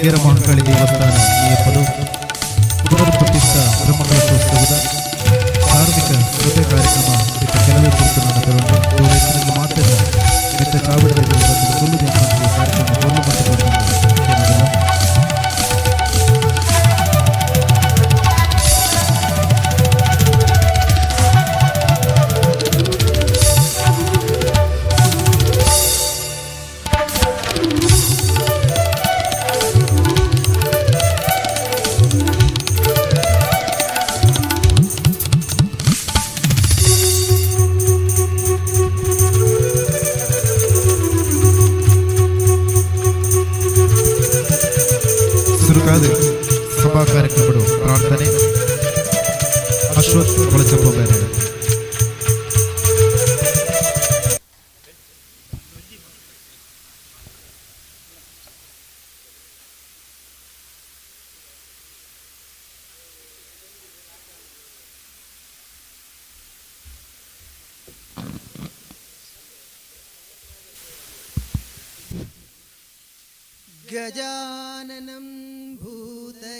ಮೊಗೇರ ಮಹಾಂಕಾಳಿ ದೇವಸ್ಥಾನ ನಿಯಪದು ಪುನರ್ ಪ್ರತಿಷ್ಠಾ ಬ್ರಹ್ಮಕಲಶೋತ್ಸವದ ಧಾರ್ಮಿಕ ಕೃತೆ ಕಾರ್ಯಕ್ರಮ ಇತ್ತ ಕೆಲವೇ ಕುರಿತು ನನ್ನ ಮಾತ್ರ ಮೆತ್ತ ಚಾವಡಿದ ಕೊಲ್ಲು. ಕಾರ್ಯಕ್ರಮ ಕೊಲ್ಲು ಮತ್ತು. ಸುರುಕಾದ ಸಭಾ ಕಾರ್ಯಕ್ರಮಗಳು ಪ್ರಾರ್ಥನೆ ಅಶ್ವಥ್ ಕೊಳಚಪ್ಪ ಬೇರೆ. गजाननं भूतगणादिसेवितं,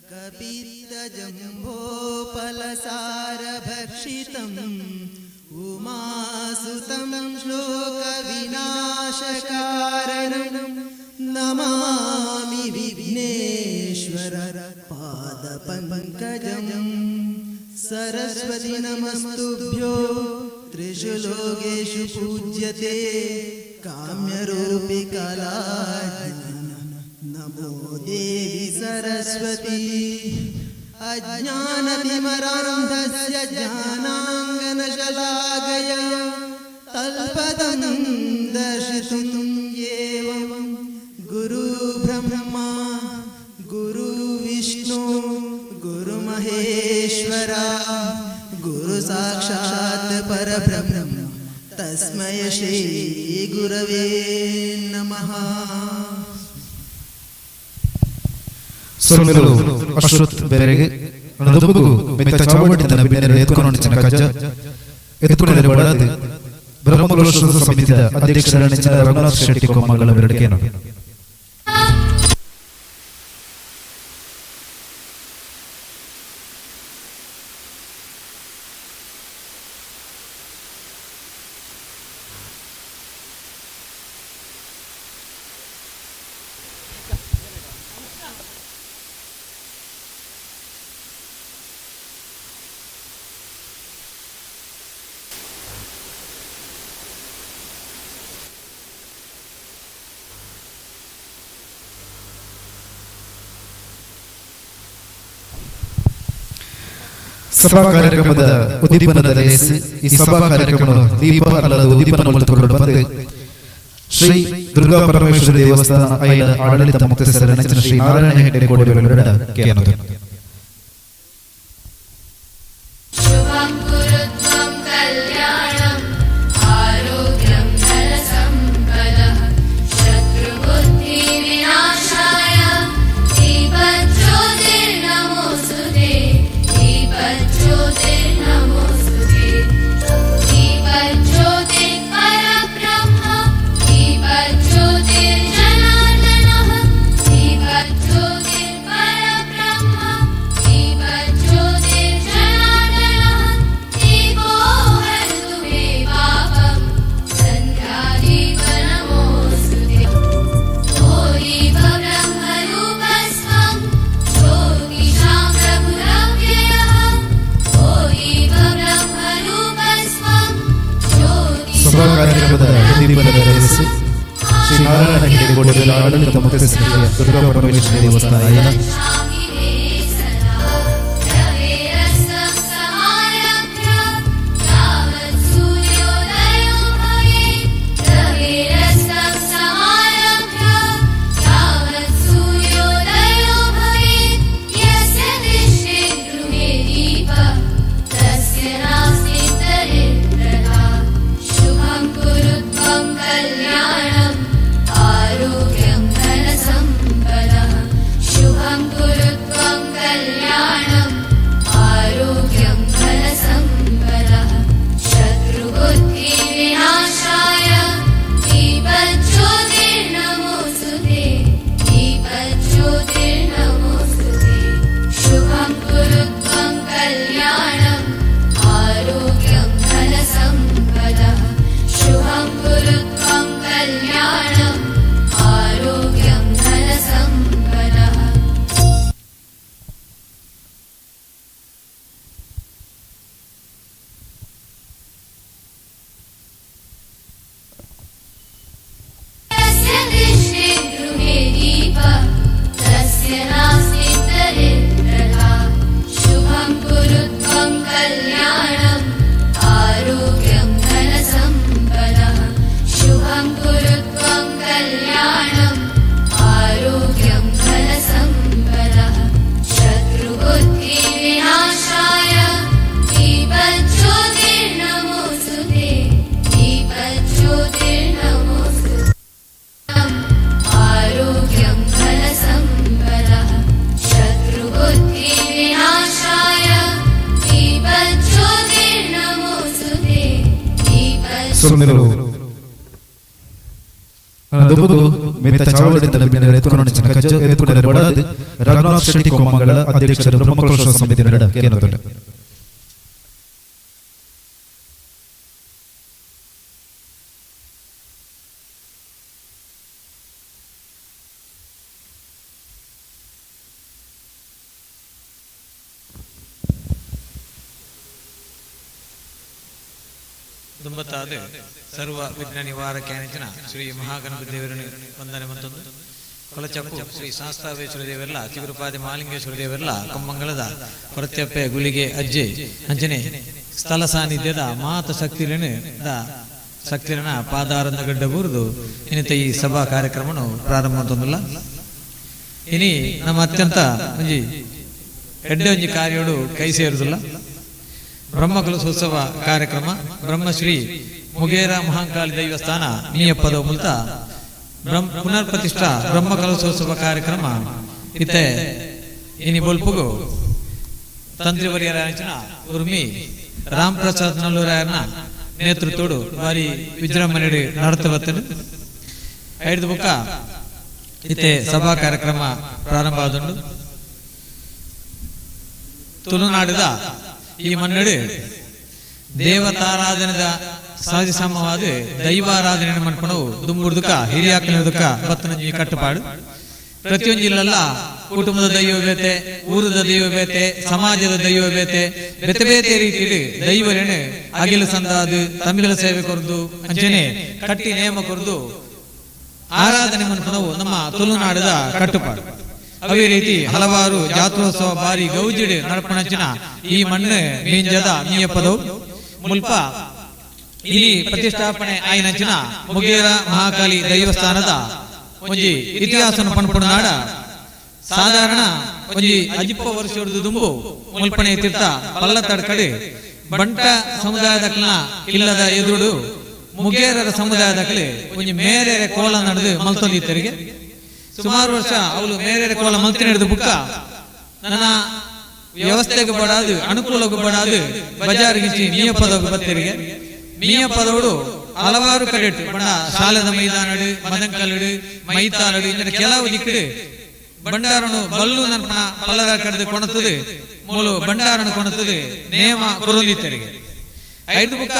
कपित्थजम्बूफलसारभक्षितम्, उमासुतं शोकविनाशकारणं, नमामि विघ्नेश्वर पादपङ्कजम्। सरस्वति नमस्तुभ्यो, त्रिषु लोकेषु पूज्यते, काम्यरूपि कलाज्ञान नमो देवि सरस्वती। अज्ञानतिमरान्धस्य ज्ञानाङ्गनशलाकया तत्पदं दर्शितुं एवं। गुरुब्रह्मा गुरुविष्णु गुरुमहेश्वरा, गुरु साक्षात् परब्रह्म, तस्मै श्री गुरवे नमः। ಸೊಲ್ಮೆಲು ಅಶ್ವಥ್ ಬೇರೆಗೆ. ದುಂಬುಗು ಮೆತ್ತ ಚಾವಡಿದ ಬಿನ್ನೆರೆ ಎತ್ಕೊಂಡು ಕಜ್ಜ ಎತ್ಕೊಂಡು ಬಡದು ಬ್ರಹ್ಮಕಲಶೋತ್ಸವ ಸಮಿತಿಯ ಅಧ್ಯಕ್ಷರ ನೆಚ್ಚಿನ ರಘುನಾಥ್ ಶೆಟ್ಟಿ ಕೊಮ್ಮಗಳ ಬೆರಡಿಕೆಯನ್ನು. ಸಭಾ ಕಾರ್ಯಕ್ರಮದ ಉದ್ದೀಪನದ ಲೇಸ್. ಈ ಸಭಾ ಕಾರ್ಯಕ್ರಮ ದೀಪ ಅಲ್ಲದ ಉದ್ದೀಪನ ಮೂಲಕ ಬಂದು ಶ್ರೀ ದುರ್ಗಾ ಪರಮೇಶ್ವರಿ ದೇವಸ್ಥಾನ ಐಲ ಆಡಳಿತ ಮುಕ್ತೇಸರ ನೆಚ್ಚಿನ ಶ್ರೀ ನಾರಾಯಣ ಹೆಗಡೆ ಕೋಡಿಬೆರಡ ಕೇನದು. शुभं कुरु त्वं कल्याणम्, आरोग्यं धनसम्पदः, शत्रुबुद्धिविनाशाय दीपज्योतिर्नमोऽस्तु ते, दीपज्योतिर्नमोऽस्तु ते। दीपज्योतिः परब्रह्म, दीपज्योतिर्जनार्दनः, दीपज्योतिः परब्रह्म, दीपज्योतिर्जनार्दनः, दीपो हरतु मे पापं, सन्ध्यादीप नमोऽस्तु ते। ओ दीपब्रह्मरूपस्त्वं ज्योतिषां प्रभुरव्ययः, ओ दीपब्रह्मरूपस्त्वं ಸಭಾ ज्योतिषां ಕಾರ್ಯಕ್ರಮದ ಉದ್ದೀಪನದ ಲೇಸ್ ಶ್ರೀ ನಾರಾಯಣ ಹೆಗಡೆ ಕೋಡಿಬೆರಡ ಆಡಳಿತ ಮುಕ್ತೇಸರ ದುರ್ಗಾ ಪರಮೇಶ್ವರಿ ದೇವಸ್ಥಾನ ಐಲ. गच्छामि सदा। रवेरस्तं समारभ्य यावत् सूर्योदयो भवेत्, रवेरस्तं समारभ्य यावत् सूर्योदयो भवेत्। यस्य तिष्ठेद्गृहे दीपः, तस्य नास्ति दरिद्रता। शुभं कुरु त्वं कल्याणम्, आरोग्यं धनसम्पदः, शुभं कुरु ಸೊಲ್ಮೆಲು. ದುಂಬುಗು ಮಿತ್ತ ಚಾವಡಿದ ಬಿನ್ನರೆ ಎತ್ಕೊಂಡು ಕಜ್ಜ ಎತ್ಕೊಂಡರೆ ಬಡದು ರಘುನಾಥ್ ಶೆಟ್ಟಿ ಕೋಮಂಗಳ, ಅಧ್ಯಕ್ಷರು, ಬ್ರಹ್ಮಕಲಶೋತ್ಸವ ಸಮಿತಿ ನಡ ಕೇನದುಂಡು. ದುಂಬತ್ತಾದ ಸರ್ವ ವಿಘ್ನ ನಿವಾರಕ ಶ್ರೀ ಮಹಾಗಣಪತಿ ದೇವರನ್ನು ವಂದನೆ ಮಂತೊಂದು, ಕೊಲಚಪ್ಪು ಶ್ರೀ ಶಾಸ್ತಾವೇಶ್ವರ ದೇವರೆಲ್ಲ, ಚಿಗುರುಪಾದಿ ಮಹಾಲಿಂಗೇಶ್ವರ ದೇವರೆಲ್ಲ, ಕೊಮ್ಮಂಗಳದ ಕೊರತ್ಯಪ್ಪೆ ಗುಳಿಗೆ ಅಜ್ಜೆ ಅಂಚನೆ ಸ್ಥಳ ಸಾನ್ನಿಧ್ಯದ ಮಾತ ಶಕ್ತಿರನು the ಶಕ್ತಿರನ ಪಾದಾರಂದ ಗಡ್ಡ ಬೂರ್ದು ಇನ್ನಿತ ಈ ಸಭಾ ಕಾರ್ಯಕ್ರಮನು ಪ್ರಾರಂಭ ಅಂತಂದಿಲ್ಲ. ಇನಿ ನಮ್ಮ ಅತ್ಯಂತ ಒಂಜಿ ಎಡ್ಡೆ ಒಂಜಿ ಕಾರ್ಯೋಡು ಕೈ ಸೇರುದಿಲ್ಲ. ಬ್ರಹ್ಮಕಲಶೋತ್ಸವ ಕಾರ್ಯಕ್ರಮ, ಬ್ರಹ್ಮಶ್ರೀ ಮುಗೇರ ಮಹಾಂಕಾಳಿ ದೈವಸ್ಥಾನ ಮೀಯಪ್ಪದ ಮುಲ್ತ ಪುನರ್ ಪ್ರತಿಷ್ಠಾ ಬ್ರಹ್ಮಕಲಶೋತ್ಸವ ಕಾರ್ಯಕ್ರಮ ಇತ್ತೆ ಇನಿ ಬೊಲ್ಪುಗು ತಂತ್ರಿವರ್ಯರ ಉರ್ಮಿ ರಾಮ್ ಪ್ರಸಾದ್ ನಲ್ಲೂರಾಯನ ನೇತೃತ್ವಡು ಬಾರಿ ವಿಜೃಂಭಣೆ ನಡತ ಬರ್ತದೆ. ಐದು ಬುಕ್ಕ ಇತ್ತೆ ಸಭಾ ಕಾರ್ಯಕ್ರಮ ಪ್ರಾರಂಭ ಆದುಂಡು. ತುಳುನಾಡಿದ ಈ ಮನ್ನಡು ದೇವತಾರಾಧನೆದ ಸಹಜ ಸಮವಾದ ದೈವಾರಾಧನೆ ಮನ್ಪಣವು ದುಂಬುರ್ದುಕ ಹಿರಿಯಾಕಲಿದುಕ ಬತ್ತನಂಜಿ ಕಟ್ಟುಪಾಡು. ಪ್ರತಿಯೊಂದು ಕುಟುಂಬದ ದೈವ ಬೇತೆ, ಊರದ ದೈವ ಬೇತೆ, ಸಮಾಜದ ದೈವ ಬೇತೆ, ಬೇತೆ ಬೇತೆ ರೀತಿಯಲ್ಲಿ ದೈವರೇನು ಅಗಿಲು ಸಂದಾದು, ತಮಿಳ ಸೇವೆ ಕೊರ್ದು, ಅಂಚನೆ ಕಟ್ಟಿ ನೇಮ ಕೊರ್ದು ಆರಾಧನೆ ಮನ್ಪಣವು ನಮ್ಮ ತುಳುನಾಡದ ಕಟ್ಟುಪಾಡು. ಅದೇ ರೀತಿ ಹಲವಾರು ಜಾತ್ರೋತ್ಸವ ಬಾರಿ ಗೌಜಿಡು ನಡಪಣಂಚಿನ ಈ ಮಣ್ಣು ಮೀಂಜದ ಮೀಯಪ್ಪದವು. ಮುಲ್ಪ ಇಲ್ಲಿ ಪ್ರತಿಷ್ಠಾಪನೆ ಆಯಿನಂಚಿನ ಮುಗೇರ ಮಹಾಕಾಳಿ ದೈವಸ್ಥಾನದ ಒಂಜಿ ಇತಿಹಾಸನ ಪನ್ಪುಣ ನಾಡ, ಸಾಧಾರಣ ಒಂಜಿ ಅಜಿಪ್ಪ ವರ್ಷದ ದುಂಬು ಮುಲ್ಪಣೆ ತೀರ್ಥ ಪಲ್ಲ ತಡ್ಕಡೆ ಬಂಟ ಸಮುದಾಯದಕ್ಲನ ಇಲ್ಲದ ಎದುರುಡು ಮುಗೇರರ ಸಮುದಾಯದಕ್ಲೆ ಒಂಜಿ ಮೇರೆರೆ ಕೋಲ ನಡೆದು ಮಲ್ತೊಂದಿತ್ತರಿಗೆ. ಸುಮಾರು ವರ್ಷ ಅವಳು ಮೇರೆರೆ ಕೋಲ ಮಲ್ತಿ ನಡೆದು ಬುಕ್ಕ ನನ್ನ ವ್ಯವಸ್ಥೆಗೆ ಬಡಾದು, ಅನುಕೂಲಕ್ಕೆ ಬಡಾದು ಬಜಾರ್ಗಿಂಚಿ ಮೀಯಪ್ಪದವು ಬತ್ತಿರಿಗೆ. ಮೀಯಪ್ಪದವಡು ಹಲವಾರು ಕಡೆ ಬಣ್ಣ ಶಾಲೆದ ಮೈದಾನಡು, ಮದಂಕಲ್ಲಡು, ಮೈತಾಲಡು, ಇಂದಿನ ಕೆಲವು ದಿಕ್ಕಡು ಭಂಡಾರನು ಬಲ್ಲು ನನ್ಪಣ ಪಲ್ಲದ ಕಡೆದು ಕೊಣತದು, ಮೂಲು ಭಂಡಾರನು ಕೊಣತದು ನೇಮ ಕುರುಂದಿತ್ತರಿಗೆ. ಐದು ಬುಕ್ಕ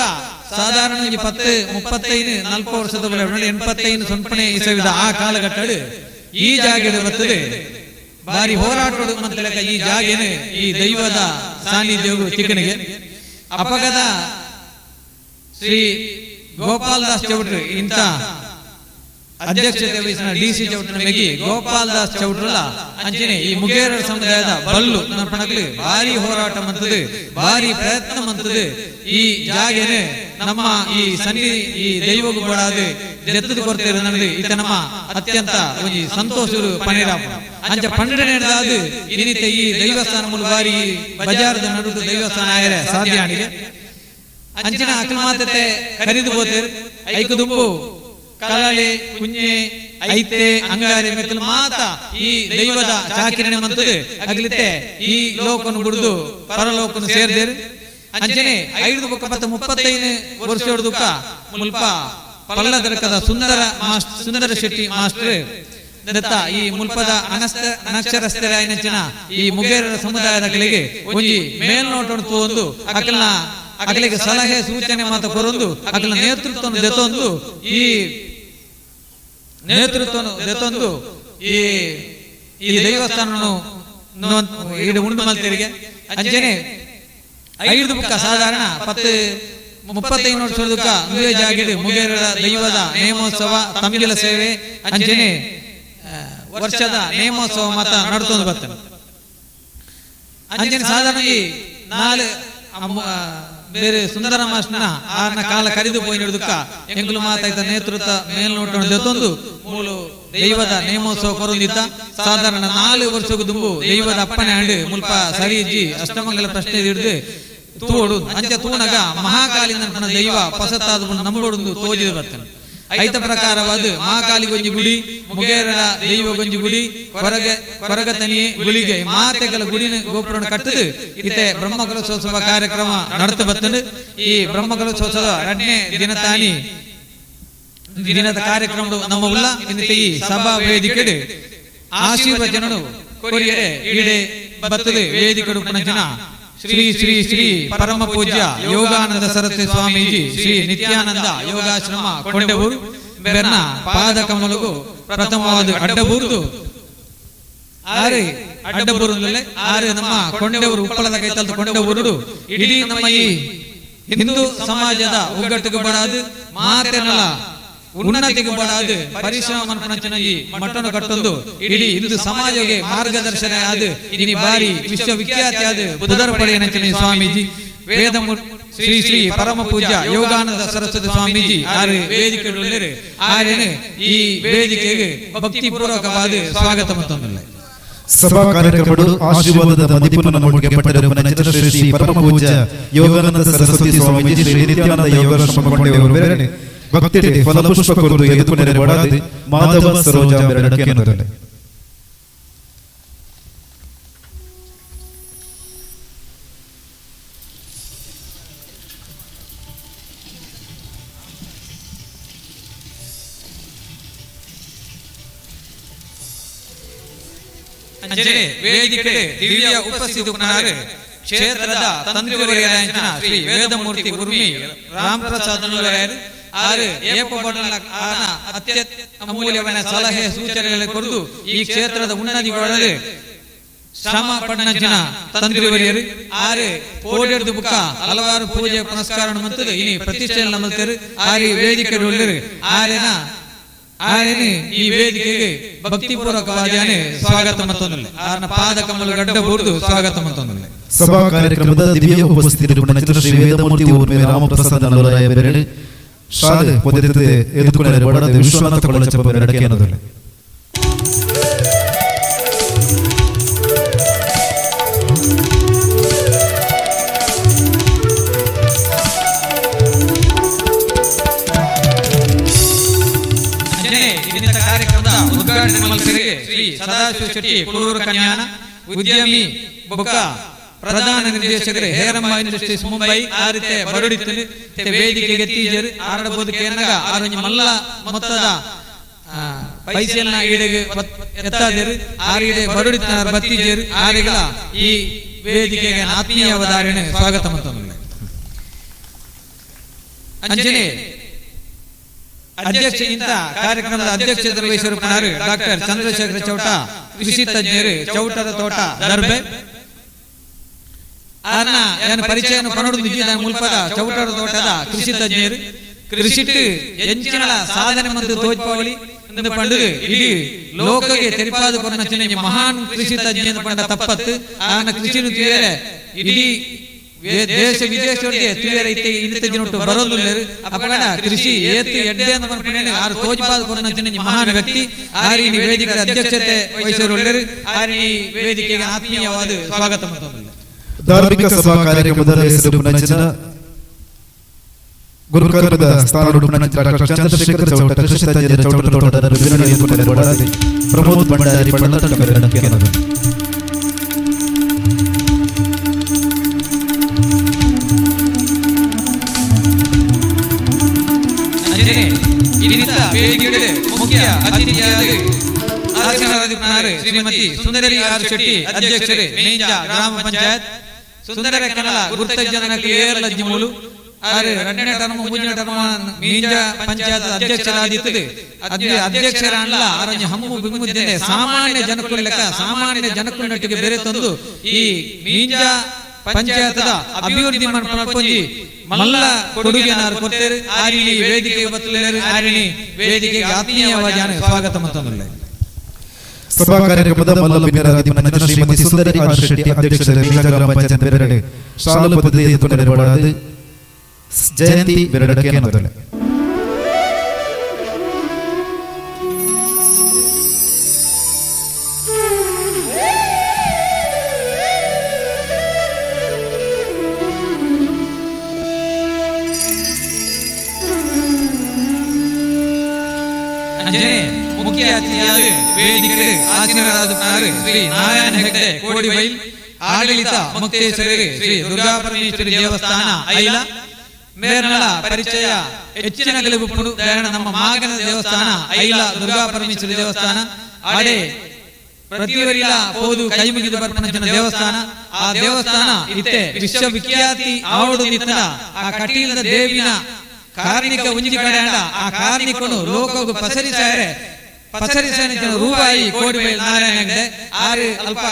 ಸಾಧಾರಣ 10, 35, 40 ವರ್ಷದ 85 ಸೊನ್ಪಣೆ ಇಸವಿದ ಆ ಕಾಲಘಟ್ಟಡು ಈ ಜಾಗೆಡು ಬರ್ತದೆ. ಬಾರಿ ಹೋರಾಟೋಡು ಮಂತಲಕ ಈ ಜಾಗೇನು ಈ ದೈವದ ಸಾನ್ನಿಧ್ಯವು ಚಿಕ್ಕನಿಗೆ ಅಪಗದ ಶ್ರೀ ಗೋಪಾಲದಾಸ್ ಚೌಟ್ರಿ ಇಂತ ಅಧ್ಯಕ್ಷತೆ ವಹಿಸಿದ ಡಿ.ಸಿ. ಚೌಟ್ರನ ಮೆಗಿ ಗೋಪಾಲದಾಸ್ ಚೌಟ್ರಲ ಅಂಚನೆ ಈ ಮುಗೇರರ ಸಮುದಾಯದ ಬಲ್ಲು ನರ್ಪಣಕ್ಲು ಭಾರಿ ಹೋರಾಟ ಮಂತದು, ಭಾರಿ ಪ್ರಯತ್ನ ಮಂತದು ಈ ಜಾಗೇನೆ ನಮ್ಮ ಈ ಸನ್ನಿ ಈ ದೈವಗೂ ಬಡಾದು ದೆತ್ತದ ಕೊರತೆ ಇರೋದು ಇತ ನಮ್ಮ ಅತ್ಯಂತ ಒಂಜಿ ಸಂತೋಷರು ಪಣಿರಾಪ. ಅಂಚ ಪಂಡನೆದಾದು ಇನ್ನಿತ ಈ ದೈವಸ್ಥಾನ ಮೂಲ ಬಾರಿ ಬಜಾರದ ನಡುಟು ದೈವಸ್ಥಾನ ಆಯರೆ ಸಾಧ್ಯ ಆಣಿಗೆ. ಅಂಚಿನ ಅಕಲ್ಮಾತತೆ ಕರಿದು ಬೋತೇರು. ಐಕು ದುಂಬು ಕಲಳೆ, ಕುಂಜೆ, ಐತೆ, ಅಂಗಾರೆ ಮೆಕ್ಕಲು ಮಾತ ಈ ದೈವದ ಚಾಕಿರಣೆ ಮಂತದು ಅಗಲಿತೆ ಈ ಲೋಕನು ಬಿಡುದು ಪರಲೋಕನು ಸೇರ್ದೇರು. ಅಂಚನೆ ಐದು ಬೊಕ್ಕ ಪತ್ತ 35 ವರ್ಷ ಮುಲ್ಪ ಪಲ್ಲದರ್ಕದ ಸುಂದರ ಮಾಸ್ಟರ್, ಸುಂದರ ಶೆಟ್ಟಿ ಮಾಸ್ಟರ್ ದತ್ತ ಈ ಮುಲ್ಪದ ಅನಕ್ಷರಸ್ಥರಾಯಿನಂಚಿನ ಈ ಮುಗೇರರ ಸಮುದಾಯದ ಕಲೆಗೆ ಒಂಜಿ ಮೇಲ್ನೋಟವನ್ನು ತೋಂದು, ಅಕಲ್ನ ಅಕಲಿಗೆ ಸಲಹೆ ಸೂಚನೆ ಮಾತ ಕೊರೊಂದು, ಅಕಲ್ನ ನೇತೃತ್ವವನ್ನು ದೆತ್ತೊಂದು, ಈ ನೇತೃತ್ವವನ್ನು ದೆತ್ತೊಂದು ಈ ಈ ದೈವಸ್ಥಾನವನ್ನು ಈಡು ಉಂಡು ಮಲ್ತೆರಿಗೆ. ಅಂಚನೆ ಐದು ಬುಕ್ಕ ಸಾಧಾರಣ 10, 35 ವರ್ಷದ ಮುಗೇ ಜಾಗಿಡು ಮುಗೇರರ ದೈವದ ನೇಮೋತ್ಸವ, ತಮಿಳ ಸೇವೆ, ಅಂಚನೆ ವರ್ಷದ ನೇಮೋತ್ಸವ ಮಾತ ನಡ್ತೊಂದು ಬರ್ತಾನೆ. ಅಂಚನೆ ಸಾಧಾರಣ ಈ ನಾಲ್ ಬೇರೆ ಸುಂದರ ಮಾಸ್ಟರ್ನ ಆರ್ನ ಕಾಲ ಕರಿದು ಪೋಯಿ ಹಿಡಿದುಕ್ಕ ಎಂಕುಲು ಮಾತಾಯ್ತ ನೇತೃತ್ವ ಮೇಲ್ನೋಟವನ್ನು ದೆತ್ತೊಂದು ಮೂಲು ದೈವದ ನೇಮೋತ್ಸವ ಕೊರೊಂದಿತ್ತ. ಸಾಧಾರಣ 4 ವರ್ಷಕ್ಕೆ ದುಂಬು ದೈವದ ಅಪ್ಪನೆ ಅಂಡು ಮುಲ್ಪ ಸರಿ ಇಜ್ಜಿ, ಅಷ್ಟಮಂಗಲ ಪ್ರಶ್ನೆ ಹಿಡಿದು ತೂಡು. ಅಂಚ ತೂನಗ ಮಹಾಕಾಳಿ ನನ್ಪನ ದೈವ ಪಸತ್ತಾದ ನಂಬೋಡು ತೋಜಿದ ಬರ್ತಾನೆ. ಐತ ಪ್ರಕಾರವಾದ ಮಹಾಕಾಲಿ ಗೊಂಜಿ ಗುಡಿ, ಮುಗೇರ ದೈವ ಗೊಂಜಿ ಗುಡಿ, ಕೊರಗ ಕೊರಗತನಿ ಗುಳಿಗೆ ಮಾತೆಗಳ ಗುಡಿನ ಗೋಪುರನ ಕಟ್ಟದು ಇತ್ತೆ ಬ್ರಹ್ಮಕಲಶೋತ್ಸವ ಕಾರ್ಯಕ್ರಮ ನಡತ ಬತ್ತನು. ಈ ಬ್ರಹ್ಮಕಲಶೋತ್ಸವ ಎರಡನೇ ದಿನತಾನಿ ದಿನದ ಕಾರ್ಯಕ್ರಮ ನಮ್ಮ ಉಲ್ಲ ಇನ್ನಿತ ಈ ಸಭಾ ವೇದಿಕೆಡು ಆಶೀರ್ವಚನನು ಕೊರಿಯರೆ ಈಡೆ ಬತ್ತದು ವೇದಿಕೆಡು ಪುನಜನ ಶ್ರೀ ಶ್ರೀ ಶ್ರೀ ಪರಮ ಪೂಜ್ಯ ಯೋಗಾನಂದ ಸರಸ್ವತಿ ಸ್ವಾಮೀಜಿ ಶ್ರೀ ನಿತ್ಯಾನಂದ ಯೋಗಾಶ್ರಮ ಕೊಂಡೆಬೂರು ಬೆರ್ನ ಪಾದ ಕಮಲಗು ಪ್ರಥಮವಾದ ಅಡ್ಡಬೂರ್ದು ಆರೆ ಅಡ್ಡಬೂರಿನಲ್ಲೇ ಆರೆ ನಮ್ಮ ಕೊಂಡೆವರು ಉಪ್ಪಳದ ಕೈತಲ್ದ ಕೊಂಡೆಬೂರು ಇಡೀ ನಮ್ಮ ಈ ಹಿಂದೂ ಸಮಾಜದ ಒಗ್ಗಟ್ಟಿಗೆ ಬಡಾದು ಮಾತೆನಲ ಉನ್ನತಿಗೆ ಬಡಾದು ಪರಿಶ್ರಮ ಮನ್ಪನಂಚಿನ ಈ ಮಟ್ಟನ್ನು ಕಟ್ಟೊಂದು ಇಡೀ ಹಿಂದೂ ಸಮಾಜಕ್ಕೆ ಮಾರ್ಗದರ್ಶನ ಆದ ಇನಿ ಬಾರಿ ವಿಶ್ವವಿಖ್ಯಾತಿ ಆದ ಬುಧರ ಪಡೆಯನಂಚಿನ ಸ್ವಾಮೀಜಿ ವೇದ ಶ್ರೀ ಶ್ರೀ ಪರಮ ಪೂಜ್ಯ ಯೋಗಾನಂದ ಸರಸ್ವತಿ ಸ್ವಾಮೀಜಿ ಆರು ವೇದಿಕೆ ಆರೇನು ಈ ವೇದಿಕೆಗೆ ಭಕ್ತಿಪೂರ್ವಕವಾದ ಸ್ವಾಗತ ಮತ್ತೊಂದಿಲ್ಲ. ಸಭಾ ಕಾರ್ಯಕ್ರಮಗಳು ಆಶೀರ್ವಾದದ ಮದಿಪುನ ನಮಗೆ ಪಡೆದ ಶ್ರೀ ಶ್ರೀ ಪರಮ ಪೂಜ್ಯ ಯೋಗಾನಂದ ಸರಸ್ವತಿ ಸ್ವಾಮೀಜಿ ಶ್ರೀ ನಿತ್ಯಾನಂದ ಯೋಗಾಶ್ರಮ ಕೊಂಡೆಯವರು ಬೇರೆ ಭಕ್ತಿ ಫಲಪುಷ್ಪ ಕೊರದು ಎದುಕೊಂಡರೆ ಬಡಾದಿ ಮಾಧವ ಸರೋಜ ಬೆರಡಕ್ಕೆ ಅನ್ನೋದಲ್ಲೇ. ಅಂಚನೆ ವೇದಿಕೆ ದಿವ್ಯ ಉಪಸ್ಥಿತನಾರು ಕ್ಷೇತ್ರದ ತಂತ್ರಿವರ್ಯರಾಯಂಚಿನ ಶ್ರೀ ವೇದಮೂರ್ತಿ ಉರ್ಮಿ ರಾಮಪ್ರಸಾದ್ ಆರು ಏಪಬಡಲ ಆನ ಅತ್ಯಂತ ಅಮೂಲ್ಯವನ ಸಲಹೆ ಸೂಚನೆகளை ಕೊರದು ಈ ಕ್ಷೇತ್ರದ ಉನ್ನತಿ ಒಳಗೆ ಶ್ರಮ ಪಣ್ಣಂಚಿನ ತಂತ್ರಿವರ್ಯರು ಆರು ಕೋಡೆಡ್ದು ಬುಕ್ಕ ಹಲವಾರು ಪೂಜೆ ಪುನಸ್ಕಾರ ಮಂತದು ಇನಿ ಪ್ರತಿಷ್ಠೆ ನಮ್ಮಲ್ತೇರು ಆರಿ ವೇದಿಕೆ ಆರೇನ ಆರೇನು ಈ ವೇದಿಕೆಗೆ ಭಕ್ತಿಪೂರ್ವಕವಾದ ಸ್ವಾಗತ ಮತ್ತೊಂದಿಲ್ಲ ಆರನ ಪಾದ ಕಮಲ ಗಡ್ಡ ಬೂರ್ದು ಸ್ವಾಗತ ಮತ್ತೊಂದಿಲ್ಲ. ಸಭಾ ಕಾರ್ಯಕ್ರಮದ ದಿವ್ಯ ಉಪಸ್ಥಿತರು ಶ್ರೀ ವೇದಮೂರ್ತಿ ಊರ್ಮೆ ರಾಮಪ್ರಸಾದ್ ನಲವರಾಯ ಬೆರಡು ಶಾಲೆ ಪೊದೆತೆ ಎದುಕೊಂಡರೆ ಬಡದ ವಿಶ್ವನಾಥ ಕೊಳ್ಳಚಪ್ಪ ಬೆರಡಕ್ಕೆ ಅನ್ನೋದಲ್ಲೇ. ಅಂಚನೆ ಇನ್ನಿತ ಕಾರ್ಯಕ್ರಮದ ಉದ್ಘಾಟನೆ ಮಲ್ಕರಿಗೆ ಶ್ರೀ ಸದಾಶಿವ ಶೆಟ್ಟಿ ಕುಳೂರು ಕನ್ಯಾನ ಉದ್ಯಮಿ ಬೊಕ್ಕ ಪ್ರಧಾನ ನಿರ್ದೇಶಕರು ಹೇರಮ್ಮ ಇಂಡಸ್ಟ್ರೀಸ್ ಮುಂಬೈ ಆರಿತೆ ಬರುಡಿತ್ತು ತೆ ವೇದಿಕೆಗೆ ತೀಜರು ಆರಡಬಹುದು ಕೇನಗ ಆರೊಂಜಿ ಮಲ್ಲ ಮೊತ್ತದ ಪೈಸೆಲ್ನ ಈಡೆಗೆ ಎತ್ತಾದರು ಆರಿಡೆ ಬರುಡಿತನಾರ್ ಬತ್ತೀಜರು ಆರಿಗಳ ಈ ವೇದಿಕೆಗೆ ಆತ್ಮೀಯವದಾರಣೆ ಸ್ವಾಗತ ಮತ್ತೊಂದಿಲ್ಲ. ಅಂಚನೆ ಅಧ್ಯಕ್ಷ ಇಂಥ ಕಾರ್ಯಕ್ರಮದ ಅಧ್ಯಕ್ಷತೆ ವಹಿಸಿರುತ್ತಾರೆ ಡಾಕ್ಟರ್ ಚಂದ್ರಶೇಖರ ಚೌಟ, ಕೃಷಿ ತಜ್ಞರು, ಚೌಟದ ತೋಟ, ದರ್ಬೆ. ಆರ್ನ ಏನು ಪರಿಚಯನ ಪನಡು ನಿಜದ ಮುಲ್ಪದ ಚೌಟರ ತೋಟದ ಕೃಷಿ ತಜ್ಞರು ಕೃಷಿಟ್ ಎಂಚಿನ ಸಾಧನೆ ಮತ್ತು ತೋಜ್ಪಾವಳಿ ಎಂದು ಪಂಡುದು ಇಡೀ ಲೋಕಗೆ ತೆರಿಪಾದ ಕೊರನ ಚಿನ್ನ ಮಹಾನ್ ಕೃಷಿ ತಜ್ಞ ಎಂದು ಪಂಡ ತಪ್ಪತ್ತು. ಆನ ಕೃಷಿನು ತುಯರೆ ಇಡೀ ದೇಶ ವಿದೇಶದೊಳಗೆ ತುಯರೆ ಇತ್ತೆ ಇನ್ನಿತ ದಿನೊಟ್ಟು ಬರೋದಿಲ್ಲರು. ಅಪಗಣ ಕೃಷಿ ಏತು ಎಡ್ಡೆ ಅಂತ ಪನ್ಪುನೇನು ಆರು ತೋಜ್ಪಾದ ಕೊರನ ಚಿನ್ನ ಮಹಾನ್ ವ್ಯಕ್ತಿ. ಆರಿ ಈ ವೇದಿಕೆಯ ಅಧ್ಯಕ್ಷತೆ ವಹಿಸಿರುಳ್ಳರು. ಆರಿ ಈ ವೇದಿಕೆಗೆ ಆತ್ಮೀಯವಾದ ಸ್ವಾಗತ ಮತ್ತೊಂದಿಲ್ಲ. ಧಾರ್ಮಿಕ ಸಭಾ ಕಾರ್ಯಕ್ರಮದ ಹೆಸರು ಪುನಂಚಿನ ಗುರುಕರ್ಮದ ಸ್ಥಾನ ಡಾಕ್ಟರ್ ಚಂದ್ರಶೇಖರ ಚೌಟ, ಕೃಷಿ ತಜ್ಞರ, ಚೌಟ ತೋಟದ ವಿನಯ ಎದುಕೊಂಡರೆ ಬಡಾದಿ ಪ್ರಮೋದ್ ಭಂಡಾರಿ ಪಳ್ಳತಟ್ಟ ಬೆರಡಕ್ಕೆ ಅನ್ನೋದು. ಅಂಚನೆ ಇನ್ನಿತ ವೇದಿಕೆಗೆ ಮುಖ್ಯ ಅತಿಥಿಯಾದ ಆಸೀನರಾಗಿದ್ದಾರೆ ಶ್ರೀಮತಿ ಸುಂದರಿ ಆರ್ ಶೆಟ್ಟಿ, ಅಧ್ಯಕ್ಷರೇ, ಮೇಂಜ ಗ್ರಾಮ ಪಂಚಾಯತ್. ಸುಂದರ ಕನ್ನಡ ಗುರ್ತಜನಕ್ಕೆ ಏರ್ಲ ಜಿಮುಲು ಆರು ಎರಡನೇ ಟರ್ಮ್ ಮೂರನೇ ಟರ್ಮ್ ಮೀಂಜ ಪಂಚಾಯತ್ ಅಧ್ಯಕ್ಷರಾದಿತ್ತದೆ. ಅಧ್ಯಕ್ಷರಲ್ಲ ಆರೊಂಜಿ ಹಮ್ಮು ಬಿಮ್ಮುದ್ದೆ ಸಾಮಾನ್ಯ ಜನಕ್ಕುల ಲೆಕ್ಕ ಸಾಮಾನ್ಯ ಜನಕ್ಕುಲನೊಟ್ಟಿಗೆ ಬೇರೆ ತಂದು ಈ ಮೀಂಜ ಪಂಚಾಯತ್ದ ಅಭಿವೃದ್ಧಿ ಮನ್ಪೊಂಜಿ ಮಲ್ಲ ಕೊಡುಗೆನಾರು ಕೊಡ್ತೇರು. ಆರಿಣಿ ವೇದಿಕೆ ಬತ್ತಲೇರು. ಆರಿಣಿ ವೇದಿಕೆಗೆ ಆತ್ಮೀಯವಾದ ಸ್ವಾಗತ ಮತ್ತೊಂದಿಲ್ಲ. ಸಭಾ ಕಾರ್ಯಕ್ರಮದ ಮಲ್ಲ ಬಿನ್ನರಾದಿ ಮನ್ನನ ಶ್ರೀಮತಿ ಸುಂದರಿ ಆರ್ ಶೆಟ್ಟಿ, ಅಧ್ಯಕ್ಷರು, ಮೀಂಜ ಗ್ರಾಮ ಪಂಚಾಯತ್ ಬೆರಡೆ ಶಾಲು ಪದ್ಧತಿ ಎದುಕೊಂಡರೆ ಬಡಾದಿ ಜಯಂತಿ ಬೆರಡಕ್ಕೆ ಅನ್ನೋದಲ್ಲೇ. ಅತಿಥಿಯಾದ ವೇದಿಕೆ ಆಸೀನರಾದ ಶ್ರೀ ನಾರಾಯಣ ಹೆಗ್ಡೆ ಕೋಡಿಬೈಲ್, ಆಡಳಿತ ಮುಕ್ತೇಶ್ವರರು, ಶ್ರೀ ದುರ್ಗಾ ಪರಮೇಶ್ವರಿ ದೇವಸ್ಥಾನ ಐಲ. ಮೇರ್ನಳ ಪರಿಚಯ ಹೆಚ್ಚಿನ ಗೆಲುವು ನಮ್ಮ ಮಾಗನ ದೇವಸ್ಥಾನ ಐಲ ದುರ್ಗಾ ಪರಮೇಶ್ವರಿ ದೇವಸ್ಥಾನ ಆಡೆ ಪ್ರತಿವರಿಲ ಪೋದು ಕೈ ಮುಗಿದು ಬರ್ಪಣಂಚಿನ ದೇವಸ್ಥಾನ. ಆ ದೇವಸ್ಥಾನ ಇತ್ತೆ ವಿಶ್ವವಿಖ್ಯಾತಿ ಆವಡು ನಿತ್ತನ ಆ ಕಟೀಲದ ದೇವಿನ ಕಾರ್ಣಿಕ ಉಂಜಿ ಕಡೆ. ಆ ಕಾರ್ಣಿಕನು ಲೋಕಗು ಪಸರಿಸಾರೆ ಪಸರಿಸಾನೆ ರೂಪಾಯಿ ಕೋಡಿಬೈಲ್ ನಾರಾಯಣ ಹೆಗ್ಡೆ. ಆರು ಅಲ್ಪ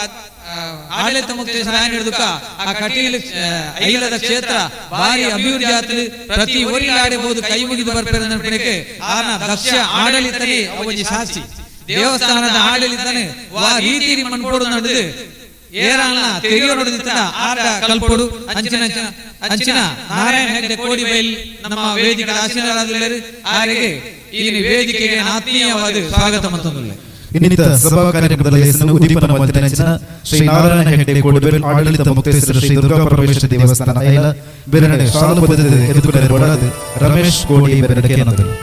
ಆಡಳಿತ ಮುಕ್ತೇಶ್ವರ ಹಿಡಿದುಕ ಆ ಕಟೀಲು ಐಲದ ಕ್ಷೇತ್ರ ಭಾರಿ ಅಭಿವೃದ್ಧಿ ಆತಲು. ಪ್ರತಿ ಊರಿಲಾಡಬಹುದು ಕೈ ಮುಗಿದು ಬರ್ಪೇರೆ ಆನ ದಕ್ಷ ಆಡಳಿತನೇ ಒಂಜಿ ಸಾಕ್ಷಿ. ದೇವಸ್ಥಾನದ ಆಡಳಿತನೇ ವಾ ರೀತಿ ಮನ್ಪೋಡು ನಡೆದು ಏರಾನ ತೆರಿಯೋಡು ಆಟ ಕಲ್ಪೊಡು. ಅಂಚಿನ ಅಂಚಿನ ನಾರಾಯಣ ಹೆಗಡೆ ಕೋಡಿಬೈಲ್ ನಮ್ಮ ವೇದಿಕೆ ಆಸೀನರಾದುಲ್ಲೆರ್. ಆರೆಗೆ ಈ ವೇದಿಕೆಗೆ ಆತ್ಮೀಯವಾದ ಸ್ವಾಗತ ಮತ್ತೊಂದುಲ್ಲೆ. ಇನ್ನಿತ ಸಭಾ ಕಾರ್ಯಕ್ರಮದ ಲೇಸನ್ನು ಉದ್ದೀಪನ ಮಲ್ತಿನಂಚಿನ ಶ್ರೀ ನಾರಾಯಣ ಹೆಗ್ಡೆ ಕೋಡಿಬೈಲ್, ಆಡಳಿತ ಮುಕ್ತೇಶ್ವರ, ಶ್ರೀ ದುರ್ಗಾ ಪರಮೇಶ್ವರ ದೇವಸ್ಥಾನ ಐಲ ಬೆರಡೆ ಶಾಲು ಪದ್ಧತಿ ಎದುರುಗಡೆ ಬಡದು ರಮೇಶ್ ಕೋಡಿ ಬೆರಡೆ ಕೇನದರು.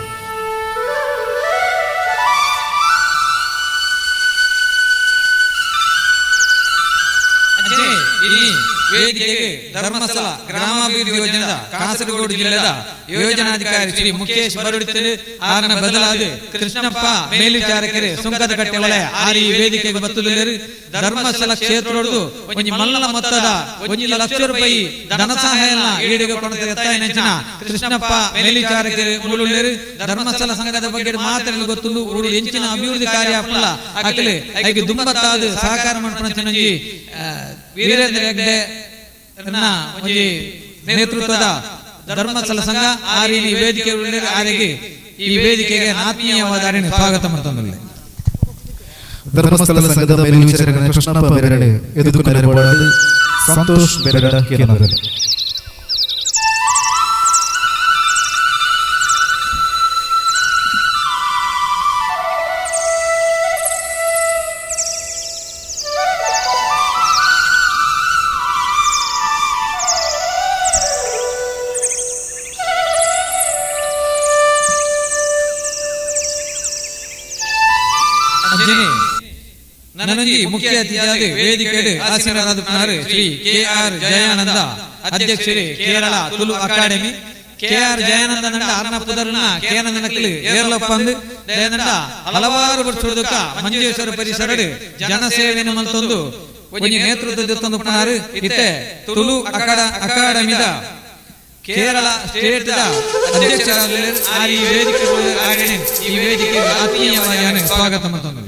ಅಂಚನೆ ಇಲ್ಲಿ ವೇದಿಕೆಗೆ ಧರ್ಮಸ್ಥಳ ಗ್ರಾಮಾಭಿವೃದ್ಧಿ ಯೋಜನೆದ ಕಾಸರಗೋಡು ಜಿಲ್ಲೆದ ಯೋಜನಾಧಿಕಾರಿ ಶ್ರೀ ಮುಖೇಶ್ ಬರುಡಿತರು. ಆರನ ಬದಲಾದ ಕೃಷ್ಣಪ್ಪ ಮೇಲ್ವಿಚಾರಕರು ಸುಂಕದ ಕಟ್ಟೆ ವಲಯ ಆರಿ ಈ ವೇದಿಕೆಗೆ ಬತ್ತುದಿಲ್ಲರು. ಧರ್ಮಸ್ಥಳ ಕ್ಷೇತ್ರದ್ದು ಒಂಜಿ ಮಲ್ಲ ಮೊತ್ತದ 1 ಲಕ್ಷ ರೂಪಾಯಿ ಧನ ಸಹಾಯ ಈಡಿಗೆ ಕೊಣತ ಕೃಷ್ಣಪ್ಪ ಮೇಲ್ವಿಚಾರಕರು ಮೂಲುಳ್ಳರು. ಧರ್ಮಸ್ಥಳ ಸಂಘದ ಬಗ್ಗೆ ಮಾತ್ರ ಗೊತ್ತುಂಡು. ಊರು ಎಂಚಿನ ಅಭಿವೃದ್ಧಿ ಕಾರ್ಯ ಅಪ್ಪಲ್ಲ ಅಕಲೆ ಐಗೆ ದುಂಬತ್ತಾದ ಸಹಕಾರ ಮನ್ಪುನಂಚಿನ ವೀರೇಂದ್ರ ಹೆಗ್ಡೆ ಒಂಜಿ ನೇತೃತ್ವದ ಧರ್ಮಸ್ಥಳ ಸಂಘ. ಆರಿ ಈ ವೇದಿಕೆ ಆರಿಗೆ ಈ ವೇದಿಕೆಗೆ ಆತ್ಮೀಯವಾದ ಆರಿನ ಸ್ವಾಗತ ಮತ್ತೊಂದು. ಧರ್ಮಸ್ಥಳ ಸಂಘದ ಮೇಲ್ವಿಚಾರಕ ಕೃಷ್ಣಪ್ಪ ಬೆರಡೆ ಎದುರುಗಡೆ ಬಡದು ಸಂತೋಷ್ ಬೆರಡ ಕೇನದರು. ಅಂಜನಿ ನನಂಜಿ ಮುಖ್ಯ ಅತಿಥಿಯಾದ ವೇದಿಕೆಡು ಆಸೀನರಾದ ಶ್ರೀ ಕೆ ಆರ್ ಜಯಾನಂದ, ಅಧ್ಯಕ್ಷರು, ಕೇರಳ ತುಳು ಅಕಾಡೆಮಿ. ಕೆ ಆರ್ ಜಯಾನಂದ ನಂಡ ಅರ್ನ ಪುದರ್ನ ಕೇನಂದನಕ್ಲು ಏರ್ಲಪ್ಪಂದು ದಯನಂಡ ಹಲವಾರು ವರ್ಷದಕ್ಕ ಮಂಜೇಶ್ವರ ಪರಿಸರಡು ಜನಸೇವೆಯನ್ನು ಮಲ್ತೊಂದು ಒಂಜಿ ನೇತೃತ್ವದ ತಂದು ಪುನಾರು. ಇತ್ತೆ ತುಳು ಅಕಾಡೆಮಿದ ಕೇರಳ ಸ್ಟೇಟ್ the ಅಧ್ಯಕ್ಷರಾದ ಆರಿ ವೇದಿಕೆ ಆರಿನ ಈ ವೇದಿಕೆಗೆ ಆತ್ಮೀಯವಾಗಿ ಸ್ವಾಗತ ಮತ್ತೊಂದು.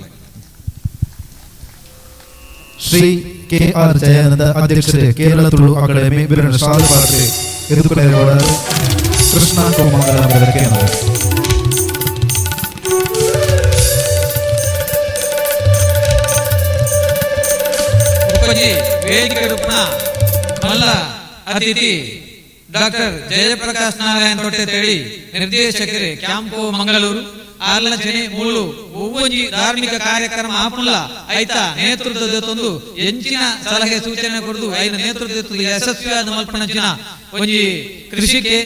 ಶ್ರೀ ಕೆ ಆರ್ ಜಯಾನಂದ, ಅಧ್ಯಕ್ಷರು, ಕೇರಳ ತುಳು ಅಕಾಡೆಮಿ ವಿರಣ ಶಾಲು ಪಾತ್ರೆ ಎದುರುಗಡೆ ಬಡದು ಕೃಷ್ಣ ಕೋಮಂಗಲ ಬೆರಡೆ ಕೇನದರು. ಮುಖಜಿ ವೇದಿಕೆ ರೂಪಣ ಮಲ್ಲ ಅತಿಥಿ ಡಾಕ್ಟರ್ ಜಯಪ್ರಕಾಶ್ ನಾರಾಯಣ್ ತೊಟ್ಟೆತ್ತೇಳಿ, ನಿರ್ದೇಶಕರು, ಕ್ಯಾಂಪೋ ಮಂಗಳೂರು. ಆರ್ಲಂಚನೆ ಮೂಳು ಒವ್ವೊಂಜಿ ಧಾರ್ಮಿಕ ಕಾರ್ಯಕ್ರಮ ಆಪುಲ್ಲ ಐತ ನೇತೃತ್ವದ ತಂದು ಎಂಚಿನ ಸಲಹೆ ಸೂಚನೆ ಕೊಡುದು ಐನ ನೇತೃತ್ವದ ಯಶಸ್ವಿಯಾದ ಮಲ್ಪಣಂಚಿನ ಒಂಜಿ ಕೃಷಿಕೆ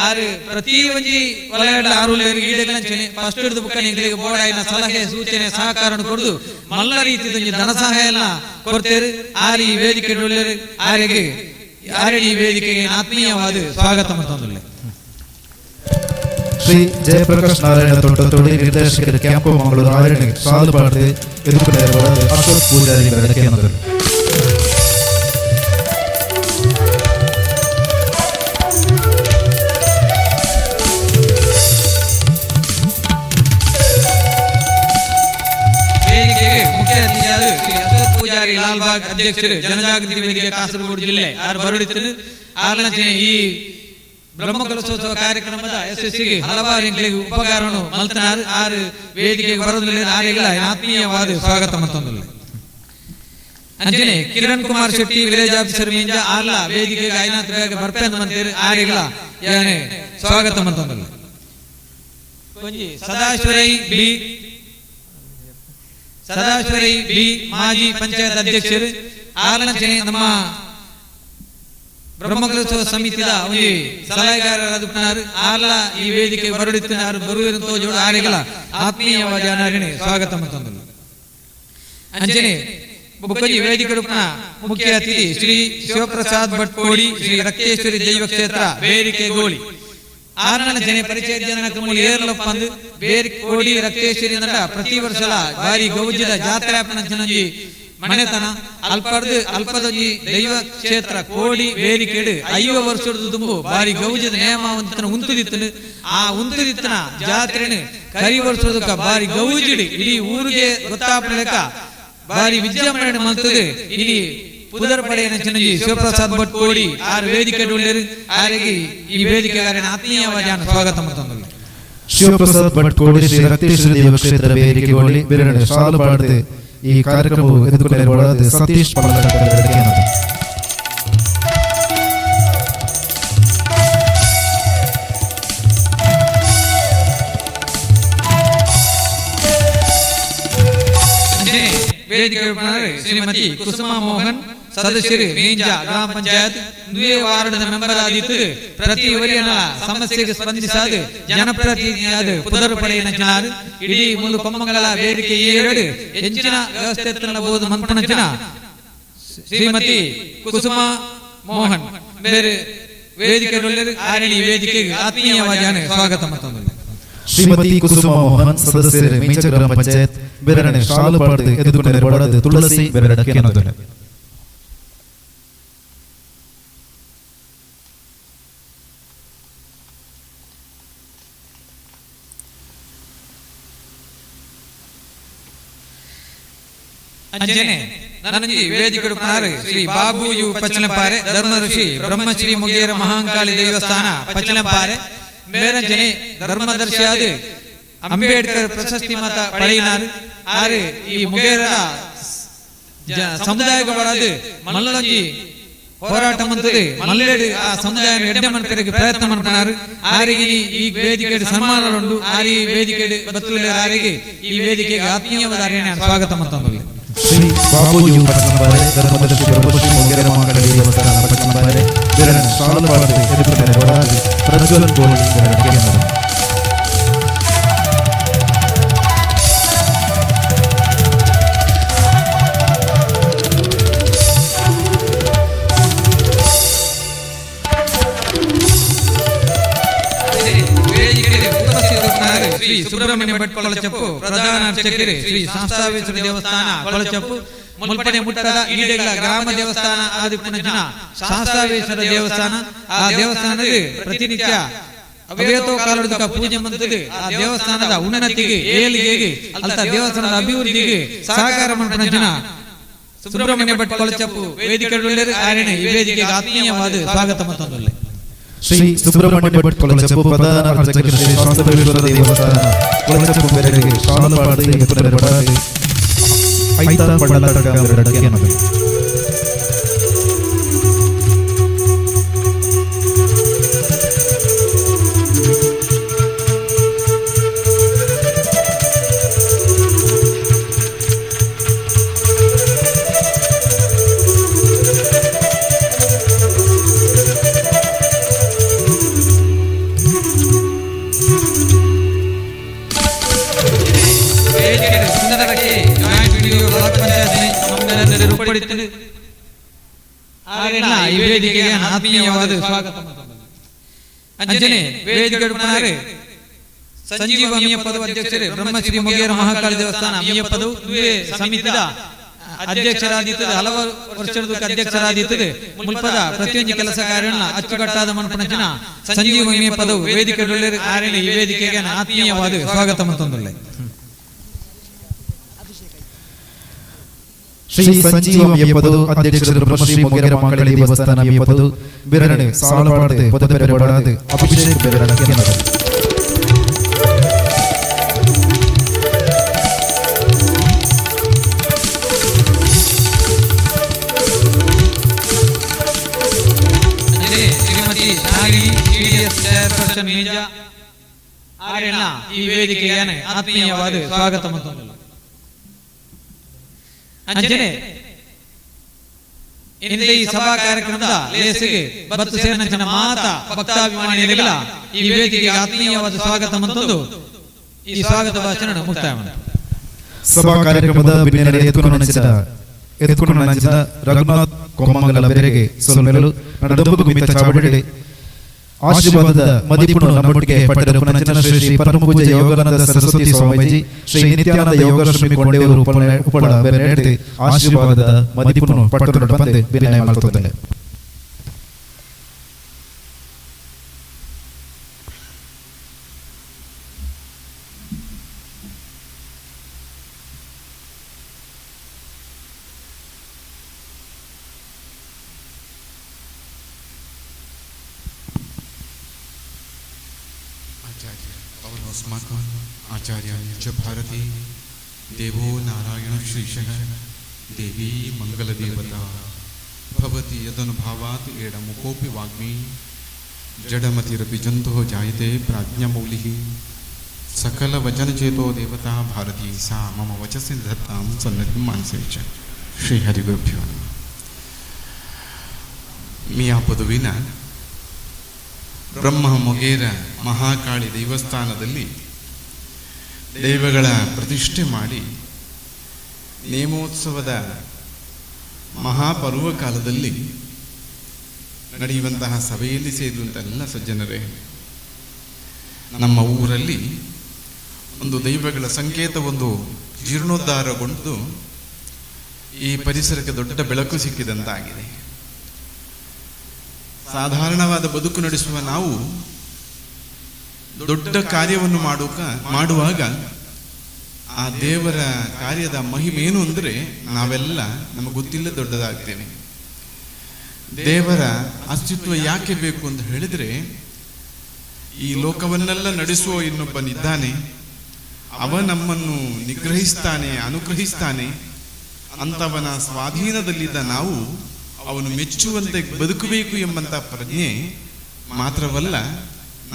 ಆರು. ಪ್ರತಿ ಒಂಜಿ ವಲಯಡ ಆರು ಈಡೆಗಳಂಚನೆ ಫಸ್ಟ್ ಹಿಡಿದು ಬುಕ್ಕ ಎಂಕ್ಲೆಗ್ ಬೋಡಾಯಿನ ಸಲಹೆ ಸೂಚನೆ ಸಹಕಾರ ಕೊಡುದು ಮಲ್ಲ ರೀತಿದ ಒಂಜಿ ಧನ ಸಹಾಯ ಎಲ್ಲ ಕೊಡ್ತೇರು. ಆರಿ ಈ ವೇದಿಕೆ ಆರಿಗೆ ಆರೆ ಈ ವೇದಿಕೆಗೆ ಆತ್ಮೀಯವಾದ ಸ್ವಾಗತ ಮತ್ತೊಂದುಲ್ಲೆ. ಶ್ರೀ ಜಯಪ್ರಕಾಶ್ ನಾರಾಯಣ ತೋಟತೋಡಿ, ನಿರ್ದೇಶಕರು, ಕ್ಯಾಂಪೋ ಮಂಗಳೂರು ಆರಣೆ ಸಾಲು ಪಾಡ್ದು ಎದುರುಗಡೆ ಬಡದು ಅಶೋಕ್ ಪೂಜಾರಿ ಬೆರಡೆ ಕೇನದರು. ವೇದಿಕೆಗೆ ಮುಖ್ಯ ಅತಿಥಿಯಾದ ಶ್ರೀ ಅಶೋಕ್ ಪೂಜಾರಿ ಲಾಲ್ಬಾಗ್, ಅಧ್ಯಕ್ಷರು, ಜನಜಾಗೃತಿ ವೇದಿಕೆ, ಕಾಸರಗೋಡು ಜಿಲ್ಲೆ ಆರು ಬರುಡಿತನು. ಆರ್ಲಂಚನೆ ಈ ಬ್ರಹ್ಮಕಲಶೋತ್ಸವ ಕಾರ್ಯಕ್ರಮದ ಯಶಸ್ಸಿಗೆ ಹಲವಾರು ಎಂಕ್ಲೆಗ್ ಉಪಕಾರವನ್ನು ಮಲ್ತನಾರು. ಆರು ವೇದಿಕೆಗೆ ಬರೋದಿಲ್ಲ. ಆರೆಗಳ ಆತ್ಮೀಯವಾದ ಸ್ವಾಗತ ಮತ್ತೊಂದು. ಅಂಜನೆ ಕಿರಣ್ ಕುಮಾರ್ ಶೆಟ್ಟಿ, ವಿಲೇಜ್ ಆಫೀಸರ್ ಮೀಂಜ ಆರ್ಲ ವೇದಿಕೆಗೆ ಐನಾತ್ ಬೇಗ ಬರ್ಪೆಂದ್ ಮಂತೇರು. ಆರೆಗಳ ಯಾನೆ ಸ್ವಾಗತ ಮತ್ತೊಂದು. ಒಂಜಿ ಸದಾಶಿವರೈ ಬಿ, ಸದಾಶಿವರೈ ಬಿ, ಮಾಜಿ ಪಂಚಾಯತ್ ಅಧ್ಯಕ್ಷರು. ಆರ್ಲಂಚನೆ ನಮ್ಮ ಬ್ರಹ್ಮಕಲಶೋತ್ಸವ ಸಮಿತಿದ ಒಂಜಿ ಸಲಹೆಗಾರರಾದ ಆರ್ಲ ಈ ವೇದಿಕೆ ಬರುಡಿತ್ತಿನಾರು ಬರುವಿನ ತೋಜೋಡು ಆರೆಗಲ ಆತ್ಮೀಯವಾದ ಅನಾರಿಣಿ ಸ್ವಾಗತ ಮತ್ತೊಂದು. ಅಂಚನೆ ಬುಕ್ಕಜಿ ವೇದಿಕೆ ರೂಪನ ಮುಖ್ಯ ಅತಿಥಿ ಶ್ರೀ ಶಿವಪ್ರಸಾದ್ ಭಟ್ ಕೋಡಿ, ಶ್ರೀ ರಕ್ತೇಶ್ವರಿ ದೈವ ಕ್ಷೇತ್ರ ಬೇರಿಕೆ ಗೋಳಿ. ಆರ್ನನ ಜನ ಪರಿಚಯ ಜನ ಮೂಲ ಏರ್ಲಪ್ಪಂದು ಬೇರೆ ಕೋಡಿ ರಕ್ತೇಶ್ವರಿ ಅಂದ್ರ ಪ್ರತಿ ವರ್ಷಲ ಭಾರಿ ಗೌಜಿದ ಜಾತ್ರೆ ಜನಂಜಿ ಮನೆತನ. ಅಲ್ಪರ್ದು ಅಲ್ಪದೊಂಜಿ ದೈವ ಕ್ಷೇತ್ರ ಕೋಡಿ ಬೇರಿಕೆಡು 50 ವರ್ಷದ ದುಂಬು ಭಾರಿ ಗೌಜದ ನೇಮವಂತನ ಉಂತುದಿತ್ತನು. ಆ ಉಂತುದಿತ್ತನ ಜಾತ್ರೆನು ಕರಿ ವರ್ಷದಕ್ಕ ಭಾರಿ ಗೌಜಿಡಿ ಇಡೀ ಊರಿಗೆ ಗೊತ್ತಾಪಲೆಕ್ಕ ಭಾರಿ ವಿಜೃಂಭಣೆ ಮಂತದು. ಇಡೀ ಪುದರ್ ಪಡೆಯನ ಚಿನ್ನಜಿ ಶಿವಪ್ರಸಾದ್ ಭಟ್ ಕೋಡಿ ಆರು ವೇದಿಕೆ ಉಳ್ಳೇರು. ಆರಿಗೆ ಈ ವೇದಿಕೆಗಾರನ ಆತ್ಮೀಯವಾದ ಸ್ವಾಗತ ಮತ್ತೊಂದು. ಶಿವಪ್ರಸಾದ್ ಭಟ್ ಕೋಡಿ, ಶ್ರೀ ರಕ್ತೇಶ್ವರಿ ದೇವಕ್ಷೇತ್ರ ಬೇರಿಕೆಗೋಳಿ ಬೇರೆ ಸಾಲು ಪಾಡದೆ ಈ ಕಾರ್ಯಕ್ರಮವು ಎದುರ್ಕೊಂಡಿರಬಾರದು ಸತೀಶ್ ಪಲ್ಲಟಕರ. ಅಂಚನೆ ವೇದಿಕೆ ಉಪನಾರು ಶ್ರೀಮತಿ ಕುಸುಮಾ ಮೋಹನ್, ಸದಸ್ಯರು, ಮೇಂಜ ಗ್ರಾಮ ಪಂಚಾಯತ್. ದ್ವೇ ವಾರ್ಡ್ ಮೆಂಬರ್ ಆದಿತ್ತು. ಪ್ರತಿ ವರಿಯನ ಸಮಸ್ಯೆಗೆ ಸ್ಪಂದಿಸಾದು ಜನಪ್ರತಿನಿಧಿಯಾದ ಪುದರು ಪಡೆಯಿನ ಜನರು. ಇಡೀ ಮುಲು ಕೊಮ್ಮಂಗಲ ವೇದಿಕೆ ಏಳು ಹೆಚ್ಚಿನ ವ್ಯವಸ್ಥೆ ಬಹುದು ಮನ್ಪುನಂಚಿನ ಶ್ರೀಮತಿ ಕುಸುಮಾ ಮೋಹನ್ ಬೇರೆ ವೇದಿಕೆ ಆರಣಿ ವೇದಿಕೆಗೆ ಆತ್ಮೀಯವಾದ ಸ್ವಾಗತ ಮತ್ತೊಂದು. ಶ್ರೀಮತಿ ಕುಸುಮ ಮೋಹನ್, ಸದಸ್ಯರು, ಮೀಂಚ ಗ್ರಾಮ ಪಂಚಾಯತ್ ಬೇರೆನೆ ಶಾಲು ಪಾಡದೆ ಎದುರ್ಕೊಂಡಿರಬಾರದು ತುಳಸಿ ಬೇರೆ ಕೇನದೊಲೆ. ಅಂಚನೆ ನನಂಜಿ ವೇದಿಕೆ ಶ್ರೀ ಬಾಬು you ಪಚ್ಚಲಂಪಾರೆ, ಧರ್ಮ ಋಷಿ, ಬ್ರಹ್ಮಶ್ರೀ ಮುಗೇರ ಮಹಾಂಕಾಳಿ ದೇವಸ್ಥಾನ ಪಚ್ಚಲಂಪಾರೆ. ಮೇರಂಜನೆ ಧರ್ಮದರ್ಶಿಯಾದ ಅಂಬೇಡ್ಕರ್ ಪ್ರಶಸ್ತಿ ಮತ ಪಡೆಯಿನಾರು. ಆರು ಈ ಮುಗೇರರ ಸಮುದಾಯಕ್ಕೆ ಬರದು ಮಲ್ಲೊಂಜಿ ಹೋರಾಟ ಮಂತದೆ ಮಲ್ಲೇಡು ಆ ಸಮುದಾಯ ಎಡ್ಡೆ ಮನ್ಪರಿಗೆ ಪ್ರಯತ್ನ ಮನ್ಪನಾರು. ಆರಿಗೆ ಈ ವೇದಿಕೆ ಸನ್ಮಾನಗಳು. ಆರಿ ವೇದಿಕೆ ಬತ್ತುಳ್ಳ ಆರಿಗೆ ಈ ವೇದಿಕೆಗೆ ಆತ್ಮೀಯವಾದ ಸ್ವಾಗತ ಮತ್ತೊಂದು. ಶ್ರೀ ಬಾಬು you ಪಟ್ಟಣಬಾರೆ, ಧರ್ಮದರ್ಶಿ, ಬ್ರಹ್ಮಶ್ರೀ ಮೊಗೇರ ಮಹಾಂಕಾಳಿ ದೇವಸ್ಥಾನ ಪಟ್ಟಣಬಾರೆ ಬೇರೆನೆ ಶಾಲು ಪಾಡದೆ ಎದುರ್ಕೊಂಡಿರಬಾರದು ಪ್ರಜ್ವಲ್ ಗೋಳಿ ಬೇರೆ ಕೇನದೊಲೆ. ವೇದಿಕೆಯಲ್ಲಿ ಉಪಸ್ಥಿತರಿದ್ದಾರೆ ಶ್ರೀ ಸುಬ್ರಹ್ಮಣ್ಯ ಭಟ್ ಕೊಳಚಪ್ಪು, ಪ್ರಧಾನ ಅರ್ಚಕರು, ಶ್ರೀ ಶಾಸ್ತಾವೇಶ್ವರ ದೇವಸ್ಥಾನ ಕೊಳಚಪ್ಪು. ಮುಲ್ಪನೆ ಮುಟ್ಟದ ಈಡೆಗಳ ಗ್ರಾಮ ದೇವಸ್ಥಾನ ಆದಿಪುನ ಜನ ಶಾಸ್ತಾವೇಶ್ವರ ದೇವಸ್ಥಾನ. ಆ ದೇವಸ್ಥಾನದ ಪ್ರತಿನಿತ್ಯ ಅವೇತೋ ಕಾಲದ ಪೂಜೆ ಮಂತது. ಆ ದೇವಸ್ಥಾನದ ಉನ್ನತಿಗೆ, ಏಳಿಗೆಗೆ, ಅಲ್ತ ದೇವಸ್ಥಾನದ ಅಭಿವೃದ್ಧಿಗೆ ಸಹಕಾರ ಮಂಪನ ಜನ ಸುಬ್ರಹ್ಮಣ್ಯ ಭಟ್ ಕೊಳಚಪ್ಪು ವೇದಿಕೆ ಆರಣೆ ಈ ವೇದಿಕೆಗೆ ಆತ್ಮೀಯವಾದ ಸ್ವಾಗತ ಮತ್ತೊಂದು. ಶ್ರೀ ಸುಬ್ರಹ್ಮಣ್ಯ ಭಟ್ ಕೊಳಚಪ್ಪು, ಪ್ರಧಾನ ಅರ್ಚಕರು, ಶ್ರೀ ಶಾಸ್ತಾವೇಶ್ವರ ದೇವಸ್ಥಾನ ಕೊಳಚಪ್ಪು ಬೇರೆಗೆ ಶಾಲು ಪಾಡದೆ ಎದುರ್ಕೊಂಡಿರಬಾರದು ಐತ ಪಳ್ಳತಡ್ಕ ಬೇರೆ ಕೇನದೊಲೆ. ವೇದಿಕೆಯಲ್ಲಿ ಸುಂದರಕ್ಕೆ ಜಾಯಿಂಟ್ ವಿಡಿಯೋ ಬ್ಲಾಕ್ ಪಂಚಾಯತ್ ರೂಪಡಿತು. ಆರೆಲ್ಲ ಈ ವೇದಿಕೆಗೆ ಆತ್ಮೀಯವಾದ ಸ್ವಾಗತ. ಅಂಜನೆ ವೇದಿಕೆ ಸಂಜೀವ ಅಮಿಯಪ್ಪದವು ಅಧ್ಯಕ್ಷರೇ, ಬ್ರಹ್ಮಶ್ರೀ ಮೊಗೇರ ಮಹಾಕಾಳಿ ದೇವಸ್ಥಾನ ಅಮಿಯಪ್ಪದವು. ದುವೆ ಸಮಿತಿದ ಅಧ್ಯಕ್ಷರಾದಿತ್ತದೆ. ಹಲವಾರು ವರ್ಷದ ಅಧ್ಯಕ್ಷರಾದಿತ್ತದೆ. ಮುಲ್ಪದ ಪ್ರತಿಯೊಂದು ಕೆಲಸ ಕಾರ್ಯಗಳನ್ನ ಅಚ್ಚುಕಟ್ಟಾದ ಮನ್ಪನಚಿನ ಸಂಜೀವ ಅಮಿಯಪ್ಪದವು ವೇದಿಕೆ ಆರೆಲ್ಲ ಈ ವೇದಿಕೆಗೆ ಆತ್ಮೀಯವಾದ ಸ್ವಾಗತ ಮತ್ತೊಂದುಳ್ಳೆ. ಶ್ರೀ ಸಂಜೀವ ಎಪ್ಪದು ಅಧ್ಯಕ್ಷರು, ಬ್ರಹ್ಮಶ್ರೀ ಮೊಗೇರ ಮಹಾಕಾಳಿ ದೇವಸ್ಥಾನ ಎಪ್ಪದು ಬೇರಣೆ ಸಾಲಪಾಡದೆ ಪದಪೆರೆ ಬಡಾದೆ ಅಭಿಷೇಕ್ ಬೇರಣ ಕೇನದೊಲೆ. ಅಂಜನೆ ಶ್ರೀಮತಿ ನಾಗಿಣಿ, ಟಿಡಿಎಸ್ ಚೇರ್ಪರ್ಸನ್ ಮೇಂಜ. ಆರೆಣ್ಣ ಈ ವೇದಿಕೆಗೆ ಆತ್ಮೀಯವಾದ ಸ್ವಾಗತ ಮತ್ತೊಂದು. ಅಂಜನೆ ಇಂದ ಈ ಸಭಾ ಕಾರ್ಯಕ್ರಮದ ಲೇಸಿಗೆ ಬತ್ತು ಸೇರಿನಂಚಿನ ಮಾತ ಭಕ್ತಾಭಿಮಾನಿಗಳ ಈ ವೇದಿಕೆಗೆ ಆತ್ಮೀಯವಾದ ಸ್ವಾಗತ ಮತ್ತೊಂದು ಈ ಸ್ವಾಗತ ಭಾಷಣ ಮುಕ್ತಾಯ ಮಾಡ್ತಾರೆ. ಸಭಾ ಕಾರ್ಯಕ್ರಮದ ಬಿನ್ನೆಲೆ ಎತ್ಕೊಂಡು ನಂಚಿದ ರಘುನಾಥ್ ಕೊಮ್ಮಂಗಲ ಬೆರೆಗೆ ಸೊಲ್ಮೆಲು ನಡದೊಬ್ಬು ಮಿತ್ತ ಚಾವಡಿ ಆಶೀರ್ವಾದದ ಮದಿಪುಣು ನಮ್ಮೊಟ್ಟಿಗೆ ಪಟ್ಟದ ಪುನಂಚನ ಶ್ರೀ ಶ್ರೀ ಪರಮ ಪೂಜ್ಯ ಯೋಗಾನಂದ ಸರಸ್ವತಿ ಸ್ವಾಮೀಜಿ, ಶ್ರೀ ನಿತ್ಯಾನಂದ ಯೋಗಾಶ್ರಮಿ ಕೊಂಡೆಯವರು ಉಪಳ ಬೆರೆಗೆ ಆಶೀರ್ವಾದದ ಮದಿಪುಣು ಪಟ್ಟದ ಬಂದೆ ಬಿನ್ನಯ ಮಾಡ್ತದೆ. आचार्य पवनोस्माकं आचार्य च भारती देवो नारायण श्रीशः देवी मंगलदेवता भवति यदनुभावात् एडमुकोऽपि वाग्मी जडमतिरपि जन्तुः जायते प्राज्ञमौलिः सकलवचनचेतो देवता भारती सा मम वचसि धत्तां सन्निधिं मानसे च. ಶ್ರೀಹರಿಗುರುಭ್ಯೋ ನಮಃ. ಮಿಯಾಪದುವಿನ ಬ್ರಹ್ಮ ಮೊಗೇರ ಮಹಾಕಾಳಿ ದೇವಸ್ಥಾನದಲ್ಲಿ ದೈವಗಳ ಪ್ರತಿಷ್ಠೆ ಮಾಡಿ ನೇಮೋತ್ಸವದ ಮಹಾಪರ್ವ ಕಾಲದಲ್ಲಿ ನಡೆಯುವಂತಹ ಸಭೆಯಲ್ಲಿ ಸೇರಿದಂಥ ಎಲ್ಲ ಸಜ್ಜನರೇ, ನಮ್ಮ ಊರಲ್ಲಿ ಒಂದು ದೈವಗಳ ಸಂಕೇತ ಒಂದು ಜೀರ್ಣೋದ್ಧಾರಗೊಂಡು ಈ ಪರಿಸರಕ್ಕೆ ದೊಡ್ಡ ಬೆಳಕು ಸಿಕ್ಕಿದಂತಾಗಿದೆ. ಸಾಧಾರಣವಾದ ಬದುಕು ನಡೆಸುವ ನಾವು ದೊಡ್ಡ ಕಾರ್ಯವನ್ನು ಮಾಡುವಾಗ ಆ ದೇವರ ಕಾರ್ಯದ ಮಹಿಮೆ ಏನು ಅಂದರೆ, ನಾವೆಲ್ಲ ನಮಗೆ ಗೊತ್ತಿಲ್ಲ ದೊಡ್ಡದಾಗ್ತೇವೆ. ದೇವರ ಅಸ್ತಿತ್ವ ಯಾಕೆ ಬೇಕು ಅಂತ ಹೇಳಿದ್ರೆ, ಈ ಲೋಕವನ್ನೆಲ್ಲ ನಡೆಸುವ ಇನ್ನೊಬ್ಬನಿದ್ದಾನೆ, ಅವ ನಮ್ಮನ್ನು ನಿಗ್ರಹಿಸ್ತಾನೆ, ಅನುಗ್ರಹಿಸ್ತಾನೆ. ಅಂತವನ ಸ್ವಾಧೀನದಲ್ಲಿದ್ದ ನಾವು ಅವನು ಮೆಚ್ಚುವಂತೆ ಬದುಕಬೇಕು ಎಂಬಂತಹ ಪ್ರಜ್ಞೆ ಮಾತ್ರವಲ್ಲ,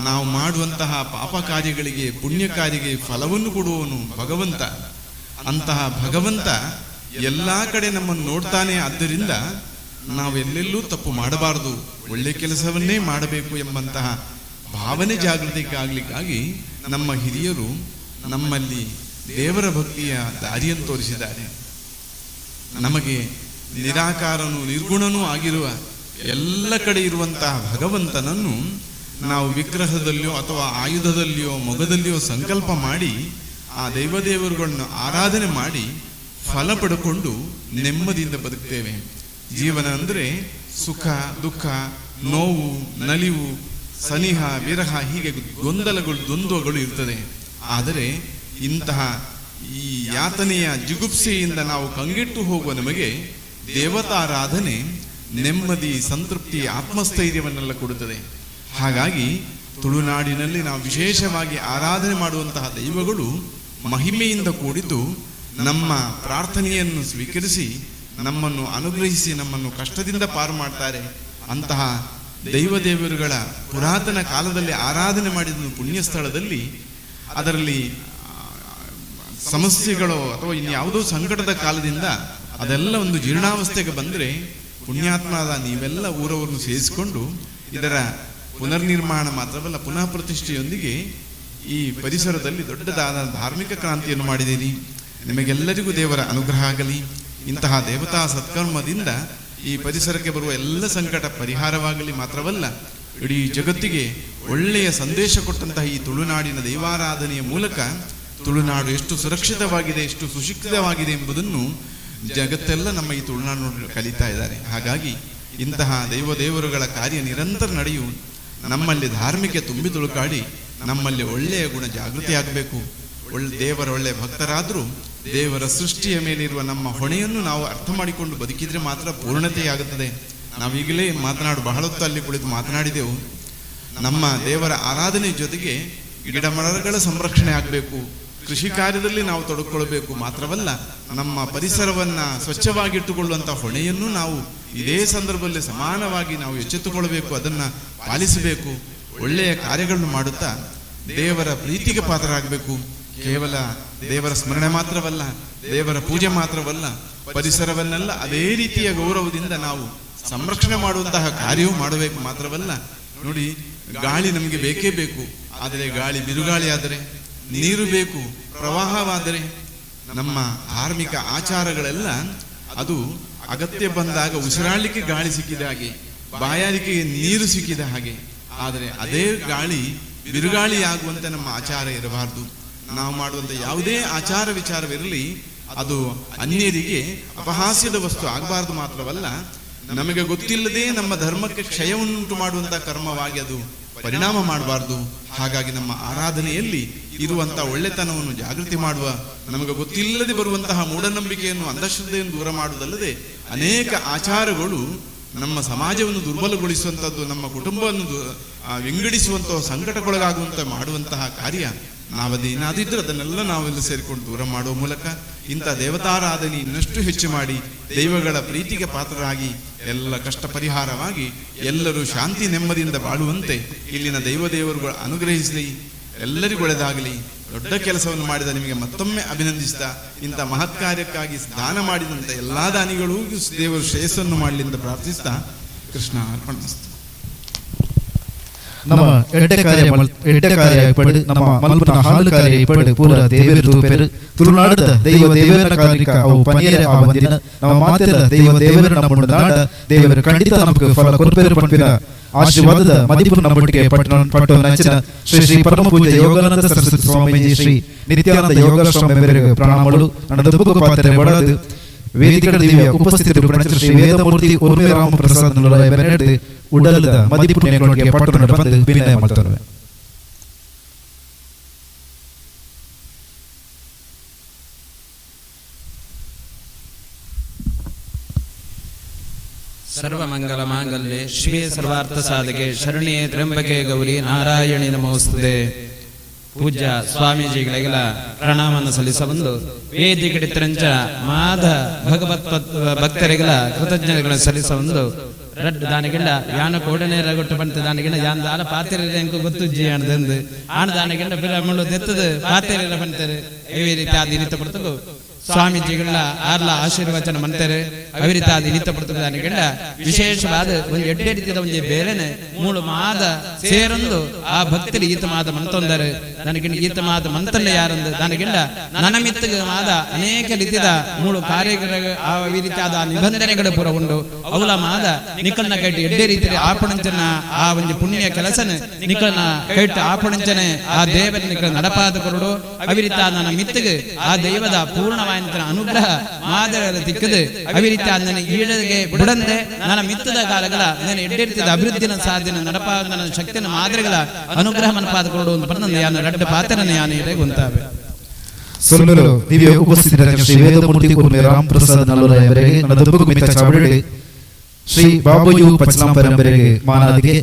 ನಾವು ಮಾಡುವಂತಹ ಪಾಪ ಕಾರ್ಯಗಳಿಗೆ, ಪುಣ್ಯ ಕಾರ್ಯಗೆ ಫಲವನ್ನು ಕೊಡುವವನು ಭಗವಂತ. ಅಂತಹ ಭಗವಂತ ಎಲ್ಲ ಕಡೆ ನಮ್ಮನ್ನು ನೋಡ್ತಾನೆ. ಆದ್ದರಿಂದ ನಾವೆಲ್ಲೆಲ್ಲೂ ತಪ್ಪು ಮಾಡಬಾರದು, ಒಳ್ಳೆ ಕೆಲಸವನ್ನೇ ಮಾಡಬೇಕು ಎಂಬಂತಹ ಭಾವನೆ ಜಾಗೃತಿಗಾಗಲಿಕ್ಕಾಗಿ ನಮ್ಮ ಹಿರಿಯರು ನಮ್ಮಲ್ಲಿ ದೇವರ ಭಕ್ತಿಯ ದಾರಿಯನ್ನು ತೋರಿಸಿದ್ದಾರೆ. ನಮಗೆ ನಿರಾಕಾರನೂ ನಿರ್ಗುಣನೂ ಆಗಿರುವ, ಎಲ್ಲ ಕಡೆ ಇರುವಂತಹ ಭಗವಂತನನ್ನು ನಾವು ವಿಗ್ರಹದಲ್ಲಿಯೋ ಅಥವಾ ಆಯುಧದಲ್ಲಿಯೋ ಮೊಗದಲ್ಲಿಯೋ ಸಂಕಲ್ಪ ಮಾಡಿ, ಆ ದೈವದೇವರುಗಳನ್ನು ಆರಾಧನೆ ಮಾಡಿ ಫಲ ಪಡ್ಕೊಂಡು ನೆಮ್ಮದಿಯಿಂದ ಬದುಕ್ತೇವೆ. ಜೀವನ ಅಂದರೆ ಸುಖ, ದುಃಖ, ನೋವು, ನಲಿವು, ಸನಿಹ, ವಿರಹ, ಹೀಗೆ ಗೊಂದಲಗಳು, ದ್ವಂದ್ವಗಳು ಇರ್ತದೆ. ಆದರೆ ಇಂತಹ ಈ ಯಾತನೆಯ ಜಿಗುಪ್ಸೆಯಿಂದ ನಾವು ಕಂಗೆಟ್ಟು ಹೋಗುವ ನಮಗೆ ದೇವತಾರಾಧನೆ ನೆಮ್ಮದಿ, ಸಂತೃಪ್ತಿ, ಆತ್ಮಸ್ಥೈರ್ಯವನ್ನೆಲ್ಲ ಕೊಡುತ್ತದೆ. ಹಾಗಾಗಿ ತುಳುನಾಡಿನಲ್ಲಿ ನಾವು ವಿಶೇಷವಾಗಿ ಆರಾಧನೆ ಮಾಡುವಂತಹ ದೈವಗಳು ಮಹಿಮೆಯಿಂದ ಕೂಡಿದ್ದು, ನಮ್ಮ ಪ್ರಾರ್ಥನೆಯನ್ನು ಸ್ವೀಕರಿಸಿ, ನಮ್ಮನ್ನು ಅನುಗ್ರಹಿಸಿ, ನಮ್ಮನ್ನು ಕಷ್ಟದಿಂದ ಪಾರು ಮಾಡ್ತಾರೆ. ಅಂತಹ ದೈವದೇವರುಗಳ ಪುರಾತನ ಕಾಲದಲ್ಲಿ ಆರಾಧನೆ ಮಾಡಿದ ಪುಣ್ಯ ಸ್ಥಳದಲ್ಲಿ ಅದರಲ್ಲಿ ಸಮಸ್ಯೆಗಳು ಅಥವಾ ಇನ್ಯಾವುದೋ ಸಂಕಟದ ಕಾಲದಿಂದ ಅದೆಲ್ಲ ಒಂದು ಜೀರ್ಣಾವಸ್ಥೆಗೆ ಬಂದರೆ, ಪುಣ್ಯಾತ್ಮದ ನೀವೆಲ್ಲ ಊರವರನ್ನು ಸೇರಿಸಿಕೊಂಡು ಇದರ ಪುನರ್ನಿರ್ಮಾಣ ಮಾತ್ರವಲ್ಲ, ಪುನಃ ಪ್ರತಿಷ್ಠೆಯೊಂದಿಗೆ ಈ ಪರಿಸರದಲ್ಲಿ ದೊಡ್ಡದಾದ ಧಾರ್ಮಿಕ ಕ್ರಾಂತಿಯನ್ನು ಮಾಡಿದ್ದೀರಿ. ನಿಮಗೆಲ್ಲರಿಗೂ ದೇವರ ಅನುಗ್ರಹ ಆಗಲಿ. ಇಂತಹ ದೇವತಾ ಸತ್ಕರ್ಮದಿಂದ ಈ ಪರಿಸರಕ್ಕೆ ಬರುವ ಎಲ್ಲ ಸಂಕಟ ಪರಿಹಾರವಾಗಲಿ. ಮಾತ್ರವಲ್ಲ, ಇಡೀ ಜಗತ್ತಿಗೆ ಒಳ್ಳೆಯ ಸಂದೇಶ ಕೊಟ್ಟಂತಹ ಈ ತುಳುನಾಡಿನ ದೈವಾರಾಧನೆಯ ಮೂಲಕ ತುಳುನಾಡು ಎಷ್ಟು ಸುರಕ್ಷಿತವಾಗಿದೆ, ಎಷ್ಟು ಸುಶಿಕ್ಷಿತವಾಗಿದೆ ಎಂಬುದನ್ನು ಜಗತ್ತೆಲ್ಲ ನಮ್ಮ ಈ ತುಳುನಾಡು ನೋಡಿ ಕಲಿತಾ ಇದ್ದಾರೆ. ಹಾಗಾಗಿ ಇಂತಹ ದೈವ ದೇವರುಗಳ ಕಾರ್ಯ ನಿರಂತರ ನಡೆಯು. ನಮ್ಮಲ್ಲಿ ಧಾರ್ಮಿಕ ತುಂಬಿ ತುಳುಕಾಡಿ ನಮ್ಮಲ್ಲಿ ಒಳ್ಳೆಯ ಗುಣ ಜಾಗೃತಿ ಆಗಬೇಕು. ಒಳ್ಳೆ ದೇವರ ಒಳ್ಳೆಯ ಭಕ್ತರಾದರೂ ದೇವರ ಸೃಷ್ಟಿಯ ಮೇಲಿರುವ ನಮ್ಮ ಹೊಣೆಯನ್ನು ನಾವು ಅರ್ಥ ಮಾಡಿಕೊಂಡು ಬದುಕಿದ್ರೆ ಮಾತ್ರ ಪೂರ್ಣತೆಯಾಗುತ್ತದೆ. ನಾವೀಗಲೇ ಬಹಳ ಹೊತ್ತು ಅಲ್ಲಿ ಕುಳಿತು ಮಾತನಾಡಿದೆವು. ನಮ್ಮ ದೇವರ ಆರಾಧನೆ ಜೊತೆಗೆ ಗಿಡ ಮರಗಳ ಸಂರಕ್ಷಣೆ ಆಗಬೇಕು, ಕೃಷಿ ಕಾರ್ಯದಲ್ಲಿ ನಾವು ತೊಡಗಿಕೊಳ್ಳಬೇಕು. ಮಾತ್ರವಲ್ಲ, ನಮ್ಮ ಪರಿಸರವನ್ನ ಸ್ವಚ್ಛವಾಗಿಟ್ಟುಕೊಳ್ಳುವಂಥ ಹೊಣೆಯನ್ನು ನಾವು ಇದೇ ಸಂದರ್ಭದಲ್ಲಿ ಸಮಾನವಾಗಿ ನಾವು ಎಚ್ಚೆತ್ತುಕೊಳ್ಳಬೇಕು, ಅದನ್ನ ಪಾಲಿಸಬೇಕು. ಒಳ್ಳೆಯ ಕಾರ್ಯಗಳನ್ನು ಮಾಡುತ್ತಾ ದೇವರ ಪ್ರೀತಿಗೆ ಪಾತ್ರರಾಗಬೇಕು. ಕೇವಲ ದೇವರ ಸ್ಮರಣೆ ಮಾತ್ರವಲ್ಲ, ದೇವರ ಪೂಜೆ ಮಾತ್ರವಲ್ಲ. ಪರಿಸರವನ್ನೆಲ್ಲ ಅದೇ ರೀತಿಯ ಗೌರವದಿಂದ ನಾವು ಸಂರಕ್ಷಣೆ ಮಾಡುವಂತಹ ಕಾರ್ಯವೂ ಮಾಡಬೇಕು. ಮಾತ್ರವಲ್ಲ, ನೋಡಿ, ಗಾಳಿ ನಮಗೆ ಬೇಕೇ ಬೇಕು. ಆದರೆ ಗಾಳಿ ಬಿರುಗಾಳಿ ಆದರೆ, ನೀರು ಬೇಕು, ಪ್ರವಾಹವಾದರೆ, ನಮ್ಮ ಧಾರ್ಮಿಕ ಆಚಾರಗಳೆಲ್ಲ ಅದು ಅಗತ್ಯ ಬಂದಾಗ ಉಸಿರಾಡಲಿಕ್ಕೆ ಗಾಳಿ ಸಿಕ್ಕಿದ ಹಾಗೆ, ಬಾಯಾರಿಕೆಗೆ ನೀರು ಸಿಕ್ಕಿದ ಹಾಗೆ. ಆದರೆ ಅದೇ ಗಾಳಿ ಬಿರುಗಾಳಿಯಾಗುವಂತೆ ನಮ್ಮ ಆಚಾರ ಇರಬಾರದು. ನಾವು ಮಾಡುವಂಥ ಯಾವುದೇ ಆಚಾರ ವಿಚಾರವಿರಲಿ, ಅದು ಅನ್ಯರಿಗೆ ಅಪಹಾಸ್ಯದ ವಸ್ತು ಆಗಬಾರದು. ಮಾತ್ರವಲ್ಲ, ನಮಗೆ ಗೊತ್ತಿಲ್ಲದೆ ನಮ್ಮ ಧರ್ಮಕ್ಕೆ ಕ್ಷಯವನ್ನುಂಟು ಮಾಡುವಂಥ ಕರ್ಮವಾಗಿ ಅದು ಪರಿಣಾಮ ಮಾಡಬಾರ್ದು. ಹಾಗಾಗಿ ನಮ್ಮ ಆರಾಧನೆಯಲ್ಲಿ ಇರುವಂತಹ ಒಳ್ಳೆತನವನ್ನು ಜಾಗೃತಿ ಮಾಡುವ, ನಮಗೆ ಗೊತ್ತಿಲ್ಲದೆ ಬರುವಂತಹ ಮೂಢನಂಬಿಕೆಯನ್ನು, ಅಂಧಶ್ರದ್ಧೆಯನ್ನು ದೂರ ಮಾಡುವುದಲ್ಲದೆ, ಅನೇಕ ಆಚಾರಗಳು ನಮ್ಮ ಸಮಾಜವನ್ನು ದುರ್ಬಲಗೊಳಿಸುವಂಥದ್ದು, ನಮ್ಮ ಕುಟುಂಬವನ್ನು ವಿಂಗಡಿಸುವಂತಹ, ಸಂಕಟಕ್ಕೊಳಗಾಗುವಂಥ ಮಾಡುವಂತಹ ಕಾರ್ಯ ನಾವದೇನಾದಿದ್ರೂ ಅದನ್ನೆಲ್ಲ ನಾವೆಲ್ಲ ಸೇರಿಕೊಂಡು ದೂರ ಮಾಡುವ ಮೂಲಕ ಇಂಥ ದೇವತಾರಾಧನೆ ಇನ್ನಷ್ಟು ಹೆಚ್ಚು ಮಾಡಿ, ದೈವಗಳ ಪ್ರೀತಿಗೆ ಪಾತ್ರರಾಗಿ, ಎಲ್ಲ ಕಷ್ಟ ಪರಿಹಾರವಾಗಿ, ಎಲ್ಲರೂ ಶಾಂತಿ ನೆಮ್ಮದಿಯಿಂದ ಬಾಳುವಂತೆ ಇಲ್ಲಿನ ದೈವ ದೇವರುಗಳು ಅನುಗ್ರಹಿಸಲಿ, ಎಲ್ಲರಿಗೂ ಒಳ್ಳೆಯದಾಗಲಿ. ದೊಡ್ಡ ಕೆಲಸವನ್ನು ಮಾಡಿದ ನಿಮಗೆ ಮತ್ತೊಮ್ಮೆ ಅಭಿನಂದಿಸ್ತಾ, ಇಂಥ ಮಹತ್ ಕಾರ್ಯಕ್ಕಾಗಿ ದಾನ ಮಾಡಿದಂಥ ಎಲ್ಲ ದಾನಿಗಳಿಗೂ ದೇವರು ಶ್ರೇಯಸ್ಸನ್ನು ಮಾಡಲಿ ಅಂತ ಪ್ರಾರ್ಥಿಸ್ತಾ, ಕೃಷ್ಣ ಅರ್ಪಣಮಸ್ತು. ನಮ್ಮ ಎಡ್ಡೆ ಕಾರ್ಯ ಎಡ್ಡೆ ಕಾರ್ಯ ಇಪ್ಪಡು, ನಮ್ಮ ಮಲ್ಪನ ಹಾಲು ಕಾರ್ಯ ಇಪ್ಪಡು, ಪೂರ ದೇವೇರು ತೂಪೆರು. ತುಳುನಾಡದ ದೈವ ದೇವರ ಕಾರ್ಯಕ ಅವು ಪನಿಯರೆ ಆ ಬಂದಿನ ನಮ್ಮ ಮಾತೆರ ದೈವ ದೇವರ ನಮ್ಮ ನಾಡ ದೇವರು ಖಂಡಿತ ನಮಗೆ ಫಲ ಕೊರ್ಪೇರು ಪನ್ಪಿನ ಆಶೀರ್ವಾದದ ಮದಿಪು ನಮ್ಮೊಟ್ಟಿಗೆ ಪಟ್ಟಣ ಪಟ್ಟು ನಚಿನ ಶ್ರೀ ಶ್ರೀ ಪರಮ ಪೂಜ್ಯ ಯೋಗಾನಂದ ಸರಸ್ವತಿ ಸ್ವಾಮೀಜಿ, ಶ್ರೀ ನಿತ್ಯಾನಂದ ಯೋಗಾಶ್ರಮ ಮೇರೆಗೆ ಪ್ರಣಾಮಗಳು. ನಡೆದ ಪಾತ್ರೆ ಬಡದು ವೇದಿಕೆ ದಿವ್ಯ ಉಪಸ್ಥಿತರು ಶ್ರೀ ವೇದಮೂರ್ತಿ ಉರ್ಮಿ ರಾಮ ಪ್ರಸಾದ್ ಬೆರೆದು ಉಡಲದ ಮದಿಪು ನೆನೊಟ್ಟಿಗೆ ಪಟ್ಟಣ ಬಂದು ವಿನಯ ಮಾಡ್ತಾರೆ. ಸರ್ವಮಂಗಲ ಮಾಂಗಲ್ಯೆ ಶಿವೆ ಸರ್ವಾರ್ಥ ಸಾಧಕೆ ಶರಣ್ಯೇ ತ್ರ್ಯಂಬಕೆ ಗೌರಿ ನಾರಾಯಣಿ ನಮೋಸ್ತುತೆ. ಪೂಜ್ಯ ಸ್ವಾಮೀಜಿಗಳಿಗೆಲ್ಲ ಪ್ರಣಾಮವನ್ನು ಸಲ್ಲಿಸಬಂದು, ವೇದಿಕೆ ತ್ರಂಚ ಮಾಧ ಭಗವತ್ ಭಕ್ತರಿಗೆಲ್ಲ ಕೃತಜ್ಞತೆಗಳನ್ನು ಸಲ್ಲಿಸಬಂದು, ರಡ್ಡ್ ದಾನಿಗೆಂಡ ಯಾನ ಕೋಡನೆ ರಗೊಟ್ಟು ಪಂತ ದಾನಿಗೆಂಡ ಯಾನ್ ದಾಲ ಪಾತೆರೆ ಎಂಕು ಗೊತ್ತುಜ್ಜಿ ಆಣದಂದು ಆಣ ದಾನಿಗೆಂಡ ಪಿರ ಮುಳ್ಳು ದೆತ್ತದು ಪಾತೆರೆ ಪಂತಾರೆ. ಈ ರೀತಿ ಆದಿ ನಿತ್ತ ಪಡ್ತಗು ಸ್ವಾಮೀಜಿಗಳ ಆರ್ಲ ಆಶೀರ್ವಚನ ಮಂತಾರೆ. ಅವಿರಿತ ಆದಿ ನಿತ್ತ ಪಡ್ತಗು ದಾನಿಗೆಂಡ ವಿಶೇಷವಾದ ಒಂದು ಎಡ್ಡೆ ರೀತಿಯ ಒಂದು ಬೇಲೆನೆ ಮೂಳು ಮಾದ ಸೇರೊಂದು ಆ ಭಕ್ತರು ಈತ ಮಾದ ಮಂತೊಂದರೆ ನನಗೆ ಈತ ಮಾದ ಮಂತನ್ನ ಯಾರಂದು ನನಗೆಂಡ ನನಮಿತ್ತ ಮಾದ ಅನೇಕ ರೀತಿಯ ಮೂಳು ಕಾರ್ಯಗಳ ಆ ರೀತಿಯಾದ ನಿಬಂಧನೆಗಳು ಪೂರ ಉಂಡು. ಅವಲ ಮಾದ ನಿಕಲ್ನ ಕೈಟ್ ಎಡ್ಡೆ ರೀತಿಯ ಆಪಣಂಚನ ಆ ಒಂದು ಪುಣ್ಯ ಕೆಲಸನ ನಿಕಲ್ನ ಕೈಟ್ ಆಪಣಂಚನೆ ಆ ದೇವರ ನಿಕಲ್ ನಡಪಾದ ಕೊರಡು. ಅವಿರಿತ ನನ್ನ ಮಿತ್ತಿಗೆ ಆ ದೈವದ ಪೂರ್ಣವಾದ ಅನುಗ್ರಹ ಮಾದರ ತಿಕ್ಕದು. ಅವಿರಿತ ನನ್ನ ಈಡಗೆ ಬಿಡಂದೆ ನನ್ನ ಮಿತ್ತದ ಕಾಲಗಳ ನನ್ನ ಎಡ್ಡೆ ರೀತಿಯ ಅಭಿವೃದ್ಧಿನ ಸಾಧನೆ ನಡಪಾದ ನನ್ನ ಶಕ್ತಿನ ಮಾದರಿಗಳ ಅನುಗ್ರಹ ಮನಪಾದ ಕೊರಡು ಅಂತ ಬಂದ ಯಾನ ರಡ್ಡ ಪಾತ್ರನ ಯಾನ ಇಡೆ ಗುಂತಾವೆ. ಸೊಲ್ಲಲು ದಿವ್ಯ ಉಪಸ್ಥಿತರಾದ ಶ್ರೀ ವೇದಮೂರ್ತಿ ಉರ್ಮೆ ರಾಮ್ ಪ್ರಸಾದ್ ನಲ್ಲೂರಾಯವರಿಗೆ ನನ್ನ ಮಿತ್ತ ಚಾವಡಿ ಶ್ರೀ ಬಾಬುಯು ಪಚ್ಲಾಂ ಪರಂಪರೆಗೆ ಮಾನಾದಿಗೆ.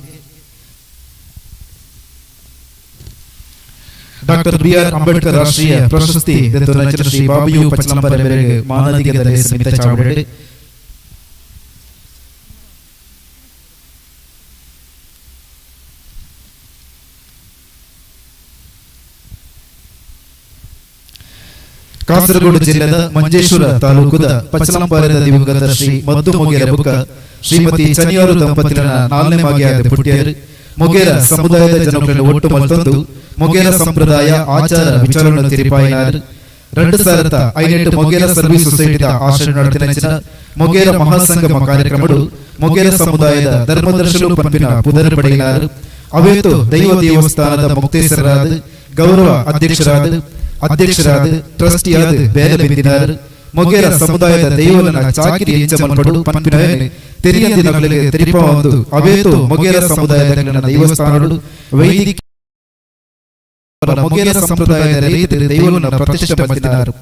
Doctor B R Ambedkar ರಾಷ್ಟ್ರೀಯ ಪ್ರಶಸ್ತಿ ದತ್ತು ಶ್ರೀ ಬಾಬುಯು ಪಚ್ಲಾಂ ಪರಂಪರೆಗೆ ಮಾನಾದಿಗೆ ಮಿತ್ತ ಚಾವಡಿ. ಕಾಸರಗೋಡು ಜಿಲ್ಲೆದ ಮಂಜೇಶ್ವರ ತಾಲೂಕುದ ಪಚಲಂಪಾರದ ದಿವಂಗತ ಶ್ರೀ ಮದ್ದು ಮೊಗೇರ ಬುಕ್ಕ ಶ್ರೀಮತಿ ಚನಿಯಾರು ದಂಪತಿನ ನಾಲ್ನೇ ಮಗೆಯಾದ ಪುಟ್ಟಿಯರು. ಮೊಗೇರ ಸಮುದಾಯದ ಜನಗಳನ್ನು ಒಟ್ಟು ಮಲ್ತೊಂದು ಮೊಗೇರ ಸಂಪ್ರದಾಯ ಆಚಾರ ವಿಚಾರಗಳನ್ನು ತಿರಿಪಾಯಿನಾರು. 2008 ಮೊಗೇರ ಸರ್ವಿಸ್ ಸೊಸೈಟಿದ ಆಶ್ರಯ ನಡೆತಿನ ಮೊಗೇರ ಮಹಾಸಂಗಮ ಕಾರ್ಯಕ್ರಮಡು ಮೊಗೇರ ಸಮುದಾಯದ ಧರ್ಮದರ್ಶಲು ಪಂಪಿನ ಪುದರ್ ಪಡೆಯಿನಾರು. ಅವೇತು ದೈವ ದೇವಸ್ಥಾನದ ಮುಕ್ತೇಸರಾದ ಗೌರವ ಅಧ್ಯಕ್ಷರಾದ ಅಧ್ಯಕ್ಷರಾದ ಟ್ರಸ್ಟಿಯಾದ ಬೇಲೆ ಬಿಂದಿನಾರು. ಮೊಗೇರ ಸಮುದಾಯದ ದೈವಲನ ಚಾಕಿರಿ ಎಂಚ ಮನ್ಪಡು ಪನ್ಪಿನವೇನೆ ತೆರಿಯ ದಿನಗಳಿಗೆ ತೆರಿಪವಂದು ಅವೇತು ಮೊಗೇರ ಸಮುದಾಯದ ದೇವಸ್ಥಾನಗಳು ವೈದಿಕ ಮೊಗೇರ ಸಂಪ್ರದಾಯದ ರೀತಿ ದೈವಲನ ಪ್ರತಿಷ್ಠೆ ಮಲ್ತಿನಾರು.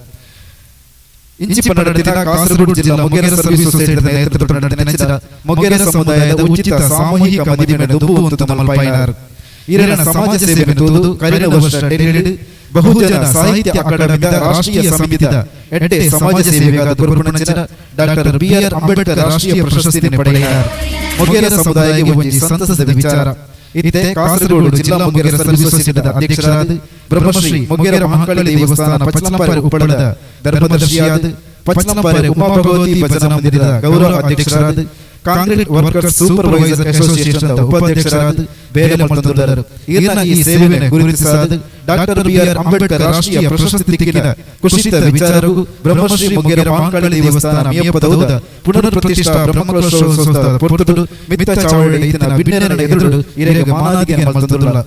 ಇಂಚಿಪ ನಡೆದಿನ ಕಾಸರಗೋಡು ಜಿಲ್ಲಾ ಮೊಗೇರ ಸರ್ವಿಸ್ ಸೊಸೈಟಿದ ನೇತೃತ್ವ ನಡೆದ ಮೊಗೇರ ಸಮುದಾಯದ ಉಚಿತ ಸಾಮೂಹಿಕ ಮದಿಮೆ ದುಂಬು ಒಂದು ಮಲ್ಪಾಯಿನಾರು. ಈರನ ಸಮಾಜ ಸೇವೆ ತೂದು ಕರಿನ ವರ್ಷ ಡೆಲ್ಲಿಡ್ ಬಹುಜನ ಸಾಹಿತ್ಯ ಅಕಾಡೆಮಿದ ರಾಷ್ಟ್ರೀಯ ಸಮಿತಿದ ಎಡ್ಡೆ ಸಮಾಜ ಸೇವೆಗಾದ ಗುರುಪುಣಂಚನ doctor B R Ambedkar ರಾಷ್ಟ್ರೀಯ ಪ್ರಶಸ್ತಿ ಪಡೆಯಿನಾರು. ಮೊಗೇರ ಸಮುದಾಯಕ್ಕೆ ಒಂಜಿ ಸಂತಸದ ವಿಚಾರ. ಇತ್ತೆ ಕಾಸರಗೋಡು ಜಿಲ್ಲಾ ಮೊಗೇರ ಸರ್ವಿಸ್ ಸೊಸೈಟಿದ ಅಧ್ಯಕ್ಷರಾದ ಬ್ರಹ್ಮಶ್ರೀ ಮೊಗೇರ ಮಹಾಕಾಳಿ ದೇವಸ್ಥಾನ ಪಚ್ಲಂಪಾರ ಉಪ್ಪಳದ ಧರ್ಮದರ್ಶಿಯಾದ ಪಚ್ಲಂಪಾರೆ ಉಮಾ ಭಗವತಿ ಭಜನಾ ಮಂದಿರದ ಗೌರವ ಅಧ್ಯಕ್ಷರಾದ, ಕಾಂಕ್ರೀಟ್ ವರ್ಕರ್ಸ್ ಸೂಪರ್ವೈಸರ್ ಅಸೋಸಿಯೇಷನ್ ಉಪಾಧ್ಯಕ್ಷರಾದ ಬೇಲೆ ಮಲ್ತೊಂದುಲ್ಲೆರ್. ಈರ್ನ ಈ ಸೇವೆನ್ ಗುರುತಿಸಾದ್ ಡಾಕ್ಟರ್ ಬಿ ಆರ್ ಅಂಬೇಡ್ಕರ್ ರಾಷ್ಟ್ರೀಯ ಪ್ರಶಸ್ತಿ ತಿಕ್ಕಿನ ಖುಷಿತ ವಿಚಾರಗು ಬ್ರಹ್ಮಶ್ರೀ ಮೊಗೇರ ಮಹಾಂಕಾಳಿ ದೇವಸ್ಥಾನ ಮಿಯಪದವುದ ಪುನರ್ ಪ್ರತಿಷ್ಠಾ ಬ್ರಹ್ಮಕಲಶೋತ್ಸವದ ಪೊರ್ತುಡು ಮಿತ್ತ ಚಾವಡಿ ಇತ್ತಿನ ಬಿನ್ನೆರೆನ ಎದುರುಡು ಇರೆಗ್ ಮಾನಾದಿಗೆ ಮಲ್ತೊಂದುಲ್ಲ.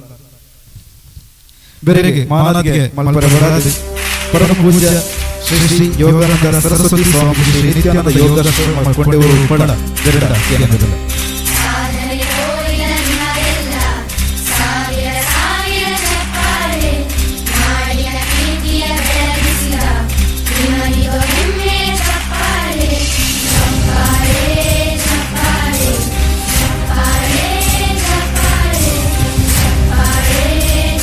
ಬೆರೆಗೆ ಮಾನಾದಿಗೆ ಮಲ್ಪರೆ ಬರಾದ್ ಪರಮ ಪೂಜ್ಯ ಶ್ರೀ ಶ್ರೀ ಯೋಗಾನಂದ ಸರಸ್ವತಿ ಸ್ವಾಮಿ ಶ್ರೀ ನಿತ್ಯಾನಂದ ಯೋಗಾಶ್ರಮ ಕೊಂಡೆವರು ಉಪ್ಪಳ ಬೆರಡ ಕೇಂದ್ರದಲ್ಲಿ. ಸಾಧನೆ ತೋರಿದ ನಿಮಗೆಲ್ಲ ಸಾವಿರ ಸಾವಿರ ಚಪ್ಪಾಳೆ. ನಾಡಿನ ಕೀರ್ತಿಯ ಬೆಳಗಿಸಿದ ನಿಮಗಿದು ಹೆಮ್ಮೆಯ ಚಪ್ಪಾಳೆ. ಚಪ್ಪಾಳೆ, ಚಪ್ಪಾಳೆ, ಚಪ್ಪಾಳೆ, ಚಪ್ಪಾಳೆ, ಚಪ್ಪಾಳೆ,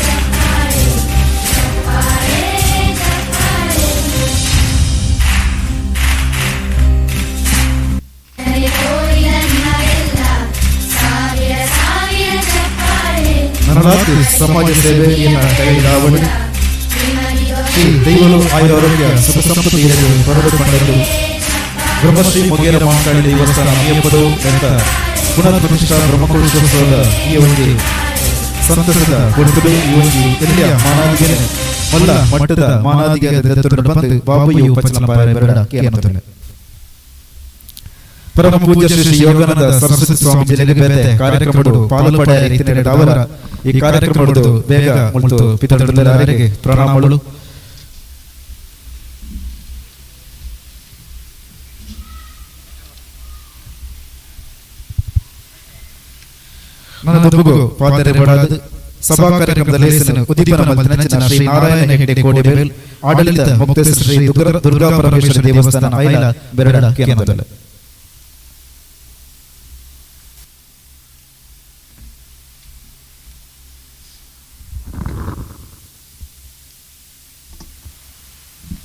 ಚಪ್ಪಾಳೆ, ಚಪ್ಪಾಳೆ, ಚಪ್ಪಾಳೆ. ಸಾಧನೆ ತೋರಿದ ನಿಮಗೆಲ್ಲ ಸಾವಿರ ಸಾವಿರ ಚಪ್ಪಾಳೆ. ನನಲಾತ್ ಸಮಾಜ ಸೇವೆ ಈರ್ನ ಕೈಲಾವಡ್. ಶ್ರೀ ದೈವಲು ಆಯುರಾರೋಗ್ಯ ಸುಖ ಸಂಪತ್ತು ಇರಲು ಹೊರಡು ಪಂಡರು. ಬ್ರಹ್ಮಶ್ರೀ ಮೊಗೇರ ಮಹಾಂಕಾಳಿ ದೇವಸ್ಥಾನ ಮಿಯಪದವು ಎಂತ ಪುನರ್ ಪ್ರತಿಷ್ಠಾ ಬ್ರಹ್ಮಕಲಶೋತ್ಸವದ ಈ ಒಂದು ಸಂತಸದ ಪೊರ್ತುಡು ಈ ಒಂದು ಎಲ್ಯ ಮಾನಾದಿಗೆ ಮಲ್ಲ ಮಟ್ಟದ ಮಾನಾದಿಗೆ ದೆತ್ತೊಂಡು ಬಂದು ಬಾಬುಯು ಪಚ್ಚಲಂಪಾರೆ ಬೆರಡ ಕೇನತೊಲೆ. ಪರಮ ಪೂಜ್ಯ ಶ್ರೀ ಶ್ರೀ ಯೋಗಾನಂದ ಸರಸ್ವತಿ ಸ್ವಾಮೀಜಿ ಬೇತೆ ಕಾರ್ಯಕ್ರಮಡು ಪಾಲು ಪಡೆಯ ಅವರ ಈ ಕಾರ್ಯಕ್ರಮಡು ಬೇಗ ಮುಲ್ತು ಪಿತಡುಲ್ಲೆರ್. ಪ್ರಣಾಮಗಳು. ನನ್ನ ದುಬ್ಬುಗು ಪಾದರೆ ಬಡಾದ್ ಸಭಾ ಕಾರ್ಯಕ್ರಮದ ಲೇಸನ್ನು ಉದ್ದೀಪನ ಮಲ್ತಿನಂಚಿನ ಶ್ರೀ ನಾರಾಯಣ ಹೆಗಡೆ ಕೋಡಿಬೇಲ್, ಆಡಳಿತ ಮುಕ್ತೇಶ್ವರ ಶ್ರೀ ದುರ್ಗಾ ದುರ್ಗಾ ಪರಮೇಶ್ವರ ದೇವಸ್ಥಾನ ಐಲ ಬೆರಡ ಕೇಂದ್ರದಲ್ಲಿ.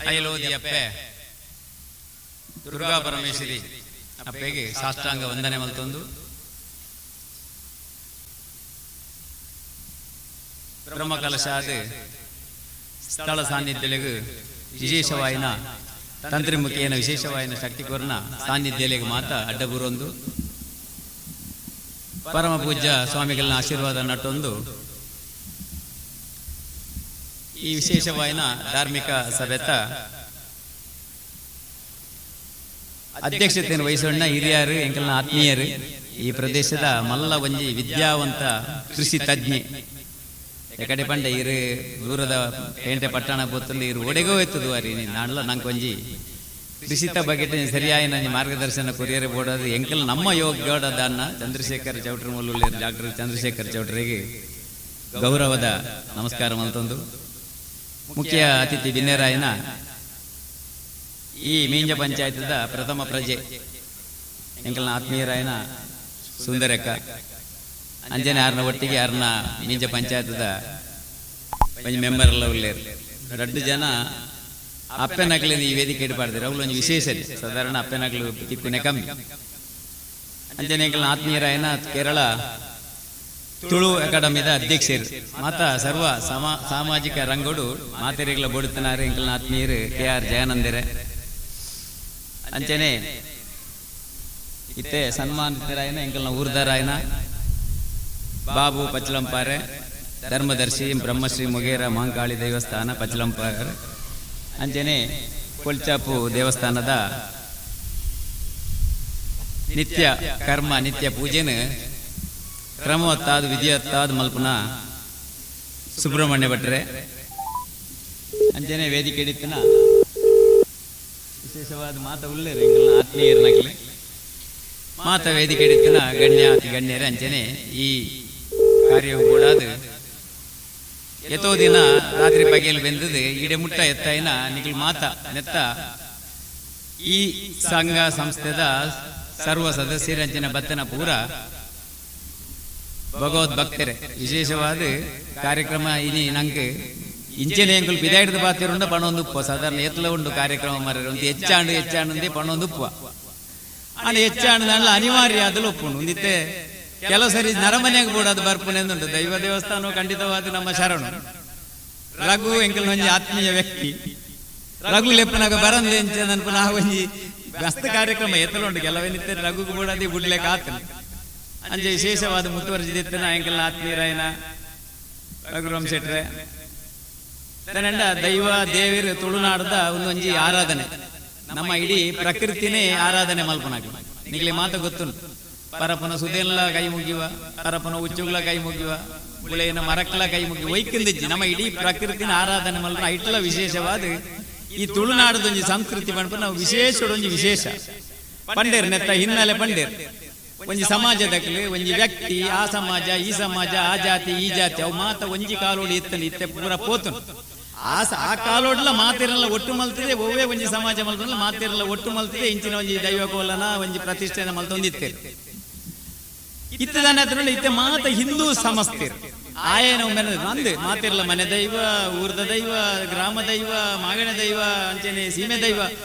ಅಯಲೋದಿ ಅಪ್ಪೆ ದುರ್ಗಾ ಪರಮೇಶ್ವರಿ ಅಪ್ಪೆಗೆ ಸಾಷ್ಟಾಂಗ ವಂದನೆ ಮಲ್ತೊಂದು, ಬ್ರಹ್ಮಕಲಶಾದ ಸ್ಥಳ ಸಾನ್ನಿಧ್ಯಲೆಗ್ ವಿಶೇಷವಾಯಿನ ತಂತ್ರಿಮುಖಿಯನ ವಿಶೇಷವಾಯಿನ ಶಕ್ತಿ ಕೊರ್ನ ಸಾನ್ನಿಧ್ಯಲೆಗ್ ಮಾತ ಅಡ್ಡಬುರೊಂದು, ಪರಮ ಪೂಜ್ಯ ಸ್ವಾಮಿಗಳನ್ನ ಆಶೀರ್ವಾದ ನಟ್ಟೊಂದು, ಈ ವಿಶೇಷವಾಯಿನ ಧಾರ್ಮಿಕ ಸಭೆತ ಅಧ್ಯಕ್ಷತೆಯನ್ನು ವಹಿಸೋಣ ಹಿರಿಯರು, ಎಂಕಲ್ನ ಆತ್ಮೀಯರು, ಈ ಪ್ರದೇಶದ ಮಲ್ಲ ಒಂಜಿ ವಿದ್ಯಾವಂತ ಕೃಷಿ ತಜ್ಞೆ. ಎಕಡೆ ಪಂಡ ಇರು ದೂರದ ಪೇಂಟೆ ಪಟ್ಟಣ ಪೋತುಂಡು ಇರು ಒಡೆಗೋ ಎತ್ತದು ಅರಿ ನಾನ್ಲ ನಂಗೆ ಒಂಜಿ ಕೃಷಿತ ಬಗ್ಗೆ ಸರಿಯಾಗಿ ನಂಜಿ ಮಾರ್ಗದರ್ಶನ ಕೊರಿಯರ್ ಬೋಡದು ಎಂಕಲ್ ನಮ್ಮ ಯೋಗ್ಯದಾನ್ನ ಚಂದ್ರಶೇಖರ್ ಚೌಟ್ರಿ ಮೂಲುಲ್ಲೇರ್. ಡಾಕ್ಟರ್ ಚಂದ್ರಶೇಖರ್ ಚೌಟ್ರಿಗೆ ಗೌರವದ ನಮಸ್ಕಾರ ಮಲ್ತೊಂದು, ಮುಖ್ಯ ಅತಿಥಿ ಬಿನ್ನೆರಾಯನ ಈ ಮೀಂಜ ಪಂಚಾಯತ್ದ ಪ್ರಥಮ ಪ್ರಜೆ ಎಂಕಲ್ನ ಆತ್ಮೀಯರಾಯನ ಸುಂದರಕ್ಕ, ಅಂಜನೆ ಆರ್ನ ಒಟ್ಟಿಗೆ ಆರ್ನ ಮೀಂಜ ಪಂಚಾಯತ್ದ ಒಂಜಿ ಮೆಂಬರ್ ಎಲ್ಲ ಉಲ್ಲೇರು. ರಡ್ಡು ಜನ ಅಪ್ಪೆನಕ್ಲಿನ ಈ ವೇದಿಕೆ ಇಡಬಾರ್ದು, ಅವ್ಲು ಒಂಜಿ ವಿಶೇಷ. ಸಾಧಾರಣ ಅಪ್ಪೆನಕ್ಲು ತಿಕ್ಕುನೆ ಕಮ್ಮಿ. ಅಂಜನೆ ಎಂಕಲ್ನ ಆತ್ಮೀಯರಾಯನ ಕೇರಳ ತುಳು ಅಕಾಡೆಮಿದ ಅಧ್ಯಕ್ಷರು, ಮಾತ ಸರ್ವ ಸಾಮಾಜಿಕ ರಂಗೋಡು ಮಾತೆರಿಗಳ ಬೊಡುತ್ತನಾರು ಎಂಕಲ್ನ ಆತ್ಮೀಯರು ಕೆ ಆರ್ ಜಯಾನಂದರೆ. ಅಂಚನೆ ಇತ್ತೆ ಸನ್ಮಾನಿತರಾಯನ ಎಂಕಲ್ನ ಊರ್ದರಾಯನ ಬಾಬು ಪಚ್ಚಲಂಪಾರೆ, ಧರ್ಮದರ್ಶಿ, ಬ್ರಹ್ಮಶ್ರೀ ಮೊಗೇರ ಮಹಾಂಕಾಳಿ ದೇವಸ್ಥಾನ ಪಚ್ಚಲಂಪಾರೆ, ಅಂಚನೆ ಕೊಲ್ಚಾಪು ದೇವಸ್ಥಾನದ ನಿತ್ಯ ಕರ್ಮ ನಿತ್ಯ ಪೂಜೆನ ಕ್ರಮವತ್ತಾದ ವಿಧಿಯತ್ತಾದ ಮಲ್ಪುನ ಸುಬ್ರಹ್ಮಣ್ಯ ಭಟ್ರೆ. ಅಂಚನೆ ವೇದಿಕೆ ಹಿಡಿತನ ವಿಶೇಷವಾದ ಮಾತ ಉಲ್ಲೇರು ಎಂಕಲ್ನ ಆತ್ಮೀಯರನಕ್ಲೆ ಮಾತ ವೇದಿಕೆ ಹಿಡಿತನ ಗಣ್ಯ ಅತಿ ಗಣ್ಯರೇ, ಅಂಚನೆ ಈ ಕಾರ್ಯವು ಕೂಡಾದು ಎತೋ ದಿನ ರಾತ್ರಿ ಬಗೆಯಲ್ಲಿ ಬೆಂದದು ಈಡೆ ಮುಟ್ಟ ಎತ್ತಾಯಿನ ನಿಖಲ್ ಮಾತ ನೆತ್ತ ಈ ಸಂಘ ಸಂಸ್ಥೆದ ಸರ್ವ ಸದಸ್ಯರಂಚಿನ ಬತ್ತನ ಪೂರ ಭಗವದ್ ಭಕ್ತರೆ. ವಿಶೇಷವಾದ ಕಾರ್ಯಕ್ರಮ ಇನಿ ನಂಗೆ ಇಂಚನೆ ಎಂಕುಲು ಪಿದಾಯಿಡ್ದು ಪಾತಿರುಂಡ ಪಣೊಂದು ಉಪ್ಪ. ಸಾಧಾರಣ ಎತ್ತಲ ಉಂಡು ಕಾರ್ಯಕ್ರಮ ಮರ ಒಂದು ಹೆಚ್ಚಾಂಡು ಹೆಚ್ಚಾಂಡು ಪಣೊಂದು ಉಪ್ಪ. ಆಂಡ ಹೆಚ್ಚಾಂಡು ನಲ್ಲ ಅನಿವಾರ್ಯ ಅದಲು ಒಪ್ಪುಂಡು. ಒಂದಿತ್ತೆ ಕೆಲವು ಸರಿ ನರಮನೆಗೆ ಬೋಡು ಅದು ಬರ್ಪುನೆ ಉಂಟು. ದೈವ ದೇವಸ್ಥಾನ ಖಂಡಿತವಾದ ನಮ್ಮ ಶರಣು. ರಘು ಎಂಕಲ್ ಒಂಜಿ ಆತ್ಮೀಯ ವ್ಯಕ್ತಿ. ರಘು ಲೆಪ್ಪನಾಗ ಬರಂದೆ ಎಂಚ ನನ್ಪುನ ಆ ಒಂಜಿ ಮಸ್ತ್ ಕಾರ್ಯಕ್ರಮ ಎತ್ತಲುಂಡು. ಕೆಲವೇನಿತ್ತೆ ರಘುಗು ಬೋಡಾದಿ ಬುಡ್ಲೆಕ್ ಆತನ. ಅಂಚೆ ವಿಶೇಷವಾದ ಮುತುವರ್ಜಿದಿತ್ತನ ಎಂಕಲ್ನ ಆತ್ಮೀಯರಾಯನ ರಘುರಾಮ್ ಶೆಟ್ರೆ. ತನ್ನಂಡ ದೈವ ದೇವಿರು ತುಳುನಾಡದ ಒಂದೊಂಜಿ ಆರಾಧನೆ. ನಮ್ಮ ಇಡೀ ಪ್ರಕೃತಿನೇ ಆರಾಧನೆ ಮಲ್ಪನಾಗ ನಿಗ್ಲಿ ಮಾತ ಗೊತ್ತುಂಟು. ಪರಪನ ಸುದೇನ್ಲ ಕೈ ಮುಗಿಯುವ, ಪರಪನ ಉಚ್ಚುಗಳ ಕೈ ಮುಗಿಯುವ, ಬುಳೆಯನ ಮರಕ್ಕಲ ಕೈ ಮುಗಿ ಒಯ್ಕಿಂದಿಜ್ಜಿ. ನಮ್ಮ ಇಡೀ ಪ್ರಕೃತಿನ ಆರಾಧನೆ ಮಲ್ಪನ ಐಟ್ಲ ವಿಶೇಷವಾದ ಈ ತುಳುನಾಡದೊಂಜಿ ಸಂಸ್ಕೃತಿ ಪನ್ಪುನ ನಾವು ವಿಶೇಷಡೊಂಜಿ ವಿಶೇಷ. ಪಂಡೇರ್ ನೆತ್ತ ಹಿನ್ನೆಲೆ ಪಂಡೇರ್ ಒಂಜಿ ಸಮಾಜದಕ್ಲೆ ಒಂಜಿ ವ್ಯಕ್ತಿ, ಆ ಸಮಾಜ ಈ ಸಮಾಜ, ಆ ಜಾತಿ ಈ ಜಾತಿ, ಅವು ಮಾತ ಒಂಜಿ ಕಾಲೋಡಿ ಇತ್ತನ. ಇತ್ತೆ ಪೂರ ಪೋತುನು. ಆ ಆ ಕಾಲೋಡ್ಲ ಮಾತಿರಲ್ಲ ಒಟ್ಟು ಮಲ್ತದೆ. ಒವ್ವೇ ಒಂಜಿ ಸಮಾಜ ಮಲ್ತಲ್ಲ ಮಾತಿರಲ್ಲ ಒಟ್ಟು ಮಲ್ತದೆ. ಇಂಚಿನ ಒಂಜಿ ದೈವ ಕೋಲನ ಒಂಜಿ ಪ್ರತಿಷ್ಠೆನ ಮಲ್ತೊಂದಿತ್ತೇವೆ. ಇತ್ತದಾನ ಹತ್ರ ಇತ್ತೆ ಮಾತ ಹಿಂದೂ ಸಮಸ್ತಿರ್ ಆಯನ ಒಮ್ಮೆ ಅಂದ್ ಮಾತಿರ್ಲ ಮನೆ ದೈವ, ಊರ್ದ ದೈವ, ಗ್ರಾಮ ದೈವ, ಮಾಗಣೆ ದೈವ, ಅಂಚನೆ ಸೀಮೆ ದೈವ,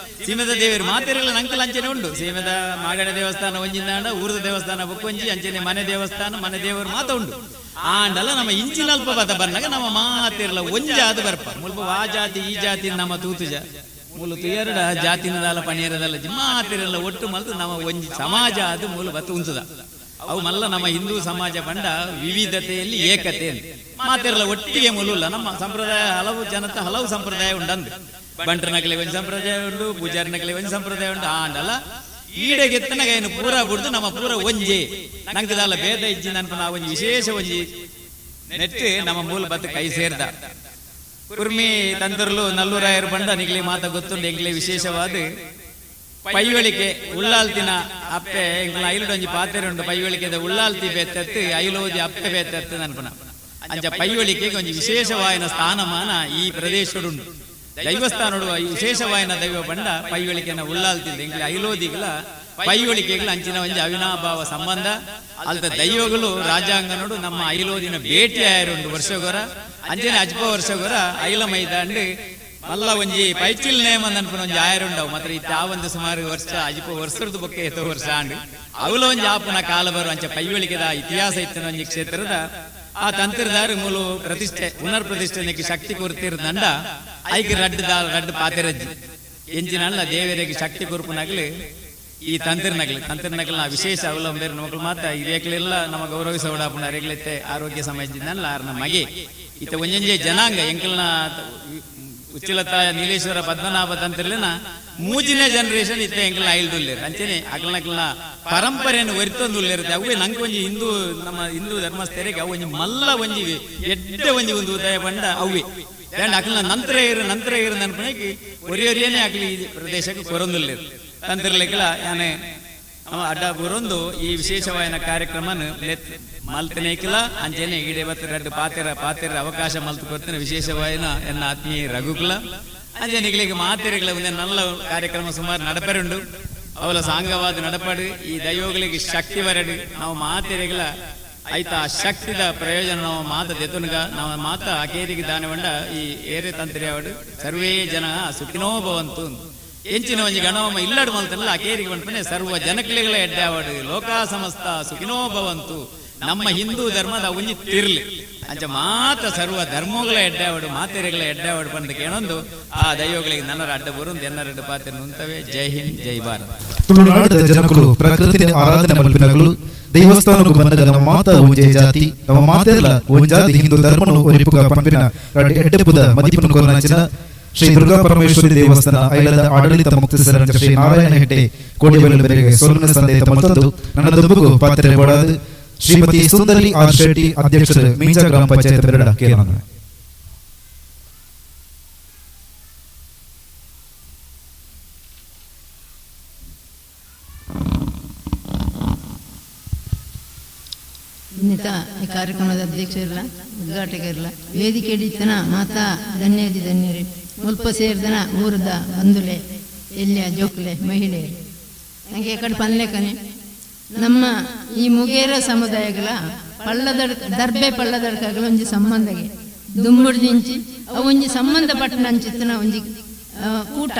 ಸೀಮೆದ ದೇವರು ಮಾತಿರಲ್ಲ ನಂಕಲ್ ಅಂಚನೆ ಉಂಡು. ಸೀಮೆದ ಮಾಗಣೆ ದೇವಸ್ಥಾನ ಒಂಜಿಂದಾಂಡ, ಊರ್ದ ದೇವಸ್ಥಾನ ಬೊಕ್ಕೊಂಜಿ, ಅಂಚನೆ ಮನೆ ದೇವಸ್ಥಾನ, ಮನೆ ದೇವರು ಮಾತ ಉಂಡು. ಆಂಡಲ ನಮ್ಮ ಇಂಚಿನ ಅಲ್ಪ ಬದ ಬರ್ನಾಗ ನಮ್ಮ ಮಾತಿರ್ಲ ಒಂಜಾದ ಬರ್ಪ. ಮುಲ್ಪ ವಾ ಜಾತಿ ಈ ಜಾತಿ ನಮ್ಮ ತೂತುಜ ಮೂಲ ತುಯರಡ ಜಾತಿನದಾಲ ಪಣಿಯರದಲ್ಲ ಮಾತಿರಲ್ಲ ಒಟ್ಟು ಮಲ್ತು ನಮ್ಮ ಒಂಜಿ ಸಮಾಜ ಅದು ಮೂಲ ಬತ್ತು ಉಂಚುದ. ಅವು ಮಲ್ಲ ನಮ್ಮ ಹಿಂದೂ ಸಮಾಜ ಪಂಡ ವಿವಿಧತೆಯಲ್ಲಿ ಏಕತೆ ಅಂತ. ಮಾತಿರಲ್ಲ ಒಟ್ಟಿಗೆ ಮೂಲಲ್ಲ. ನಮ್ಮ ಸಂಪ್ರದಾಯ ಹಲವು ಜನತ ಹಲವು ಸಂಪ್ರದಾಯ ಉಂಡಂದು. ಬಂಟ್ರನಗಲಿ ಒಂದು ಸಂಪ್ರದಾಯ ಉಂಟು, ಪೂಜಾರಿನಗಲಿ ಒಂದು ಸಂಪ್ರದಾಯ ಉಂಟು. ಆಂಡಲ ಈಡೆಗೆತ್ತನಗ ಏನು ಪೂರ ಬಿಡ್ದು ನಮ್ಮ ಪೂರ ಒಂಜಿ ನಂಗದಲ್ಲ ಭೇದ ಇಜ್ಜಿ ನನ್ಪ ನಾವು ಒಂಜಿ ವಿಶೇಷ ಒಂಜಿ ನೆಟ್ ನಮ್ಮ ಮೂಲ ಬತ್ತು ಕೈ ಸೇರ್ದ. ಕುರ್ಮಿ ತಂತರ್ಲು ನಲ್ಲೂರಾಯರು ಬಂಡ ನಿಗ್ಲಿ ಮಾತ ಗೊತ್ತುಂಡು. ಎಂಗ್ಲಿ ವಿಶೇಷವಾದ ಪೈವಳಿಕೆ ಉಳ್ಳಾಲ್ತಿನ ಅಪ್ಪೆ ಎಂಕ್ಲ ಐಲುಡೊಂಜಿ ಪಾತೆರೆ ಉಂಡು. ಪೈವಳಿಕೆದ ಉಳ್ಳಾಲ್ತಿ ಬೇತತ್ತು, ಐಲೋದಿ ಅಪ್ಪೆ ಬೇತತ್ತು ನನ್ಪನ. ಅಂಚ ಪೈವಳಿಕೆಗೆ ಒಂಜಿ ವಿಶೇಷವಾಯಿನ ಸ್ಥಾನಮಾನ ಈ ಪ್ರದೇಶಡುಂಡು. ದೈವಸ್ಥಾನಡು ವಿಶೇಷವಾಯಿನ ದೈವ ಪಂಡ ಪೈವಳಿಕೆನ ಉಳ್ಳಾಲ್ತಿದ್ದ. ಎಂಕ್ಲೆ ಐಲೋದಿಗಳ ಪೈವಳಿಕೆಗಳ ಅಂಚಿನ ಒಂಜಿ ಅವಿನಾಭಾವ ಸಂಬಂಧ. ಅಲ್ತ ದೈವಗಳು ರಾಜಾಂಗನೋಡು ನಮ್ಮ ಐಲೋದಿನ ಭೇಟಿ ಆಯರುಂಡು ವರ್ಷಗೊರ. ಅಂಚನೆ ಅಜ್ಪ ವರ್ಷಗೊರ ಐಲ ಮೈದಾಂಡು ಮಲ್ಲ ಒಂಜಿ ಪೈಚಿಲ್ ನೇಮ ಅನ್ಪುನ ಒಂಜಿ ಆಯರುಂಡವು. ಮಾತ್ರ ಇತ್ತ ಆ ಒಂದು ಸುಮಾರು ವರ್ಷ ಅಜಿಪ ವರ್ಷದ ಬೊಕ್ಕೆ ಎತ್ತೋ ವರ್ಷ ಆಂಡು ಅವಲ ಒಂಜಿ ಆಪುನ ಕಾಲ ಬರು. ಅಂಚ ಪೈವಳಿಕೆದ ಇತಿಹಾಸ ಇತ್ತಿನ ಒಂಜಿ ಕ್ಷೇತ್ರದ ಆ ತಂತ್ರದಾರು ಮೂಲು ಪ್ರತಿಷ್ಠೆ ಪುನರ್ ಪ್ರತಿಷ್ಠೆಗೆ ಶಕ್ತಿ ಕೊರ್ತಿರ್ದಂಡ ಐಕ್ ರಡ್ಡು ದಾಲ್ ರಡ್ಡು ಪಾತೆರಜ್ಜಿ. ಎಂಜಿನಲ್ಲ ದೇವರಿಗೆ ಶಕ್ತಿ ಕೊರ್ಪುನಾಗ್ಲಿ ಈ ತಂತ್ರನಗಲಿ ತಂತ್ರನಗಲ ವಿಶೇಷ ಅವಲಂಬೇರು ನಮಗಳು ಮಾತ್ರ ಹಿರಿಯಕ್ಲೆಲ್ಲ ನಮ್ಮ ಗೌರವಿಸೋಡಾಪುನ ಅರೆಗ್ಲೆತ್ತೆ ಆರೋಗ್ಯ ಸಮಯದಿಂದಲ್ಲ ಆರ್ನ ಮಗೆ ಇತ್ತ ಒಂಜೊಂಜೆ ಜನಾಂಗ ಎಂಕಲ್ನ ಉಚ್ಚಿಲತ ನೀಲೇಶ್ವರ ಪದ್ಮನಾಭ ತಂತ್ರಲಿನ ಮೂಜಿನ ಜನರೇಷನ್ ಇತ್ತ ಎಂಕಲ್ನ ಐಲ್ದುಲ್ಲೇರು. ಅಂಚನೆ ಅಕಲ್ನಕಲ್ನ ಪರಂಪರೆಯನ್ನು ಒರಿತೊಂದುಲ್ಲೇರುತ್ತೆ. ಅವೇ ನಂಗೆ ಒಂಜಿ ಹಿಂದೂ ನಮ್ಮ ಹಿಂದೂ ಧರ್ಮಸ್ಥರಿಗೆ ಅವು ಒಂಜಿ ಮಲ್ಲ ಒಂಜಿ ಎಡ್ಡೆ ಒಂಜಿ ಒಂದು ಉದಯ ಪಂಡ ಅವೇ. ದಂಡ ಅಕಲ್ನ ನಂತರ ಇರು ನಂತರ ಇರು ನನ್ಪಣಕ್ಕೆ ಒರಿ ಒರಿಯೇ ಅಕ್ಲಿ ಈ ಪ್ರದೇಶಕ್ಕೆ ಕೊರೊಂದುಲ್ಲೇರು. ತಂತ್ರಲಿಕ್ಕಲ ಯಾನೆ ಅಡ್ಡ ಬರೊಂದು ಈ ವಿಶೇಷವಾದ ಕಾರ್ಯಕ್ರಮನ ಮಲ್ತನೇಕಿಲ. ಅಂಚೆನೆ ಈಡೆ ಬತ್ತ ರಡ್ಡು ಪಾತೆರ ಪಾತೆರ ಅವಕಾಶ ಮಲ್ತು ಕೊಡ್ತೇನೆ. ವಿಶೇಷವಾಯಿನ ಎನ್ನ ಆತ್ಮೀಯ ರಘುಕುಲ ಅಂಚೆ ಮಾತೆರೆಗಳ ಒಂದು ನಲ್ಲ ಕಾರ್ಯಕ್ರಮ ಸುಮಾರು ನಡಪರುಂಡು. ಅವಲ ಸಾಂಗವಾದ ನಡಪಡು. ಈ ದೈವಗಳಿಗೆ ಶಕ್ತಿ ಬರಡು. ನಾವು ಮಾತೆರೆಗಳ ಐತ ಆ ಶಕ್ತಿದ ಪ್ರಯೋಜನ ನಾವು ಮಾತ ದೆತುನುಗ ನಾವು ಮಾತ ಅಕೇರಿಗೆ ದಾನವಂಡ ಈ ಏರೆ ತಂತ್ರಿ ಅವಡು ಸರ್ವೇ ಜನ ಸುಖಿನೋ ಭವಂತು. ಎಂಚಿನ ಒಂಜಿ ಗಣವಮ್ಮ ಇಲ್ಲಡು ಮಲ್ತಲ್ಲ ಅಕೇರಿಗೆ ಬಂಡ್ಪನೆ ಸರ್ವ ಜನಕ್ಲೆಗಳ ಎಡ್ಡಾವಡು ಲೋಕ ಸಮಸ್ತ ಸುಖಿನೋ ಭವಂತು. ನಮ್ಮ ಹಿಂದೂ ಧರ್ಮದ ಒಂಜಿ ತಿರ್ಲಿ. ಅಂಚ ಮಾತ ಸರ್ವ ಧರ್ಮಗಳ ಎಡ್ಡಾವಡು ಮಾತೆರೆಗಳ ಎಡ್ಡಾವಡು ಬಂದ ಕೇಳೊಂದು ಆ ದೈವಗಳಿಗೆ ನನ್ನರ ಅಡ್ಡ ಬರುಂದು ಎನ್ನರಡ್ಡ ಪಾತ್ರೆ ನುಂತವೆ. ಜೈ ಹಿಂದ್, ಜೈ ಭಾರತ್. ತುಳುನಾಡದ ಜನಕುಲು ಪ್ರಕೃತಿಯ ಆರಾಧನೆ ಮಲ್ಪಿನಗಳು. ದೇವಸ್ಥಾನಕ್ಕೂ ಬಂದಾಗ ನಮ್ಮ ಮಾತ ಒಂಜೇ ಜಾತಿ, ನಮ್ಮ ಮಾತೆಲ್ಲ ಒಂಜಾತಿ ಹಿಂದೂ ಧರ್ಮನು ಒರಿಪುಗ ಪಂಪಿನ ಎಡ್ಡೆಪುದ ಮದಿಪುನ ಕೊರನಂಚಿನ ಶ್ರೀ ದುರ್ಗಾ ಪರಮೇಶ್ವರಿ ದೇವಸ್ಥಾನ ಐಲದ ಆಡಳಿತ ಮುಕ್ತಸ್ಥರ ಶ್ರೀ ನಾರಾಯಣ ಹೆಗ್ಡೆ ಕೋಡಿಬೆಲ್ಲ ಬೆರೆಗೆ ಸೊಲ್ಲಿನ ಸಂದೇತ ಮತ್ತೊಂದು ನನ್ನ ದುಂಬುಗು ಪಾತ್ರೆ ಬೋಡಾದು ಶ್ರೀಮತಿ ಸುಂದರಿ ಆರ್ ಶೆಟ್ಟಿ, ಅಧ್ಯಕ್ಷರು, ಮೀಂಜ ಗ್ರಾಮ ಪಂಚಾಯತ್ ಬೆರಡ ಕೇರಳ. ಇನ್ನಿತ ಈ ಕಾರ್ಯಕ್ರಮದ ಅಧ್ಯಕ್ಷರಿಲ್ಲ, ಉದ್ಘಾಟಕರಿಲ್ಲ, ವೇದಿಕೆ ಹಿಡಿತನ ಮಾತಾ ಧನ್ಯದಿ ಧನ್ಯರಿ, ಮುಲ್ಪ ಸೇರಿದನ ಊರದ ಬಂಧುಲೆ, ಎಲ್ಲಿಯ ಜೋಕುಲೆ, ಮಹಿಳೆಯರು, ನನಗೆ ಕಡೆ ಪನ್ಲೇಕನೆ ನಮ್ಮ ಈ ಮುಗೇರ ಸಮುದಾಯಗಳ ಪಳ್ಳದಡ್ ದರ್ಬೆ ಪಳ್ಳದಡ್ಕಗಳ ಒಂಜಿ ಸಂಬಂಧಗೆ ದುಂಬುಡ್ದಿಂಚಿ ಅವು ಒಂಜಿ ಸಂಬಂಧಪಟ್ಟನ ಅಂಚಿತ್ತನ ಒಂಜಿ ಕೂಟ.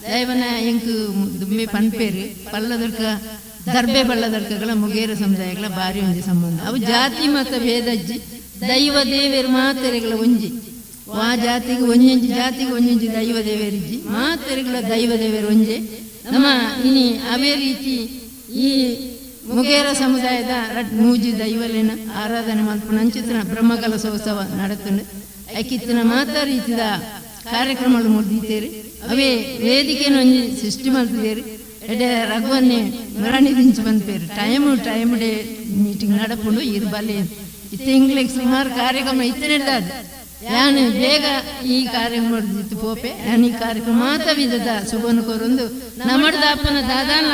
ದೈವನ ಎಂಕ್ ದುಂಬೆ ಪನ್ಪೇರು ಪಳ್ಳದಡ್ಕ ದರ್ಬೆ ಪಳ್ಳದಡ್ಕಗಳ ಮುಗೇರ ಸಮುದಾಯಗಳ ಬಾರಿ ಒಂಜಿ ಸಂಬಂಧ. ಅವು ಜಾತಿ ಮತ ಭೇದಜ್ಜಿ, ದೈವ ದೇವೆರ್ ಮಾತೆರೆಗಳ ಒಂಜಿ. ವಾ ಜಾತಿಗೆ ಒಂಜೊಂಜಿ ಜಾತಿಗೆ ಒಂಜೊಂಜಿ ದೈವ ದೇವರಿಜ್ಜಿ ಮಾತೆರ್ಗಳ ದೈವ ದೇವರು ಒಂಜೆ. ನಮ್ಮ ಇನಿ ಅವೇ ರೀತಿ ಈ ಮುಗೇರ ಸಮುದಾಯದ ರಡ್ ಮೂಜಿ ದೈವಲೇನ ಆರಾಧನೆ ಮಲ್ಪುನ ಅಂಚಿತ್ತಿನ ಬ್ರಹ್ಮಕಲಶೋತ್ಸವ ನಡತುಂಡು. ಐಕಿತ್ತಿನ ಮಾತಾ ರೀತಿದ ಕಾರ್ಯಕ್ರಮಗಳು ಮುರ್ದಿತ್ತೇರಿ. ಅವೇ ವೇದಿಕೆನ ಒಂಜಿ ಸೃಷ್ಟಿ ಮಲ್ತಿದ್ದೇರಿ. ಎಡೆ ರಘುವನ್ನೇ ಮರಣಿ ದಿಂಚು ಬಂದ್ಪೇರು ಟೈಮ್ ಟೈಮ್ ಡೇ ಮೀಟಿಂಗ್ ನಡಪುಂಡು. ಇರ್ ಬಲೆ ಇತ್ತೆ ಇಂಗ್ಲಿಷ್ ಸುಮಾರು ಕಾರ್ಯಕ್ರಮ ಇತ್ತೆ ನಡೆದಾದ ಯಾನು ಬೇಗ ಈ ಕಾರ್ಯಕ್ರಮ ಇತ್ತು ಪೋಪೆ. ಯಾನ್ ಈ ಕಾರ್ಯಕ್ರಮ ಮಾತ ವಿಧದ ಶುಭನ ಕೊರೊಂದು ನಮ್ಮಡ್ದ ಅಪ್ಪನ ದಾದಾನ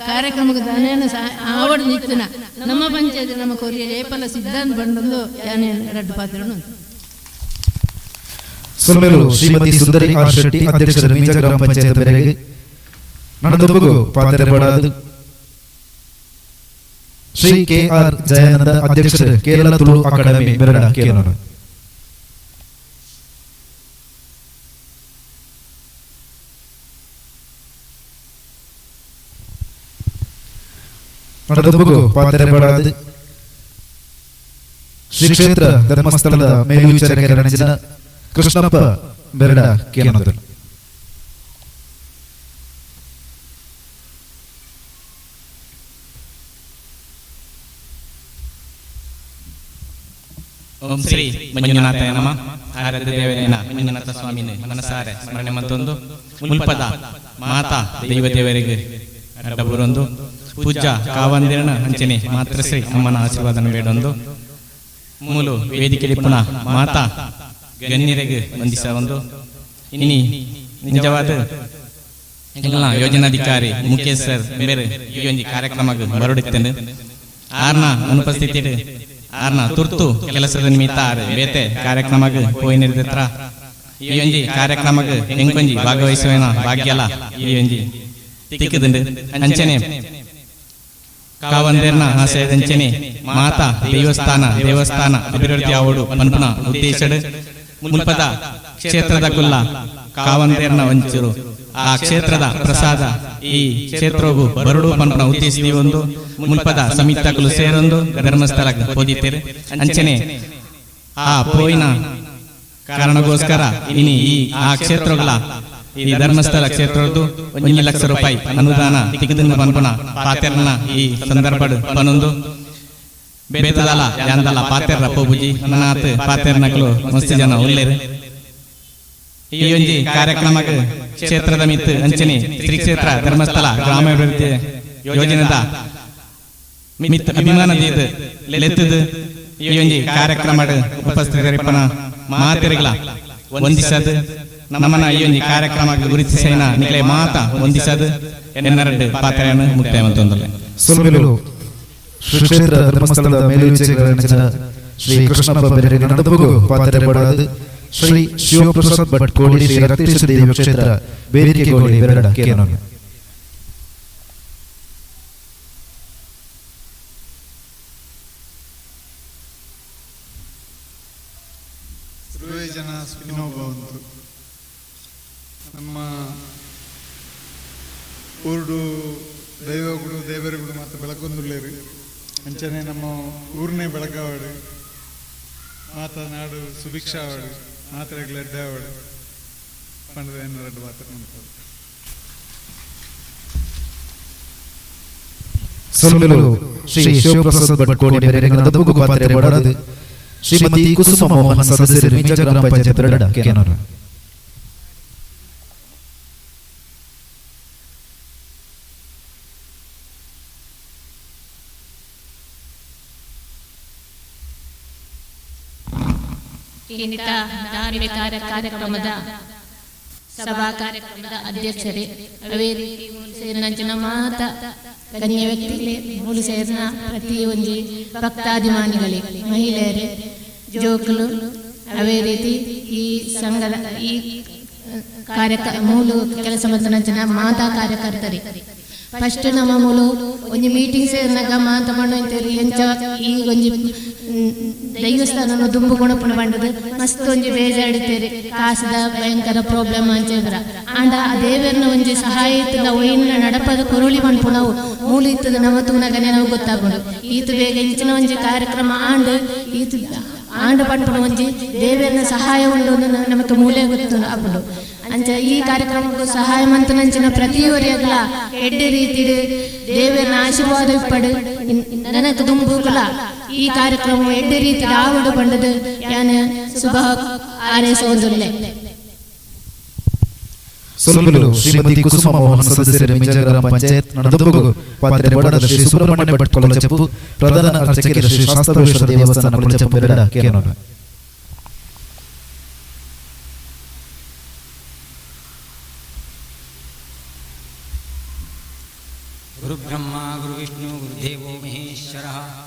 ಕಾರ್ಯಕ್ರಮಕ್ಕೆ ದಾನೇನ ಆವಡ್ ನಿತ್ತನ ನಮ್ಮ ಪಂಚಾಯತ್ ನಮ್ಮ ಕೊರಿಯ ಏಪಲ ಸಿದ್ಧಾಂತ ಬಂಡೊಂದು ಯಾನೇ ರಡ್ಡು ಪಾತ್ರ. ಸೊಲ್ಮೆಲು ಶ್ರೀಮತಿ ಸುಂದರಿ ಆರ್ ಶೆಟ್ಟಿ, ಅಧ್ಯಕ್ಷರು, ಮೀಂಜ ಗ್ರಾಮ ಪಂಚಾಯತ್ ಬೆರೆಗೆ. ನಡೆದೊಬ್ಬಗು ಪಾತ್ರ ಶ್ರೀ ಕೆ ಆರ್ ಜಯಾನಂದ, ಅಧ್ಯಕ್ಷರು, ಕೇರಳ ತುಳು ಅಕಾಡೆಮಿ, ಬೆರಡ ಕೇರಳ. ನಡೆದೊಬ್ಬಗು ಪಾತ್ರ ಶ್ರೀ ಕ್ಷೇತ್ರ ಧರ್ಮಸ್ಥಳದ ಮೇಲ್ವಿಚಾರಕರ ಜನ ಕೃಷ್ಣಪ್ಪ ಬೆರಡ ಕೇನೋದರು. ಓಂ ಶ್ರೀ ಮಂಜುನಾಥಾಯ ನಮ. ಆರಾಧ್ಯ ದೇವರೇನ ಮಂಜುನಾಥ ಸ್ವಾಮಿನ ಮನಸಾರೆ ಸ್ಮರಣೆ ಮತ್ತೊಂದು ಮುಲ್ಪದ ಮಾತಾ ದೈವ ದೇವರಿಗೆ ಅಡ್ಡಬುರೊಂದು ಪೂಜಾ ಕಾವಂದಿರನ ಅಂಚನೆ ಮಾತೃಶ್ರೀ ಅಮ್ಮನ ಆಶೀರ್ವಾದನ ಬೇಡೊಂದು ಮೂಲು ವೇದಿಕೆ ಪುನಃ ಮಾತಾ ಗಣ್ಯರಿಗೆ ವಂದಿಸ ಒಂದು ಇನಿ ನಿಜವಾದ ಎಂಕಲ್ನ ಯೋಜನಾಧಿಕಾರಿ ಮುಖೇಶ್ ಸರ್ ಬೇರೆ ಈ ಒಂಜಿ ಕಾರ್ಯಕ್ರಮಕ್ಕೆ ಬರಡಿತ್ತೇನೆ. ಆರ್ನ ಅನುಪಸ್ಥಿತಿ, ಆರ್ನ ತುರ್ತು ಕೆಲಸದ ನಿಮಿತ್ತ ಆರ್ ಬೇತೆ ಕಾರ್ಯಕ್ರಮಕ್ಕೆ ಪೋಯಿನಿರ್ದಿತ್ರ ಈ ಒಂಜಿ ಕಾರ್ಯಕ್ರಮಕ್ಕೆ ಎಂಕೊಂಜಿ ಭಾಗವಹಿಸುವನ ಭಾಗ್ಯಲ ಈ ಒಂಜಿ ತಿಕ್ಕದುಂಡು. ಅಂಚನೆ ಕಾವಂದೇರ್ನ ಆಶಯದಂಚನೆ ಮಾತಾ ದೇವಸ್ಥಾನ ದೇವಸ್ಥಾನ ಅಭಿವೃದ್ಧಿ ಆವಡು ಪನ್ಪುನ ಉದ್ದೇಶಡ್ ಮುಲ್ಪದ ಕ್ಷೇತ್ರದ ಕುಲ್ಲ ಕಾವಂದೇರ್ನ ವಂಚರು ಆ ಕ್ಷೇತ್ರದ ಪ್ರಸಾದ ಈ ಕ್ಷೇತ್ರವು ಬರಡು ಪನ್ಪುನ ಉದ್ದೇಶ ಒಂದು ಮುಲ್ಪದ ಸಮಿತಕುಲು ಸೇರೊಂದು ಧರ್ಮಸ್ಥಳ ಪೋದಿತ್ತೇರು. ಅಂಚನೆ ಆ ಪೋಯಿನ ಕಾರಣಗೋಸ್ಕರ ಇನಿ ಈ ಆ ಕ್ಷೇತ್ರಗಳ ಈ ಧರ್ಮಸ್ಥಳ ಕ್ಷೇತ್ರದ್ದು 1 ಲಕ್ಷ ರೂಪಾಯಿ ಅನುದಾನ ತಿಕ್ಕದನ್ನ ಪನ್ಪುನ ಪಾತೆರ್ನ ಈ ಸಂದರ್ಭಡ್ ಪನೊಂದು ಬೇತದಲ ಯಾಂದಲ ಪಾತೆರ್ರ ಪೋಬುಜಿ ನನಾತ್ ಪಾತೆರ್ನಕಲು ಮಸ್ತ್ ಜನ ಉಲ್ಲೇರು. ಈ ಒಂಜಿ ಕಾರ್ಯಕ್ರಮಕ್ಕೆ ಕ್ಷೇತ್ರದ ಮಿತ್ತು ಅಂಚನೆ ಶ್ರೀ ಕ್ಷೇತ್ರ ಧರ್ಮಸ್ಥಳ ಗ್ರಾಮಾಭಿವೃದ್ಧಿ ಯೋಜನೆದ ಮಿತ್ ಅಭಿಮಾನ ದೀದ್ ಲೆತ್ತದು ಈ ಒಂಜಿ ಕಾರ್ಯಕ್ರಮಡ್ ಉಪಸ್ಥಿತರಿಪ್ಪನ ಮಾತೆರ್ಗಳ ವಂದಿಸದ್, ನಮ್ಮನ ಈ ಒಂಜಿ ಕಾರ್ಯಕ್ರಮ ಗುರುತಿಸೇನ ನಿಕ್ಲೆ ಮಾತ ವಂದಿಸದ್ ಎನ್ನರಡ್ ಪಾತ್ರೆಯನ್ನು ಮುಕ್ತಾಯ ಮಂತೊಂದುಲ್ಲೆ. ಸೊಲ್ಮೆಲು ಶ್ರೀ ಕ್ಷೇತ್ರ ಧರ್ಮಸ್ಥಳದ ಮೇಲ್ವಿಚಾರಕರ ಶ್ರೀ ಕೃಷ್ಣಪ್ಪ ಬೆರೆಗೆ. ನಡೆದೊಬ್ಬಗು ಪಾತ್ರ ಬಡದು ಶ್ರೀ ಶಿವಪ್ರಸಾದ್ ಭಟ್ ಕೋಡಿ, ಶ್ರೀ ರಕ್ತೇಶ್ವರಿ ದೇವಿ ಕ್ಷೇತ್ರ, ಬೇರಿಕೆಗೋಡಿ, ಬೆರಡ ಕೇನೋನು. ಸರ್ವೇ ಜನ ಸುಖಿನೋ ಭವಂತು. ನಮ್ಮ ಊರುಡು ದೈವಗುಡು ದೇವರುಗಳು ಮಾತ್ರ ಬೆಳಕೊಂದುಲ್ಲೇರು. ಅಂಚನೆ ನಮ್ಮ ಊರನೇ ಬೆಳಕಾವಡು, ಮಾತ ನಾಡು ಸುಭಿಕ್ಷಾವಡು, ಮಾತ್ರೆಗಳು ಎಡ್ಡಾವಡು ಪಂಡದ ಎನ್ನರಡ್ಡು ಮಾತ್ರ ನಂತದು. ಸೊಲ್ಮೆಲು ಶ್ರೀ ಶಿವಪ್ರಸಾದ್ ಭಟ್ ಕೋಡಿ ಬೆರೆಗೆ. ನಡೆದೊಬ್ಬಗು ಪಾತ್ರ ಬಡದು ಶ್ರೀಮತಿ ಕುಸುಮ ಮೋಹನ್, ಸದಸ್ಯರು, ಮೀಂಜ ಗ್ರಾಮ ಪಂಚಾಯತ್, ಬೆರಡ ಕೇನೋರು. ಇನ್ನಿತ ಧಾರ್ಮಿಕ ಕಾರ್ಯಕ್ರಮದ ಸಭಾ ಕಾರ್ಯಕ್ರಮದ ಅಧ್ಯಕ್ಷರೇ, ಅವೇ ರೀತಿ ಮೂಲು ಸೇರಿನಂಚಿನ ಮಾತ ಗಣ್ಯ ವ್ಯಕ್ತಿಗಳೇ, ಮೂಲು ಸೇರಿನ ಪ್ರತಿ ಒಂಜಿ ಭಕ್ತಾಭಿಮಾನಿಗಳೇ, ಮಹಿಳೆಯರೇ, ಜೋಕುಲು, ಅವೇ ರೀತಿ ಈ ಸಂಘದ ಈ ಕಾರ್ಯಕ ಮೂಲು ಕೆಲಸ ಮಂತನಂಚಿನ ಮಾತಾ ಕಾರ್ಯಕರ್ತರೇ. ಫಸ್ಟ್ ನಮ್ಮ ಮೂಲು ಒಂಜಿ ಮೀಟಿಂಗ್ ಸೇರಿನಾಗ ಮಾತ ಮಣ್ಣು ಎಂಚ ಈ ಒಂಜಿ ದೈವಸ್ಥಾನ ದುಂಬು ಗುಣಪುಣ ಬಂಡದು ಮಸ್ತ್ ಒಂಜಿ ಬೇಜಾಡಿತೇರಿ, ಕಾಸದ ಭಯಂಕರ ಪ್ರಾಬ್ಲಮ್ ಅಂಚೆದ್ರ. ಆಂಡ ಆ ದೇವರನ್ನ ಒಂಜಿ ಸಹಾಯ ಇತ್ತದ ಒಯ್ನ ನಡಪದ ಕೊರಳಿ ಮನ್ಪುಣವು ಮೂಲು ಇತ್ತದ ನಮ್ಮ ತೂನಗನೆ ನಾವು ಗೊತ್ತಾಗುಂಡು. ಈತ ಬೇಗ ಇಂಚಿನ ಒಂಜಿ ಕಾರ್ಯಕ್ರಮ ಆಂಡ್ ಈತ ಆಂಡ ಪನ್ಪುನ ಒಂಜಿ ದೇವೆರ್ನ ಸಹಾಯ ಉಂಡು ನಮಕ್ ಮೂಲೆ ಗೊತ್ತು ಆಪುಂಡು. ಅಂಚ ಈ ಕಾರ್ಯಕ್ರಮಕ್ಕೂ ಸಹಾಯ ಮಂತನಂಚಿನ ಪ್ರತಿಯೊರಿಯಗ್ಲ ಎಡ್ಡೆ ರೀತಿಡ್ ದೇವೆರ್ನ ಆಶೀರ್ವಾದ ಇಪ್ಪಡು. ನನಕ್ ದುಂಬುಕುಲ ಈ ಕಾರ್ಯಕ್ರಮ ಎಡ್ಡೆ ರೀತಿಡ್ ಆವಡು ಪಂಡದು ಯಾನ್ ಶುಭ ಆರೈಸೊಂದುಲ್ಲೆ. ಸೊಲ್ಮೆಲು ಶ್ರೀಮತಿ ಕುಸುಮ ಮೋಹನ್ ಸದಸ್ಯರ ಮಿಂಜ ಗ್ರಾಮ ಪಂಚಾಯತ್ ನಡೆದೊಬ್ಬಗು ಪಾತ್ರೆ ಬಡದ ಶ್ರೀ ಸುಬ್ರಹ್ಮಣ್ಯ ಭಟ್ ಕೊಳಚೆಪ್ಪು ಪ್ರಧಾನ ಅರ್ಚಕರ ಶ್ರೀ ಶಾಸ್ತಾವೇಶ್ವರ ದೇವಸ್ಥಾನ ಕೊಳಚೆಪ್ಪು ಬೆರಡ ಕೇನೋಣ. ಗುರುಬ್ರಹ್ಮ ಗುರುವಿಷ್ಣು ಗುರುದೇವೋ ಮಹೇಶ್ವರಃ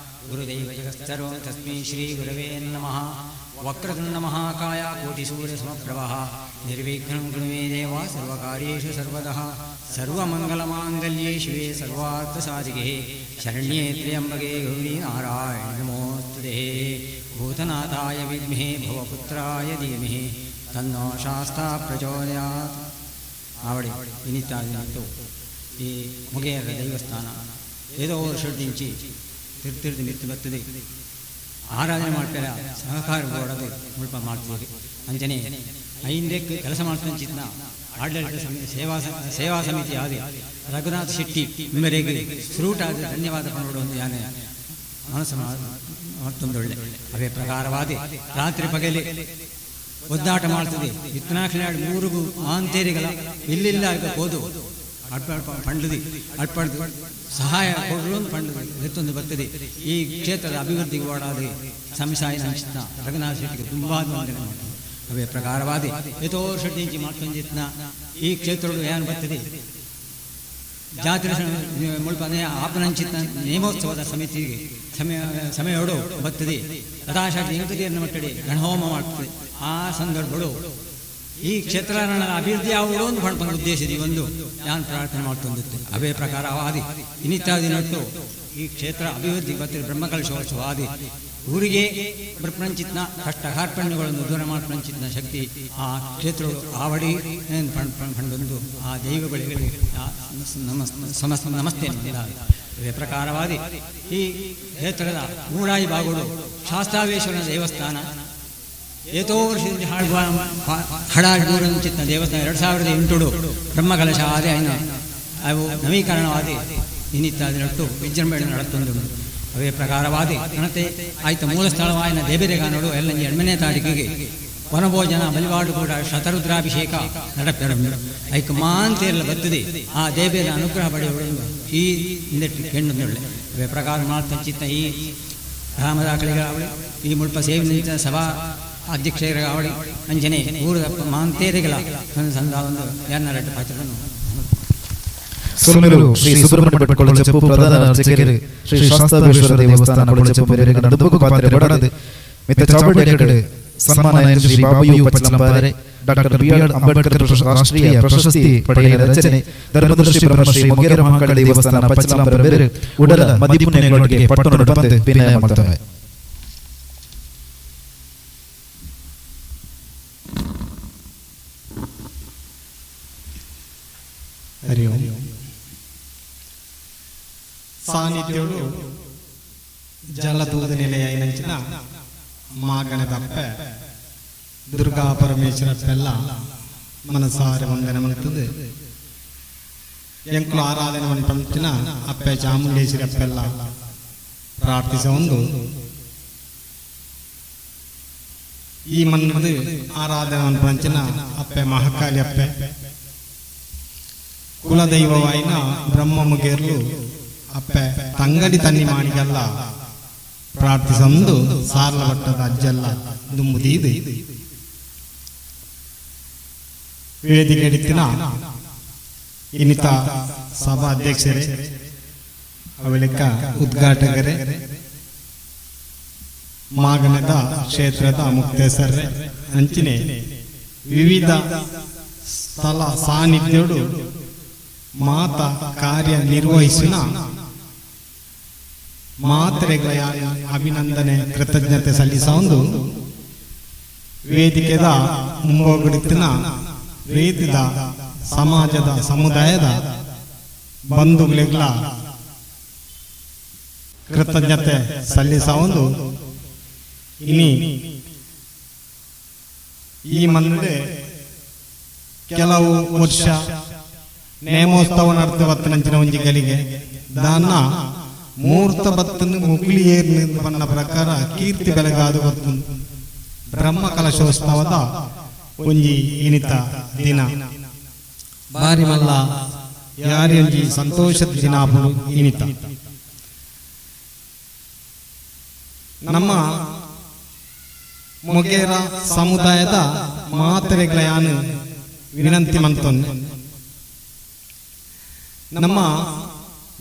ಗುರುದೇವ ಜಗತ್ಸರ್ವಂ ತಸ್ಮೈ ಶ್ರೀ ಗುರವೇ ನಮಃ. ವಕ್ರತುಂಡ ಮಹಾಕಾಯ ಕೋಟಿಸೂರ್ಯ ಸಮಪ್ರಭಃ ನಿರ್ವಿಘ್ನಂ ಕುರು ಮೇ ದೇವ ಸರ್ವಕಾರ್ಯೇಷು ಸರ್ವದಃ. ಸರ್ವಮಂಗಲಮಾಂಗಲ್ಯೇ ಶಿವೆ ಸರ್ವಾರ್ಥ ಸಾಧಿಕೆ ಶರಣ್ಯೇ ತ್ರ್ಯಂಬಕೆ ಗೌರಿ ನಾರಾಯಣ ನಮೋಸ್ತುತೇ. ಭೂತನಾಥಾಯ ವಿದ್ಮಹೇ ಭವಪುತ್ರಾಯ ಧೀಮಹಿ ತನ್ನೋ ಶಾಸ್ತಾ ಪ್ರಚೋದಯಾತ್. ಆವಡಿ ವಿನಿತಾದಿನಂತು ಈ ಮುಗೇರ ದೈವಸ್ಥಾನ ಏದೋ ವರ್ಷದಿಂಚಿ ತಿರ್ತಿರ್ದು ಮಿತ್ತು ಬರ್ತದೆ ಆರಾಧನೆ ಮಾಡ್ತಾರೆ ಸಹಕಾರ ಕೊಡೋದು ಮುಲ್ಪ ಮಾಡ್ತೀವಿ. ಅಂಚನೆ ಐಂದಕ್ಕೆ ಕೆಲಸ ಮಾಡ್ತಂಚಿತ್ನ ಆಡಳಿತ ಸಮಿತಿ ಸೇವಾ ಸೇವಾ ಸಮಿತಿ ಆದ ರಘುನಾಥ್ ಶೆಟ್ಟಿ ನಿಮ್ಮರೆಗೆ ಫ್ರೂಟ್ ಆದ ಧನ್ಯವಾದ ಒಂದು ಯಾನೆ ಮನಸ್ಸು ಮತ್ತೊಂದೊಳ್ಳೆ ಅವೇ ಪ್ರಕಾರವಾದಿ ರಾತ್ರಿ ಪಗಲಿ ಒದ್ದಾಟ ಮಾಡ್ತದೆ. ಇತ್ನಾಕ್ನಾಡು ಮೂರುಗು ಆಂತೇರಿಗಳ ಇಲ್ಲಿಲ್ಲ ಈಗ ಹೋದು ಅಡ್ಪ ಪಂಡದಿ ಅಡ್ಪಡ್ದು ಸಹಾಯ ಕೊಡಲು ಪಂಡದಿ ಎತ್ತೊಂದು ಬರ್ತದೆ. ಈ ಕ್ಷೇತ್ರದ ಅಭಿವೃದ್ಧಿಗೆ ಓಡಾದಿ ಸಂಸಾಯ ನಂಚಿತ್ನ ರಘುನಾಥ ಶೆಟ್ಟಿಗೆ ತುಂಬ ವಂದನೆ ಮಾಡ್ತದೆ. ಅವೇ ಪ್ರಕಾರವಾದಿ ಎತೋ ಶೆಟ್ಟಿಂಚಿ ಮಾಡ್ತಂಜಿತ್ನ ಈ ಕ್ಷೇತ್ರಗಳು ಏನು ಬರ್ತದೆ ಜಾತ್ರೆ ಮುಲ್ಪ ಆಪನಂಚಿತ್ನ ನೇಮೋತ್ಸವದ ಸಮಿತಿಗೆ ಸಮಯೋಡು ಬರ್ತದೆ. ಯಥಾಶಕ್ತಿ ಇಂಕುತಿಯನ್ನು ಮಟ್ಟಡಿ ಗಣಹೋಮ ಮಾಡ್ತದೆ. ಆ ಸಂದರ್ಭಗಳು ಈ ಕ್ಷೇತ್ರ ಅಭಿವೃದ್ಧಿ ಆಗುವುದು ಒಂದು ಪಂಡ ಉದ್ದೇಶದ ಒಂದು ನಾನು ಪ್ರಾರ್ಥನೆ ಮಾಡ್ತೊಂದಿತ್ತು. ಅವೇ ಪ್ರಕಾರ ಆದಿ ಇನ್ನಿತ್ಯಾದಿ ನಟ್ಟು ಈ ಕ್ಷೇತ್ರ ಅಭಿವೃದ್ಧಿ ಬರ್ತದೆ. ಬ್ರಹ್ಮಕಲಶೋತ್ಸವ ಆದಿ ಊರಿಗೆ ಬ್ರಹ್ಮಂಚಿತ್ನ ಕಷ್ಟ ಕಾರ್ಪಣ್ಯಗಳನ್ನು ದೂರ ಮಾಡ್ಪಂಚಿತ್ನ ಶಕ್ತಿ ಆ ಕ್ಷೇತ್ರಗಳು ಆವಡಿ ಪಂಡೊಂದು ಆ ದೈವಗಳಿಗೆ ನಮಸ್ತೆ. ಅದೇ ಪ್ರಕಾರವಾದಿ ಈ ಕ್ಷೇತ್ರದ ಮೂಡಾಯಿ ಬಾಗುಡು ಶಾಸ್ತಾವೇಶ್ವರನ ದೇವಸ್ಥಾನ ಏತೋ ವರ್ಷದಿಂದ ಹಡಾಡ್ಗೂರಂಚಿತ್ನ ದೇವಸ್ಥಾನ 2008 ಬ್ರಹ್ಮಕಲಶ ಆದಿ ಐನ ಅವು ನವೀಕರಣವಾದಿ ಇನ್ನಿತ್ಯಾದಿ ನಟ್ಟು ವಿಜೃಂಭಣೆ ನಡತ್ತೊಂದು. ಅವೇ ಪ್ರಕಾರವಾದಿ ಗಣತೆ ಆಯ್ತ ಮೂಲ ಸ್ಥಳವಾಯಿನ ದೇಬೇರೆಗಾನೋಡು ಎಲ್ಲ 8ನೇ ತಾರೀಕಿಗೆ ವನಭೋಜನ ಬಲಿವಾಡು ಕೂಡ ಶತರುದ್ರಾಭಿಷೇಕ ನಡಪೆರಡು ಐಕ ಮಾಂತೇರ್ಲ ಬರ್ತದೆ. ಆ ದೇಬೇರ ಅನುಗ್ರಹ ಪಡೆಯುವುದು ಈ ಕೆಣ್ಣೊಂದೊಳ್ಳೆ ಅವೇ ಪ್ರಕಾರ ಮಾಡ್ತಂಚಿತ್ತ ಈ ರಾಮದಾಖಲೆಗಳ ಈ ಮುಲ್ಪ ಸೇವೆ ಸಭಾ ಅಧ್ಯಕ್ಷರ ಅವಳಿ ಅಂಜನೆ ಊರದ ಮಾಂತೇರಿಗಳ ಸಂದ ಒಂದು ಎನ್ನರೆಡ್ಡು ಪಾತ್ರವನ್ನು. ಸೊಲ್ಮೆಲು ಶ್ರೀ ಸುಬ್ರಹ್ಮಣ್ಯ ಭಟ್ ಕೊಳಚೆಪ್ಪು ಪ್ರಧಾನ ಅರ್ಚಕರು ಶ್ರೀ ಶಾಸ್ತಾವೇಶ್ವರ ದೇವಸ್ಥಾನ ಕೊಳಚೆಪ್ಪು ಬೇರೆ ನಡುಬುಗು ಪಾತ್ರೆ ಬಡದು ಮಿತ್ತ ಚಾವಡಿ ಕಡೆ ಸನ್ಮಾನ Shri Babayu Pachalampare doctor B R Ambedkar ರಾಷ್ಟ್ರೀಯ ಪ್ರಶಸ್ತಿ ಪಡೆಯಲ ರಚನೆ ಧರ್ಮದರ್ಶಿ ಬ್ರಹ್ಮಶ್ರೀ ಮೊಗೇರ ಮಹಾಕಾಳಿ ದೇವಸ್ಥಾನ ಪಚ್ಚಲಂಪಾರೆ ಬೇರೆ ಉಡಲ ಮದಿಪುಣ್ಯಗಳೊಟ್ಟಿಗೆ ಪಟ್ಟಣ ಬಂದು ವಿನಯ ಮಾಡ್ತಾರೆ. ಹರಿ ಓಂ. ಸಾನ್ನಿಧ್ಯಗಳು ಜಲದೂದ ನೆಲೆಯ ನಂಚಿನ ಮಾಗಣದಪ್ಪೆ ದುರ್ಗಾ ಪರಮೇಶ್ವರಪ್ಪೆಲ್ಲ ಮನಸಾರೆ ವಂದನೆ ಮಾಡ್ತದೆ. ಎಂಕುಲು ಆರಾಧನೆ ಪಂಚಿನ ಅಪ್ಪೆ ಚಾಮುಂಡೇಶ್ವರಿ ಅಪ್ಪೆಲ್ಲ ಪ್ರಾರ್ಥಿಸ ಒಂದು ಈ ಮನ್ನದು ಆರಾಧನೆ ಪಂಚಿನ ಅಪ್ಪೆ ಮಹಾಕಾಳಿ ಅಪ್ಪೆ ಕುಲದೈವವಾಯಿನ ಬ್ರಹ್ಮ ಮುಗೇರ್ಲು ಅಪ್ಪೆ ತಂಗಡಿ ತನ್ನಿ ಮಾಣಿಗೆಲ್ಲ ಪ್ರಾರ್ಥಿಸಂದು ಸಾರ್ಲ ಭಟ್ಟದ ಅಜ್ಜೆಲ್ಲ ದುಂಬುದೀದು ವೇದಿಕೆ ಹಿಡಿತಿನ ಇನ್ನಿತ ಸಭಾ ಅಧ್ಯಕ್ಷರೇ, ಅವಳಿಕ ಉದ್ಘಾಟಕರೇ, ಮಾಗಣದ ಕ್ಷೇತ್ರದ ಮುಕ್ತೇಸರೇ, ಅಂಚಿನೆ ವಿವಿಧ ಸ್ಥಳ ಸಾನ್ನಿಧ್ಯಡು ಮಾತ ಕಾರ್ಯ ನಿರ್ವಹಿಸಿನ ಮಾತ್ರೆಗಳ ಅಭಿನಂದನೆ ಕೃತಜ್ಞತೆ ಸಲ್ಲಿಸೊಂದು ವೇದಿಕೆದ ಮುಂಬೋಗುಡಿತಿನ ವೇದಿದ ಸಮಾಜದ ಸಮುದಾಯದ ಬಂಧುಗಳಿಗಳ ಕೃತಜ್ಞತೆ ಸಲ್ಲಿಸೊಂದು ಇನಿ ಈ ಮಣ್ಣು ಕೆಲವು ವರ್ಷ ನೇಮೋತ್ಸವ ನಡೆದು ಬತ್ತನಂಚಿನ ಒಂಜಿ ಗಲಿಗೆ ದಾನ ಮೂರ್ತ ಬತ್ತನ್ನು ಮುಗುಳಿಯೇರ್ನ ಬಣ್ಣ ಪ್ರಕಾರ ಕೀರ್ತಿ ಬೆಳಗಾದು ಬತ್ತು ಬ್ರಹ್ಮ ಕಲಶೋತ್ಸವದ ಒಂಜಿ ಇನಿತ ದಿನ ಬಾರಿ ಮಲ್ಲ ಯಾರೊಂಜಿ ಸಂತೋಷದ ದಿನ ಆಪುಂಡು ಇನಿತ. ನಮ್ಮ ಮೊಗೇರ ಸಮುದಾಯದ ಮಾತೆರೆಗ್ಲ ಯಾನು ವಿನಂತಿ ಮಂತೊನ್ನೆ, ನಮ್ಮ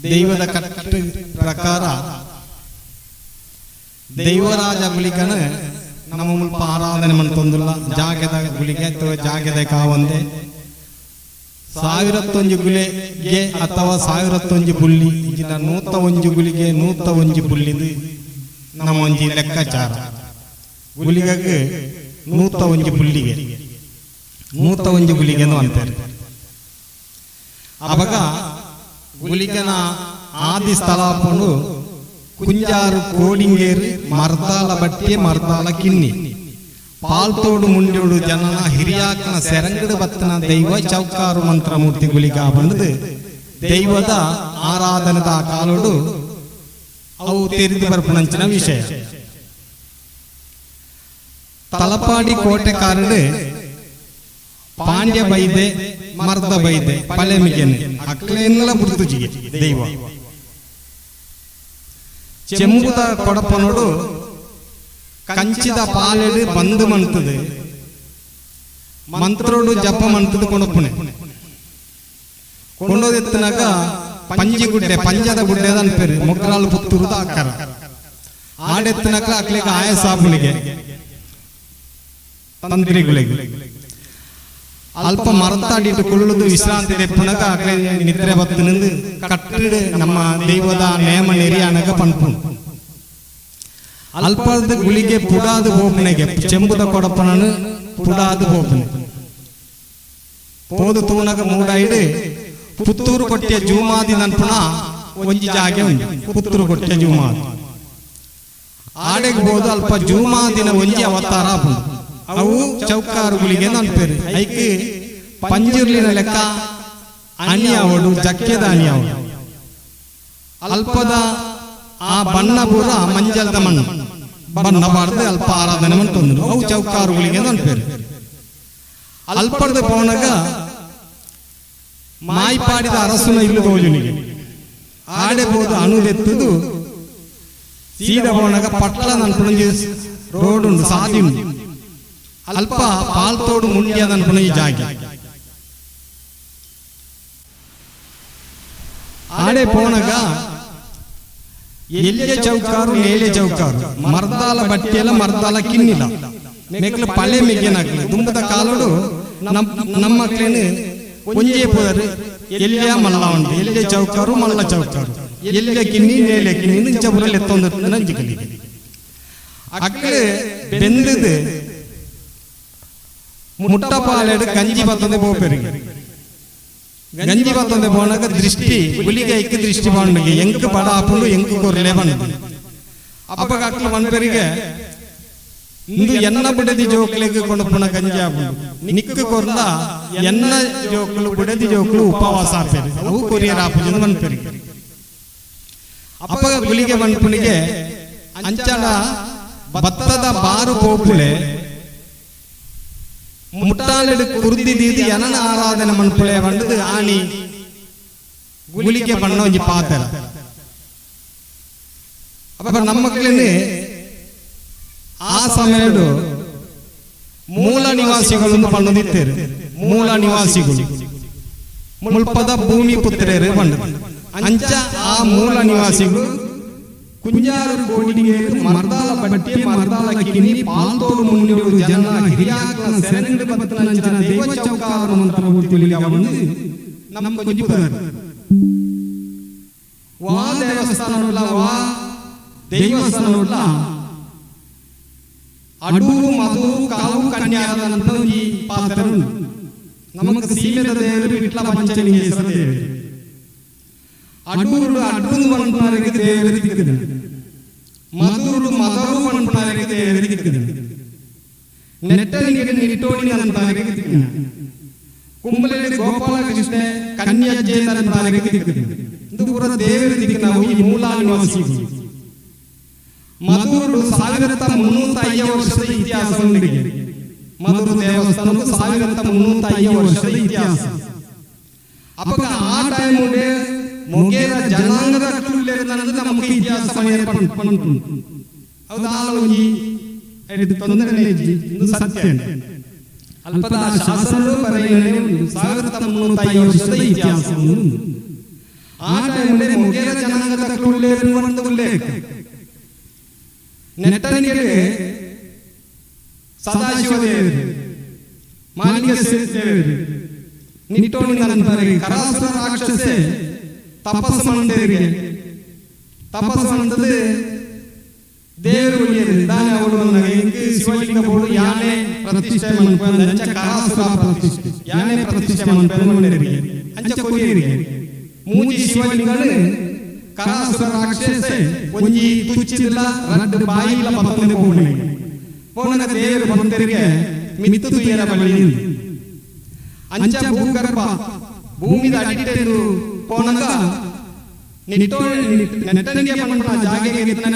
ದೈವದ ಕಟ್ಟು ಪ್ರಕಾರ ದೈವರಾಜ ಗುಳಿಗನ ನಮ್ಮ ಮುಲ್ಪ ಆರಾಧನೆ ಮಂತೊಂದುಲ್ಲ. ಜಾಗೆದ ಗುಳಿಗೆ ಅಥವಾ ಜಾಗೆದ ಕಾವಂದೆ 1001 ಗುಳಿಗೆ ಅಥವಾ 1001 ಬುಳ್ಳಿ ಇಜಿನ 101 ಗುಳಿಗೆ 101 ಬುಳ್ಳಿದು ನಮ್ಮ ಒಂಜಿ ಲೆಕ್ಕಾಚಾರ. ಗುಳಿಗಗೆ 101 ಬುಳ್ಳಿಗೆ 101 ಗುಳಿಗೆ ಅಂತಾರೆ. ಅವಾಗ ಗುಳಿಗನ ಆದಿ ಸ್ಥಳಾಪನು ಕುಂಜಾರು ಕೋಡಿಂಗೇರು ಮರ್ದಾಲ ಬಟ್ಟೆ ಮರ್ದಾಲ ಕಿನ್ನಿ ಪಾಲ್ತೋಡು ಮುಂಡೋಡು ಜನನ ಹಿರಿಯಾಕನ ಸೆರಂಗಡು ಬತ್ತನ ದೈವ ಚೌಕಾರು ಮಂತ್ರಮೂರ್ತಿ ಗುಳಿಗ ಬಂದು ದೈವದ ಆರಾಧನದ ಕಾಲೋಡು ಅವು ತೆರೆದು ಬರ್ಪುಣಂಚಿನ ವಿಷಯ. ತಲಪಾಡಿ ಕೋಟೆಕಾರರು ಪಾಂಡ್ಯ ಬೈದೆ ಮರ್ದ ಬೈದೆ ಪಳೆಮಿಗೆನೆ ಅಕ್ಲೇನ್ಲ ಬುಡ್ತುಜಿಗೆ ದೈವ ಚೆಂಬುದ ಕೊಡಪನೋಡು ಕಂಚಿದ ಪಾಲೆಡು ಬಂದು ಮಂತದೆ ಮಂತ್ರೋಡು ಜಪ ಮಂತದ ಕೊಡಪುಣೆ ಕೊಂಡೋದೆತ್ತನಾಗ ಪಂಜಿ ಗುಡ್ಡೆ ಪಂಜದ ಗುಡ್ಡೆ ಅನ್ಪೇರು ಮೊಗ್ರಾಲ್ ಪುತ್ತೂರುದ ಆಕಾರ ಆಡೆತ್ತನಕ ಅಕ್ಲೆಗ ಆಯಸಾಪುನಿಗೆ ತಂತ್ರಿಗಳಿಗೆ ಅಲ್ಪ ಮರತಾಡಿಟ್ಟು ಕುಳ್ಳುದು ವಿಶ್ರಾಂತಿ ದೆಪ್ಪುನಗ ಅಕ್ಲೆ ನಿದ್ರೆ ಬತ್ತು ನಿಂದು ಕಟ್ಟಿಡು ನಮ್ಮ ದೈವದ ನೇಮ ನೆರಿಯಾನಗ ಪನ್ಪುಣು. ಅಲ್ಪದ ಗುಳಿಗೆ ಪುಡಾದು ಬೋಪನೆಗೆ ಚೆಂಬುದ ಕೊಡಪನನು ಪುಡಾದು ಬೋಪನೆ ಪೋದು ತೂನಗ ಮೂಡಾಯಿಡು ಪುತ್ತೂರು ಕೊಟ್ಟಿಯ ಜೂಮಾದಿ ನನ್ಪುಣ ಒಂಜಿ ಜಾಗೆ ಉಂಟು ಪುತ್ತೂರು ಕೊಟ್ಟಿಯ ಜೂಮಾದಿ ಆಡೆಗೆ ಬೋದು ಅಲ್ಪ ಜೂಮಾದಿನ ಒಂಜಿ ಅವತಾರ ಆಪುಂಡು. ಅವು ಚೌಕಾರು ಗುಳಿಗೆ ನನ್ಪೇರು ಐಕ್ ಪಂಜುರ್ಲಿನ ಲೆಕ್ಕ ಅಣಿಯಾವಡು ಜಕ್ಕೆದ ಅಣಿಯಾವಡು ಅಲ್ಪದ ಆ ಬಣ್ಣ ಪೂರ ಮಂಜಲ್ದ ಮಣ್ಣು ಬಣ್ಣ ಬಾರ್ದು ಅಲ್ಪ ಆರಾಧನೆ ಮಂತೊಂದು ಅವು ಚೌಕಾರುಗಳಿಗೆ ನನ್ಪೇರು. ಅಲ್ಪದ ಪೋನಗ ಮಾಯ್ಪಾಡಿದ ಅರಸುನ ಇಲ್ಲು ತೋಜುನಿಗೆ ಆಡೆ ಬೋದು ಅಣುದೆತ್ತದು ಸೀದ ಪೋನಗ ಪಟ್ಲ ನನ್ಪುಣಂಜಿ ರೋಡ್ ಉಂಡು ಸಾದಿ ಉಂಡು ಅಲ್ಪ ಪಾಲ್ತೋಡು ಮುಂಡ್ಯ ನನ್ಪುಣಂಜಿ ಜಾಗೆ ಆಡೆ ಪೋನಗ ಎಲ್ಲಿಯ ಚೌಕಾರು ನೇಲೆ ಚೌಕಾರು ಮರ್ದಾಲ ಬಟ್ಟೆಲ್ಲ ಮರ್ದಾಲ ಕಿನ್ನಿಲ್ಲ ಮೇಕ್ಲು ಪಳೆ ಮೆಗ್ಗೆನಾಕ್ಲು ದುಂಬದ ಕಾಲೋಡು ನಮ್ಮ ಮಕ್ಳೇನು ಒಂಜೇ ಪೋದರು ಎಲ್ಲಿಯ ಮಲ್ಲ ಉಂಟು ಎಲ್ಲಿಯ ಚೌಕಾರು ಮಲ್ಲ ಚೌಕಾರು ಎಲ್ಲಿಯ ಕಿನ್ನಿ ನೇಲೆ ಕಿನ್ನಿ ನಿಂಚಪುರಲ್ಲಿ ಎತ್ತೊಂದು ನಂಜಿಕಲಿಗೆ ಅಕ್ಲೆ ಬೆಂದದು ಮುಟ್ಟಪಾಲೆಡು ಗಂಜಿ ಬತ್ತಂದೆ ಪೋಪೆರಿಗೆ ಗಂಜಿ ಬತ್ತಂದೆ ಪೋನಾಗ ದೃಷ್ಟಿ ಗುಲಿಗೆ ಐಕ್ ದೃಷ್ಟಿ ಬಾಂಡಿಗೆ ಎಂಕ್ ಬಡ ಆಪುಂಡು ಎಂಕ್ ಕೊರ್ಲೆ ಬಂದು ಅಪ್ಪಗ ಅಕ್ಲು ಮನ್ಪೆರಿಗೆ ಇಂದು ಎನ್ನ ಬುಡದಿ ಜೋಕ್ಲೆಗ್ ಕೊಂಡುಪುಣ ಗಂಜಿ ಆಪುಂಡು ನಿಕ್ಕು ಕೊರ್ಲ ಎನ್ನ ಜೋಕ್ಲು ಬುಡದಿ ಜೋಕ್ಲು ಉಪವಾಸ ಆಪೆರು ಅವು ಕೊರಿಯರ್ ಆಪುಜಂದು ಮನ್ಪೆರಿಗೆ ಅಪ್ಪಗ ಗುಲಿಗೆ ಮನ್ಪುನಿಗೆ ಅಂಚಡ ಭತ್ತದ ಬಾರು ಪೋಪುಲೆ ಮುಟ್ಟಾಲೆಡು ಕುರ್ದಿ ದೀದಿ ಎನನ ಆರಾಧನೆ ಮನ್ಪುಳೆ ಬಂಡದು ಆಣಿ ಗುಲಿಗೆ ಬಣ್ಣ ಒಂಜಿ ಪಾತ್ರ. ಅಪ್ಪ ನಮ್ಮ ಮಕ್ಕಳನ್ನೇ ಆ ಸಮಯಡು ಮೂಲ ನಿವಾಸಿಗಳು ಪಣ್ಣದಿತ್ತೇರು ಮೂಲ ನಿವಾಸಿಗಳು ಮುಲ್ಪದ ಭೂಮಿ ಪುತ್ರೇರು ಬಂಡದು ಅಂಚ ಆ ಮೂಲ ನಿವಾಸಿಗಳು ಕುಂಜಾರು ಕೋಡಿಗೆ ಮರ್ದಾಲ ಬಟ್ಟೆ ಮರ್ದಾಲ ಕಿನ್ನಿ ಪಾಲ್ತೋಡು ಮುನ್ನಿಡು ಜನ ಹಿರಿಯಾಕನ ಸೆರಂಗಡು ಬತ್ತನಂಚಿನ ದೈವ ಚೌಕಾರು ಮಂತ್ರಮೂರ್ತಿ ಬಂದು ನಮ್ಮ ಕೊಂಜಿ ಪುದರ್ ವಾ ದೇವಸ್ಥಾನವುಳ್ಳ ವಾ ದೇವಸ್ಥಾನವುಳ್ಳ ಅಡೂರು ಮಧೂರು ಕಾವು ಕನ್ಯಾದ ಈ ಪಾತ್ರ ನಮಕ್ ಸೀಮೆದ ದೇವರು ವಿಟ್ಲ ಪಂಚಲಿಂಗೇಶ್ವರ ದೇವರು ಅಡೂರು ಅಡ್ಡು ಪನ್ಪುನರೆಗ್ ದೇವರು ತಿಕ್ಕುದು. ಮಧುರು ಮದರು ಪನ್ಪುನಾರೆಗ್ ದೇವೆರ್ ತಿಕ್ಕುದು. ನೆಟ್ಟನಿಗೆ ನಿಟ್ಟೋಣಿ ನನ್ಪುನಾರೆಗ್ ತಿಕ್ಕುನ. ಕುಂಬಳೆಡ್ ಗೋಪಾಲಕೃಷ್ಣ ಕನ್ಯಜ್ಜೆ ನನ್ಪುನಾರೆಗ್ ತಿಕ್ಕುದು. ಇಂದು ಪೂರ ದೇವೆರ್ ತಿಕ್ಕುನವು ಈ ಮೂಲ ನಿವಾಸಿಗಳು. ಮಧುರು 1305 ವರ್ಷದ ಇತಿಹಾಸ ಉಂಡಿಗೆ. ಮಧುರು ದೇವಸ್ಥಾನಕ್ಕೆ 1305 ವರ್ಷದ ಇತಿಹಾಸ. ಅಪಗ ಆ ಟೈಮ್ ಮೊಗೇರ ಜನಾಂಗದ ನಮಗೆ ಇತಿಹಾಸ ಪನ್ಪುಂಡು. ಅವು ದಾಲ ಒಂಜಿ ತೊಂದರೆ ಇಜ್ಜಿ, ಇಂದು ಸತ್ಯ. ಅಲ್ಪದ ಶಾಸನರು ಬರೆಯನೆ ಉಂಡು 1305 ವರ್ಷದ ಇತಿಹಾಸ ಉಂಡು. ಆ ಟೈಮ್ ಮೊಗೇರ ಜನಾಂಗದ ಒಂದು ಉಲ್ಲೇಖ. ನೆಟ್ಟನಿಗೆ ಸದಾಶಿವ ದೇವರು, ಮಾಲಿಂಗ ದೇವರು, ನಿಟ್ಟೋಣಿ ನಂತರ ಕರಾಸುರ ರಾಕ್ಷಸೆ ತಪಸ್ಸು ಮಂಡೇರಿಗೆ ತಪಸ್ಸು ಮಂತದ್ದು ದೇವರು ಒಲಿಯರು ದಾನೆ ಅವಳು ಎಂಕ್ ಶಿವಲಿಂಗ ಬೋಡು ಯಾನೆ ಪ್ರತಿಷ್ಠೆ ಮನ್ಪುವ ಅಂಚ ಕರಾಸುರ ಪ್ರತಿಷ್ಠೆ ಯಾನೆ ಪ್ರತಿಷ್ಠೆ ಮನ್ಪುವ ಮಂಡೇರಿಗೆ ಅಂಚ ಕೊರಿಯರಿಗೆ ಮೂಜಿ ಶಿವಲಿಂಗನು ಕರಾಸುರ ರಾಕ್ಷಸೆ ಒಂಜಿ ತುಚ್ಚಿಲ್ಲ ರಡ್ಡು ಬಾಯಿಲ ಪತ್ತೊಂದು ಪೋಪುನೆ ಪೋನಗ ದೇವರು ಬಂದರಿಗೆ ಮಿತ್ತು ತುಯ್ಯರ ಬಳಿ ಅಂಚ ಭೂಗರ್ಭ ಭೂಮಿದ ಅಡಿಟೆಂದು ಪೋನಗ ನೆಟ್ಟನಿಗೆ ಪನ್ಪುನ ಜಾಗೆಗೆ ಎತ್ತನ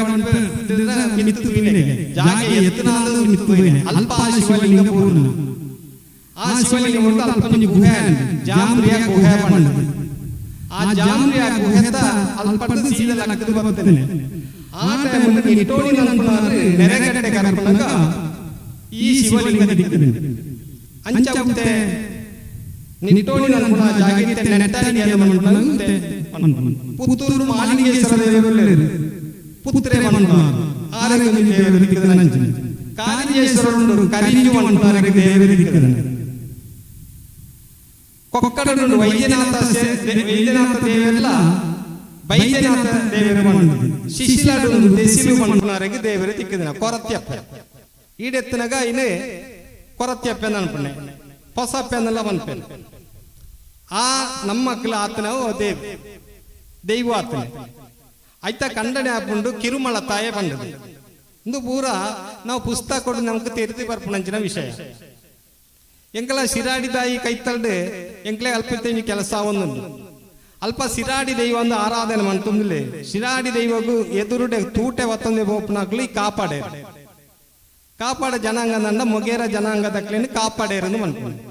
ಮಿತ್ತು ತುಯ್ಯಿನೆ ಜಾಗೆ ಎತ್ತನಾದ ಮಿತ್ತು ತುಯ್ಯಿನೆ ಅಲ್ಪ ಶಿವಲಿಂಗ ಪೂರ್ಣ. ಆ ಶಿವಲಿಂಗ ಉಂಟು ಅಲ್ಪ ಒಂಜಿ ಗುಹೆ ಜಾಮ್ರಿಯ ಗುಹೆ ಪಂಡ. ಆ ಜಾಮ್ರಿಯ ಗುಹೆತ ಅಲ್ಪಡ್ದು ಸೀದ ಲಕ್ಕದು ಬರ್ತೇನೆ. ಆ ಟೈಮ್ ನಿಟ್ಟೋಣಿ ನನ್ಪುನಾರು ನೆರೆಗಟ್ಟೆ ಕರಪನಗ ಈ ಶಿವಲಿಂಗ ದಿಕ್ಕುದು. ಅಂಚ ಉತ್ತೆ ನಿಟ್ಟೋಣಿ ನನ್ಪುನ ಜಾಗೆಗೆ ನೆಟ್ಟನಿಗೆ ಮನ್ಪುನ ಪುತ್ತೂರು ಮಾಲಿಂಗೇಶ್ವರ ದೇವರು ಪುತ್ರೆ ಮನ್ಪುನಾರು ಆರೆಗ್ ಒಂಜಿ ದೇವರು ದಿಕ್ಕುದು ನಂಚಿನ. ಕಾರಿಂಜೇಶ್ವರನುಂಡು ಕರಿಂಜು ಮನ್ಪುನಾರೆಗ್ ದೇವರು ದಿಕ್ಕುದು. ಕೊಕ್ಕಡನುಂಡು ವೈದ್ಯನಾಥ ವೈದ್ಯನಾಥ ದೇವರೆಲ್ಲ ವೈದ್ಯನಾಥ ದೇವರು ಮನ್ಪುದು. ಶಿಶಿಲಾಡು ದೆಸಿಲು ಮನ್ಪುನಾರೆಗ್ ದೇವರು ತಿಕ್ಕುದಿನ ಕೊರತ್ಯಪ್ಪ ಈಡೆತ್ತನಗ ಇನ್ನು ಕೊರತ್ಯಪ್ಪ ಅನ್ಪುಣೆ ಹೊಸಪ್ಪೆನ್ನೆಲ್ಲ ಮನ್ಪೆನ್. ಆ ನಮ್ಮ ಮಕ್ಕಳು ಆತನವು ದೇವ್ ದೈವ ಆತನೆ ಐತ ಖಂಡನೆ ಆಪುಂಡು ಕಿರುಮಳ ತಾಯೇ ಬಂದದು. ಇಂದು ಪೂರ ನಾವು ಪುಸ್ತಕ ಕೊಡು ನಮ್ಗೆ ತೆರೆದು ಬರ್ಪುಣಂಚಿನ ವಿಷಯ. ಎಂಕಲ ಸಿರಾಡಿ ತಾಯಿ ಕೈತಲ್ಡು ಎಂಕ್ಲೆ ಅಲ್ಪ ಕೆಲಸ ಒಂದುಂಡು. ಅಲ್ಪ ಸಿರಾಡಿ ದೈವ ಒಂದು ಆರಾಧನೆ ಮಂತುಂದಿಲ್ಲ. ಸಿರಾಡಿ ದೈವಗೂ ಎದುರುಡೆ ತೂಟೆ ಒತ್ತೊಂದೆ ಪೋಪುನಾಕ್ಲು ಈ ಕಾಪಾಡೆ ಕಾಪಾಡ ಜನಾಂಗ ಮೊಗೇರ ಜನಾಂಗದಕ್ಲೇನು ಕಾಪಾಡೇರನ್ನು ಮನ್ಪುಂಡು.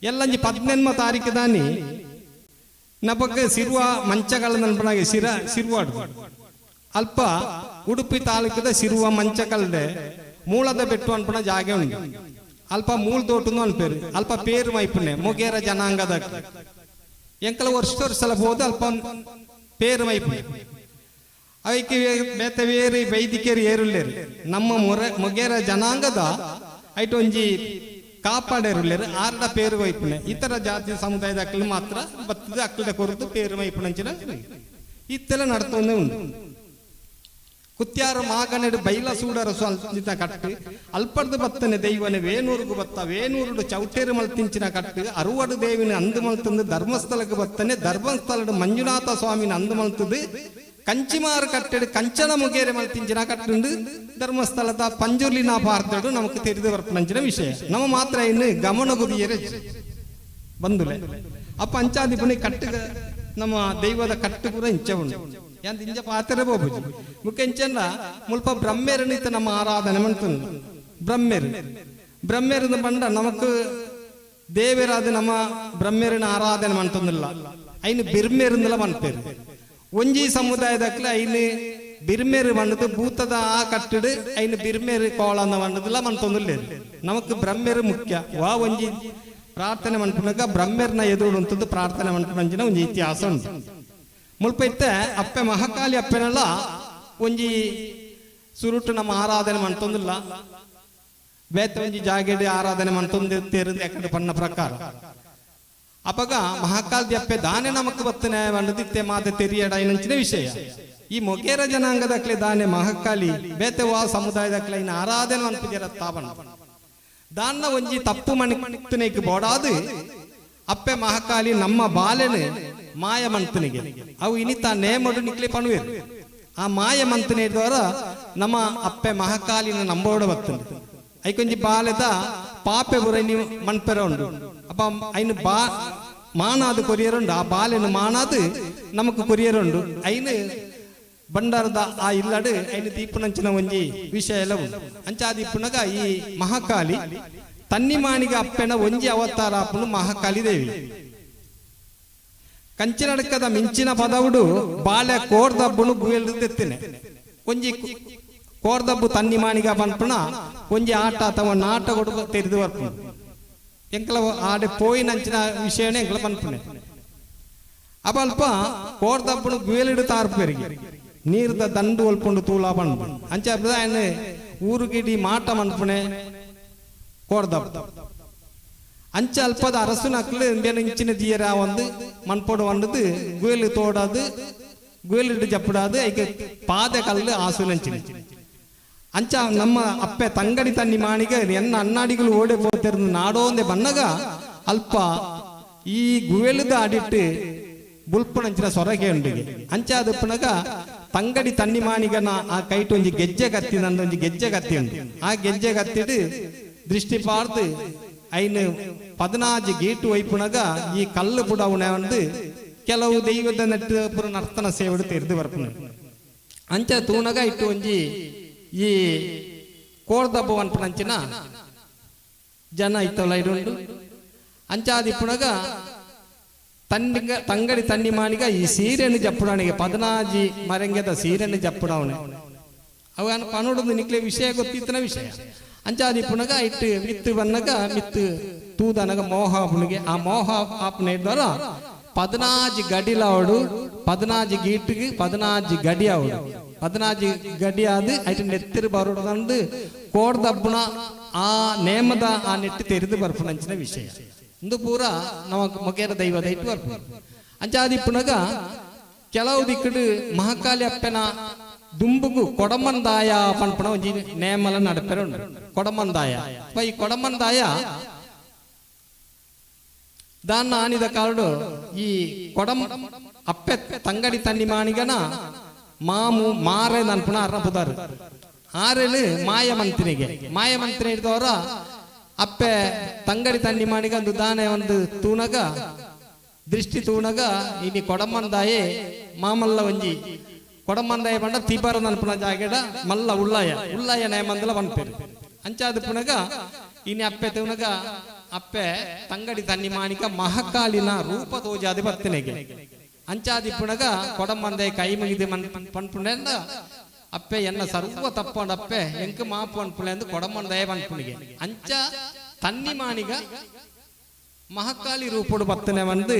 ಎಲ್ಲಂಜಿ 18 ತಾರೀಕು ದಾನಿ ನಬಕ್ಕೆ ಸಿರುವ ಮಂಚಗಳ ನನ್ಪನಾಗೆ ಸಿರುವಾಡು ಅಲ್ಪ ಉಡುಪಿ ತಾಲೂಕದ ಸಿರುವ ಮಂಚಕಲ್ದೆ ಮೂಲದ ಬೆಟ್ಟು ಅನ್ಪಣ ಜಾಗೆ ಉಂಟು. ಅಲ್ಪ ಮೂಲ ದೋಟು ಅನ್ಪೇರು ಅಲ್ಪ ಪೇರು ಮೈಪುಣೆ ಮೊಗೇರ ಜನಾಂಗದ ಎಂಕಲ ವರ್ಷ ವರ್ಷಲ ಹೋದ ಅಲ್ಪ ಪೇರು ಮೈಪುಣೆ ಅವಕ್ಕೆ ಬೇತೆ ಬೇರೆ ವೈದಿಕರು ಏರುಲ್ಲೇರು ನಮ್ಮ ಮೊಗೇರ ಜನಾಂಗದ ಐಟ್ ಒಂಜಿ ಕಾಪಾಡೇರುಲ್ಲೇರು ಆರ್ಡ ಪೇರು ವೈಪುಣೆ. ಇತರ ಜಾತಿ ಸಮುದಾಯದ ಅಕ್ಕಲು ಮಾತ್ರ ಬತ್ತದ ಅಕ್ಕದ ಕೊರತು ಪೇರು ಮೈಪುಣಂಚಿನ ಇತ್ತೆಲ್ಲ ನಡ್ತೊಂದೇ ಉಂಟು. ಕುತ್ಯಾರು ಮಾಗನೆಡು ಬೈಲ ಸೂಡರ ಸ್ವಲ್ಪ ಕಟ್ಟು ಅಲ್ಪಡ್ದು ಬತ್ತನೆ ದೈವನೆ ವೇಣೂರುಗು ಬತ್ತ ವೇಣೂರುಡು ಚೌಟೇರು ಮಲ್ತಿಂಚಿನ ಕಟ್ಟು ಅರುವಡು ದೇವಿನ ಅಂದು ಮಲ್ತಂದು ಧರ್ಮಸ್ಥಳಕ್ಕೆ ಬತ್ತನೆ ಧರ್ಮಸ್ಥಳಡು ಮಂಜುನಾಥ ಸ್ವಾಮಿನ ಅಂದು ಮಲ್ತದು ಕಂಚಿಮಾರು ಕಟ್ಟೆಡು ಕಂಚನ ಮುಗೇರೆ ಮಲ್ತಿಂಚಿನ ಕಟ್ಟುಂಡು ಧರ್ಮಸ್ಥಳದ ಪಂಜುರ್ಲಿನ ಪಾರ್ತಡು ನಮಕ್ ತೆರಿದು ಬರ್ಪುನಂಚಿನ ವಿಷಯ. ನಮ್ಮ ಮಾತ್ರ ಇನ್ನು ಗಮನ ಗುದಿಯರೆ ಬಂದುಲೆ ಅಪ್ಪ ಅಂಚಾದಿಪುಣಿ ಕಟ್ಟು ನಮ್ಮ ದೈವದ ಕಟ್ಟು ಪೂರ ಇಂಚ ಉಂಡು ಯಾಂತ ಇಂಚ ಪಾತ್ರೆ ಬೋಬುಜಿ ಮುಖ್ಯ ಇಂಚೆಲ್ಲ ಮುಲ್ಪ ಬ್ರಹ್ಮೇರನಿತ ನಮ್ಮ ಆರಾಧನೆ ಮಂತುಂಡು. ಬ್ರಹ್ಮೇರು ಬ್ರಹ್ಮೇರನ ಬಂಡ ನಮಕ್ ದೇವರಾದ ನಮ್ಮ ಬ್ರಹ್ಮೇರನ ಆರಾಧನೆ ಮಂತೊಂದಿಲ್ಲ. ಐನು ಬಿರ್ಮೇರಂದಲ ಮನ್ಪೇರು ಒಂಜಿ ಸಮುದಾಯದಕ್ಲೆ ಐನು ಬಿರ್ಮೇರು ಬಂಡದು ಭೂತದ ಆ ಕಟ್ಟಡು ಐನು ಬಿರ್ಮೇರು ಕೋಳನ್ನ ಬಂಡದಿಲ್ಲ ಮಂತೊಂದಿಲ್ಲ. ನಮಕ್ ಬ್ರಹ್ಮೇರು ಮುಖ್ಯ. ವಾ ಒಂಜಿ ಪ್ರಾರ್ಥನೆ ಮನ್ಪುನಗ ಬ್ರಹ್ಮೇರ್ನ ಎದುರು ಉಂಟದ್ದು ಪ್ರಾರ್ಥನೆ ಮನ್ಪುನಂಚಿನ ಒಂಜಿ ಇತಿಹಾಸ ಉಂಟು. ಮುಲ್ಪ ಇತ್ತೆ ಅಪ್ಪೆ ಮಹಾಕಾಳಿ ಅಪ್ಪೆನಲ್ಲ ಒಂಜಿ ಸುರುಟು ನಮ್ಮ ಆರಾಧನೆ ಮಂತೊಂದಿಲ್ಲ. ಬೇತೆ ಒಂಜಿ ಜಾಗೆಡ್ ಆರಾಧನೆ ಮಂತೊಂದು ತೇರು ಯಾಕಂದ್ರೆ ಪಣ್ಣ ಪ್ರಕಾರ ಅಪಗ ಮಹಾಕಾಲ್ ಅಪ್ಪೆ ದಾನೆ ನಮಕ್ ಬತ್ತನೆ ಬಂಡದಿತ್ತೆ ಮಾತೆ ತೆರಿಯಡ ಇನ್ನಂಚಿನ ವಿಷಯ. ಈ ಮೊಗೇರ ಜನಾಂಗದಕ್ಲೆ ದಾನೆ ಮಹಾಕಾಳಿ ಬೇತೆ ವಾ ಸಮುದಾಯದಕ್ಲೆ ಇನ್ನು ಆರಾಧನೆ ಮನ್ಪುಜರ ತಾವಣ ದಾನ್ನ ಒಂಜಿ ತಪ್ಪು ಮಣಿತನಿಗೆ ಬೋಡಾದು ಅಪ್ಪೆ ಮಹಾಕಾಳಿ ನಮ್ಮ ಬಾಲೆನು ಮಾಯ ಮಂತನಿಗೆ ಅವು ಇನಿತ ನೇಮಡು ನಿಕ್ಲೆ ಪಣುವೇರು. ಆ ಮಾಯ ಮಂತನೆ ದ್ವಾರ ನಮ್ಮ ಅಪ್ಪೆ ಮಹಾಕಾಲಿನ ನಂಬೋಡ ಬತ್ತುಂಡು. ಐಕೊಂಜಿ ಬಾಲೆದ ಪಾಪೆ ಬುರ ನೀವು ಮನ್ಪೆರ ಉಂಡು. ಅಪ್ಪ ಐನು ಬಾ ಮಾನಾದು ಕೊರಿಯರುಂಡು, ಆ ಬಾಲೆನ ಮಾನಾದು ನಮಕ್ ಕೊರಿಯರುಂಡು. ಐನು ಬಂಡಾರದ ಆ ಇಲ್ಲಡು ಐನು ದೀಪನಂಚಿನ ಒಂಜಿ ವಿಷಯ ಎಲ್ಲ ಉಂಡು. ಅಂಚಾದಿಪ್ಪುನಗ ಈ ಮಹಾಕಾಲಿ ತನ್ನಿಮಾಣಿಗ ಅಪ್ಪೆನ ಒಂಜಿ ಅವತಾರ ಅಪ್ಪನು ಮಹಾಕಾಲಿ ದೇವಿ. ಕಂಚಿನಡಕದ ಮಿಂಚಿನ ಪದವುಡು ಬಾಲೆ ಕೋರ್ದಬ್ಬನು ಗುವೆಲ್ ತೆತ್ತಿನೆ. ಒಂಜಿ ಕೋರ್ದಬ್ಬು ತನ್ನಿಮಾಣಿಗ ಪನ್ಪುನ ಒಂಜಿ ಆಟ ಅಥವಾ ನಾಟ ಕೊಡು ತೆರೆದು ಬರ್ಪುನು. ಎಂಕಲ ಆಡೆ ಪೋಯಿನಂಚಿನ ವಿಷಯನೇ ಎಂಕಲ ಪನ್ಪುನೆ. ಅಲ್ಪ ಕೋರ್ದಬ್ಬನು ಗುವೆಲಿಡು ತಾರ್ಪೆರಿಗೆ ನೀರ್ದ ದಂಡು ಒಲ್ಪುಂಡು ತೂಲ ಪನ್ಪು. ಅಂಚ ఆయన ಊರುಗಿಡಿ ಮಾಟ ಮನ್ಪುನೆ ಕೋರ್ದಬ್ಬು. ಅಂಚ ಅಲ್ಪದ ಅರಸುನಕ್ಲು ಇಂಬಿಯನ ಇಂಚಿನ ದಿಯರ ಒಂದು ಮನ್ಪೊಡು వంಡದು ಗುವೆಲು ತೋಡದು ಗುವೆಲಿಡು ಜಪ್ಪುಡಾದು ಐಕೆ ಪಾದೆ ಕಲ್ಲು ಆಸುನಂಚಿನ. ಅಂಚ ನಮ್ಮ ಅಪ್ಪೆ ತಂಗಡಿ ತನ್ನಿ ಮಾಣಿಗ ಎನ್ನ ಅನ್ನಾಡಿಗಳು ಓಡೆ ಪೋತಿರ್ದು ನಾಡೋಂದೆ ಬನ್ನಗ ಅಲ್ಪ ಈ ಗುವೆಲುದ ಅಡಿಟ್ಟು ಬುಲ್ಪುನಂಚಿನ ಸೊರಗೆ ಉಂಡಿಗೆ. ಅಂಚ ಅದಪ್ಪನಗ ತಂಗಡಿ ತನ್ನಿ ಮಾಣಿಗನ ಆ ಕೈಟ್ ಒಂಜಿ ಗೆಜ್ಜೆ ಕತ್ತಿ ನಂದು ಒಂಜಿ ಗೆಜ್ಜೆ ಕತ್ತಿ ಉಂಡು. ಆ ಗೆಜ್ಜೆ ಕತ್ತಿಡು ದೃಷ್ಟಿ ಪಾರ್ದು ಐನು 14 ಗೇಟು ವೈಪುನಗ ಈ ಕಲ್ಲು ಬುಡವನೆ ಒಂದು ಕೆಲವು ದೈವದ ನೆಟ್ಟು ಪುರ ನರ್ತನ ಸೇವಡು ತೆರೆದು ಬರ್ಪುನ. ಅಂಚ ತೂನಗ ಇಟ್ಟು ಒಂಜಿ ಈ ಕೋರ್ದಬ್ಬ ಅನ್ಪುನಂಚಿನ ಜನ ಇತ್ತಲ್ಲ ಇಡುಂಡು. ಅಂಚಾದಿಪ್ಪುನಗ ತನ್ನಿಗ ತಂಗಡಿ ತನ್ನಿ ಮಾಣಿಗ ಈ ಸೀರೆಯನ್ನು ಜಪ್ಪುಡವನಿಗೆ 14 ಮರಂಗೆದ ಸೀರೆಯನ್ನು ಜಪ್ಪುಡವನೆ. ಅವ ಪನುಡುದು ನಿಕ್ಲೆ ವಿಷಯ ಗೊತ್ತಿತ್ತನ ವಿಷಯ. ಅಂಚಾದಿಪ್ಪುನಗ ಇಟ್ಟು ಮಿತ್ತು ಬನ್ನಗ ಮಿತ್ತು ತೂದನಗ ಮೋಹ ಆಪುನಿಗೆ. ಆ ಮೋಹ ಆಪುನ ಇದ್ದಾರ 14 ಗಡಿಲಾವಡು 14 ಗೀಟಿಗೆ 14 ಗಡಿ ಆವಡು 14 ಗಡಿ ಆದು ಐಟ ನೆತ್ತಿರು ಬರೋದಂದು ಕೋಡ್ದಬ್ಬುನ ಆ ನೇಮದ ಆ ನೆಟ್ಟು ತೆರೆದು ಬರ್ಪುನಂಚಿನ ವಿಷಯ. ಇಂದು ಪೂರ ನಮ್ಮ ಮೊಗೇರ ದೈವದ ಇಟ್ಟು ಬರ್ಪುನ. ಅಂಚಾದಿಪ್ಪುನಗ ಕೆಲವು ದಿಕ್ಕಡು ಮಹಾಕಾಳಿ ಅಪ್ಪನ ದುಂಬುಗು ಕೊಡಮಂದಾಯ ಪನ್ಪುನ ಒಂಜಿ ನೇಮಲ ನಡಪೆರ ಉಂಡು. ಕೊಡಮಂದಾಯ ಅಪ್ಪ ಈ ಕೊಡಮಂದಾಯ ದಾನ್ನ ಆನಿದ ಕಾರಡು ಈ ಕೊಡಂ ಅಪ್ಪೆ ತಂಗಡಿ ತನ್ನಿ ಮಾಣಿಗನ ಮಾಮು ಮಾರೆ ನನ್ಪುನ ಅರ್ನ ಪುದಾರು ಆರೆಲು ಮಾಯ ಮಂತ್ರಿಗೆ ಮಾಯ ಮಂತ್ರಿ ಹಿಡಿದವರ ಅಪ್ಪೆ ತಂಗಡಿ ತನ್ನಿ ಮಾಣಿಗ ಒಂದು ದಾನೆ ಒಂದು ತೂನಗ ದೃಷ್ಟಿ ತೂನಗ ಇನಿ ಕೊಡಮಂದಾಯೆ ಮಾಮಲ್ಲ ಒಂಜಿ ಕೊಡಮಂದಾಯ ಪಂಡ ತೀಪಾರ ನನ್ಪುನ ಜಾಗೆಡ ಮಲ್ಲ ಉಳ್ಳಾಯ ಉಳ್ಳಾಯ ನೇಮಂದಲ ಪನ್ಪೇರು. ಅಂಚಾದ ಪುನಗ ಇನಿ ಅಪ್ಪೆ ತೂನಗ ಅಪ್ಪೆ ತಂಗಡಿ ತನ್ನಿ ಮಾಣಿಕ ಮಹಾಕಾಲಿನ ರೂಪ ತೋಜಾದಿ ಬರ್ತನೆಗೆ. ಅಂಚಾದಿ ಪುನಗ ಕೊಡಮಂದಾಯ ಕೈ ಮುಗಿದು ಪನ್ಪುಂಡ ಅಪ್ಪೆ ಎನ್ನ ಸರ್ವ ತಪ್ಪಂಡ ಅಪ್ಪೆ ಎಂಕ್ ಮಾಪು ಅನ್ಪುಣೆ ಅಂದು ಕೊಡಮಂದಾಯ ಪನ್ಪುಣಿಗೆ. ಅಂಚ ತನ್ನಿ ಮಾಣಿಗ ಮಹಾಕಾಳಿ ರೂಪಡು ಬತ್ತನೆ ಬಂದು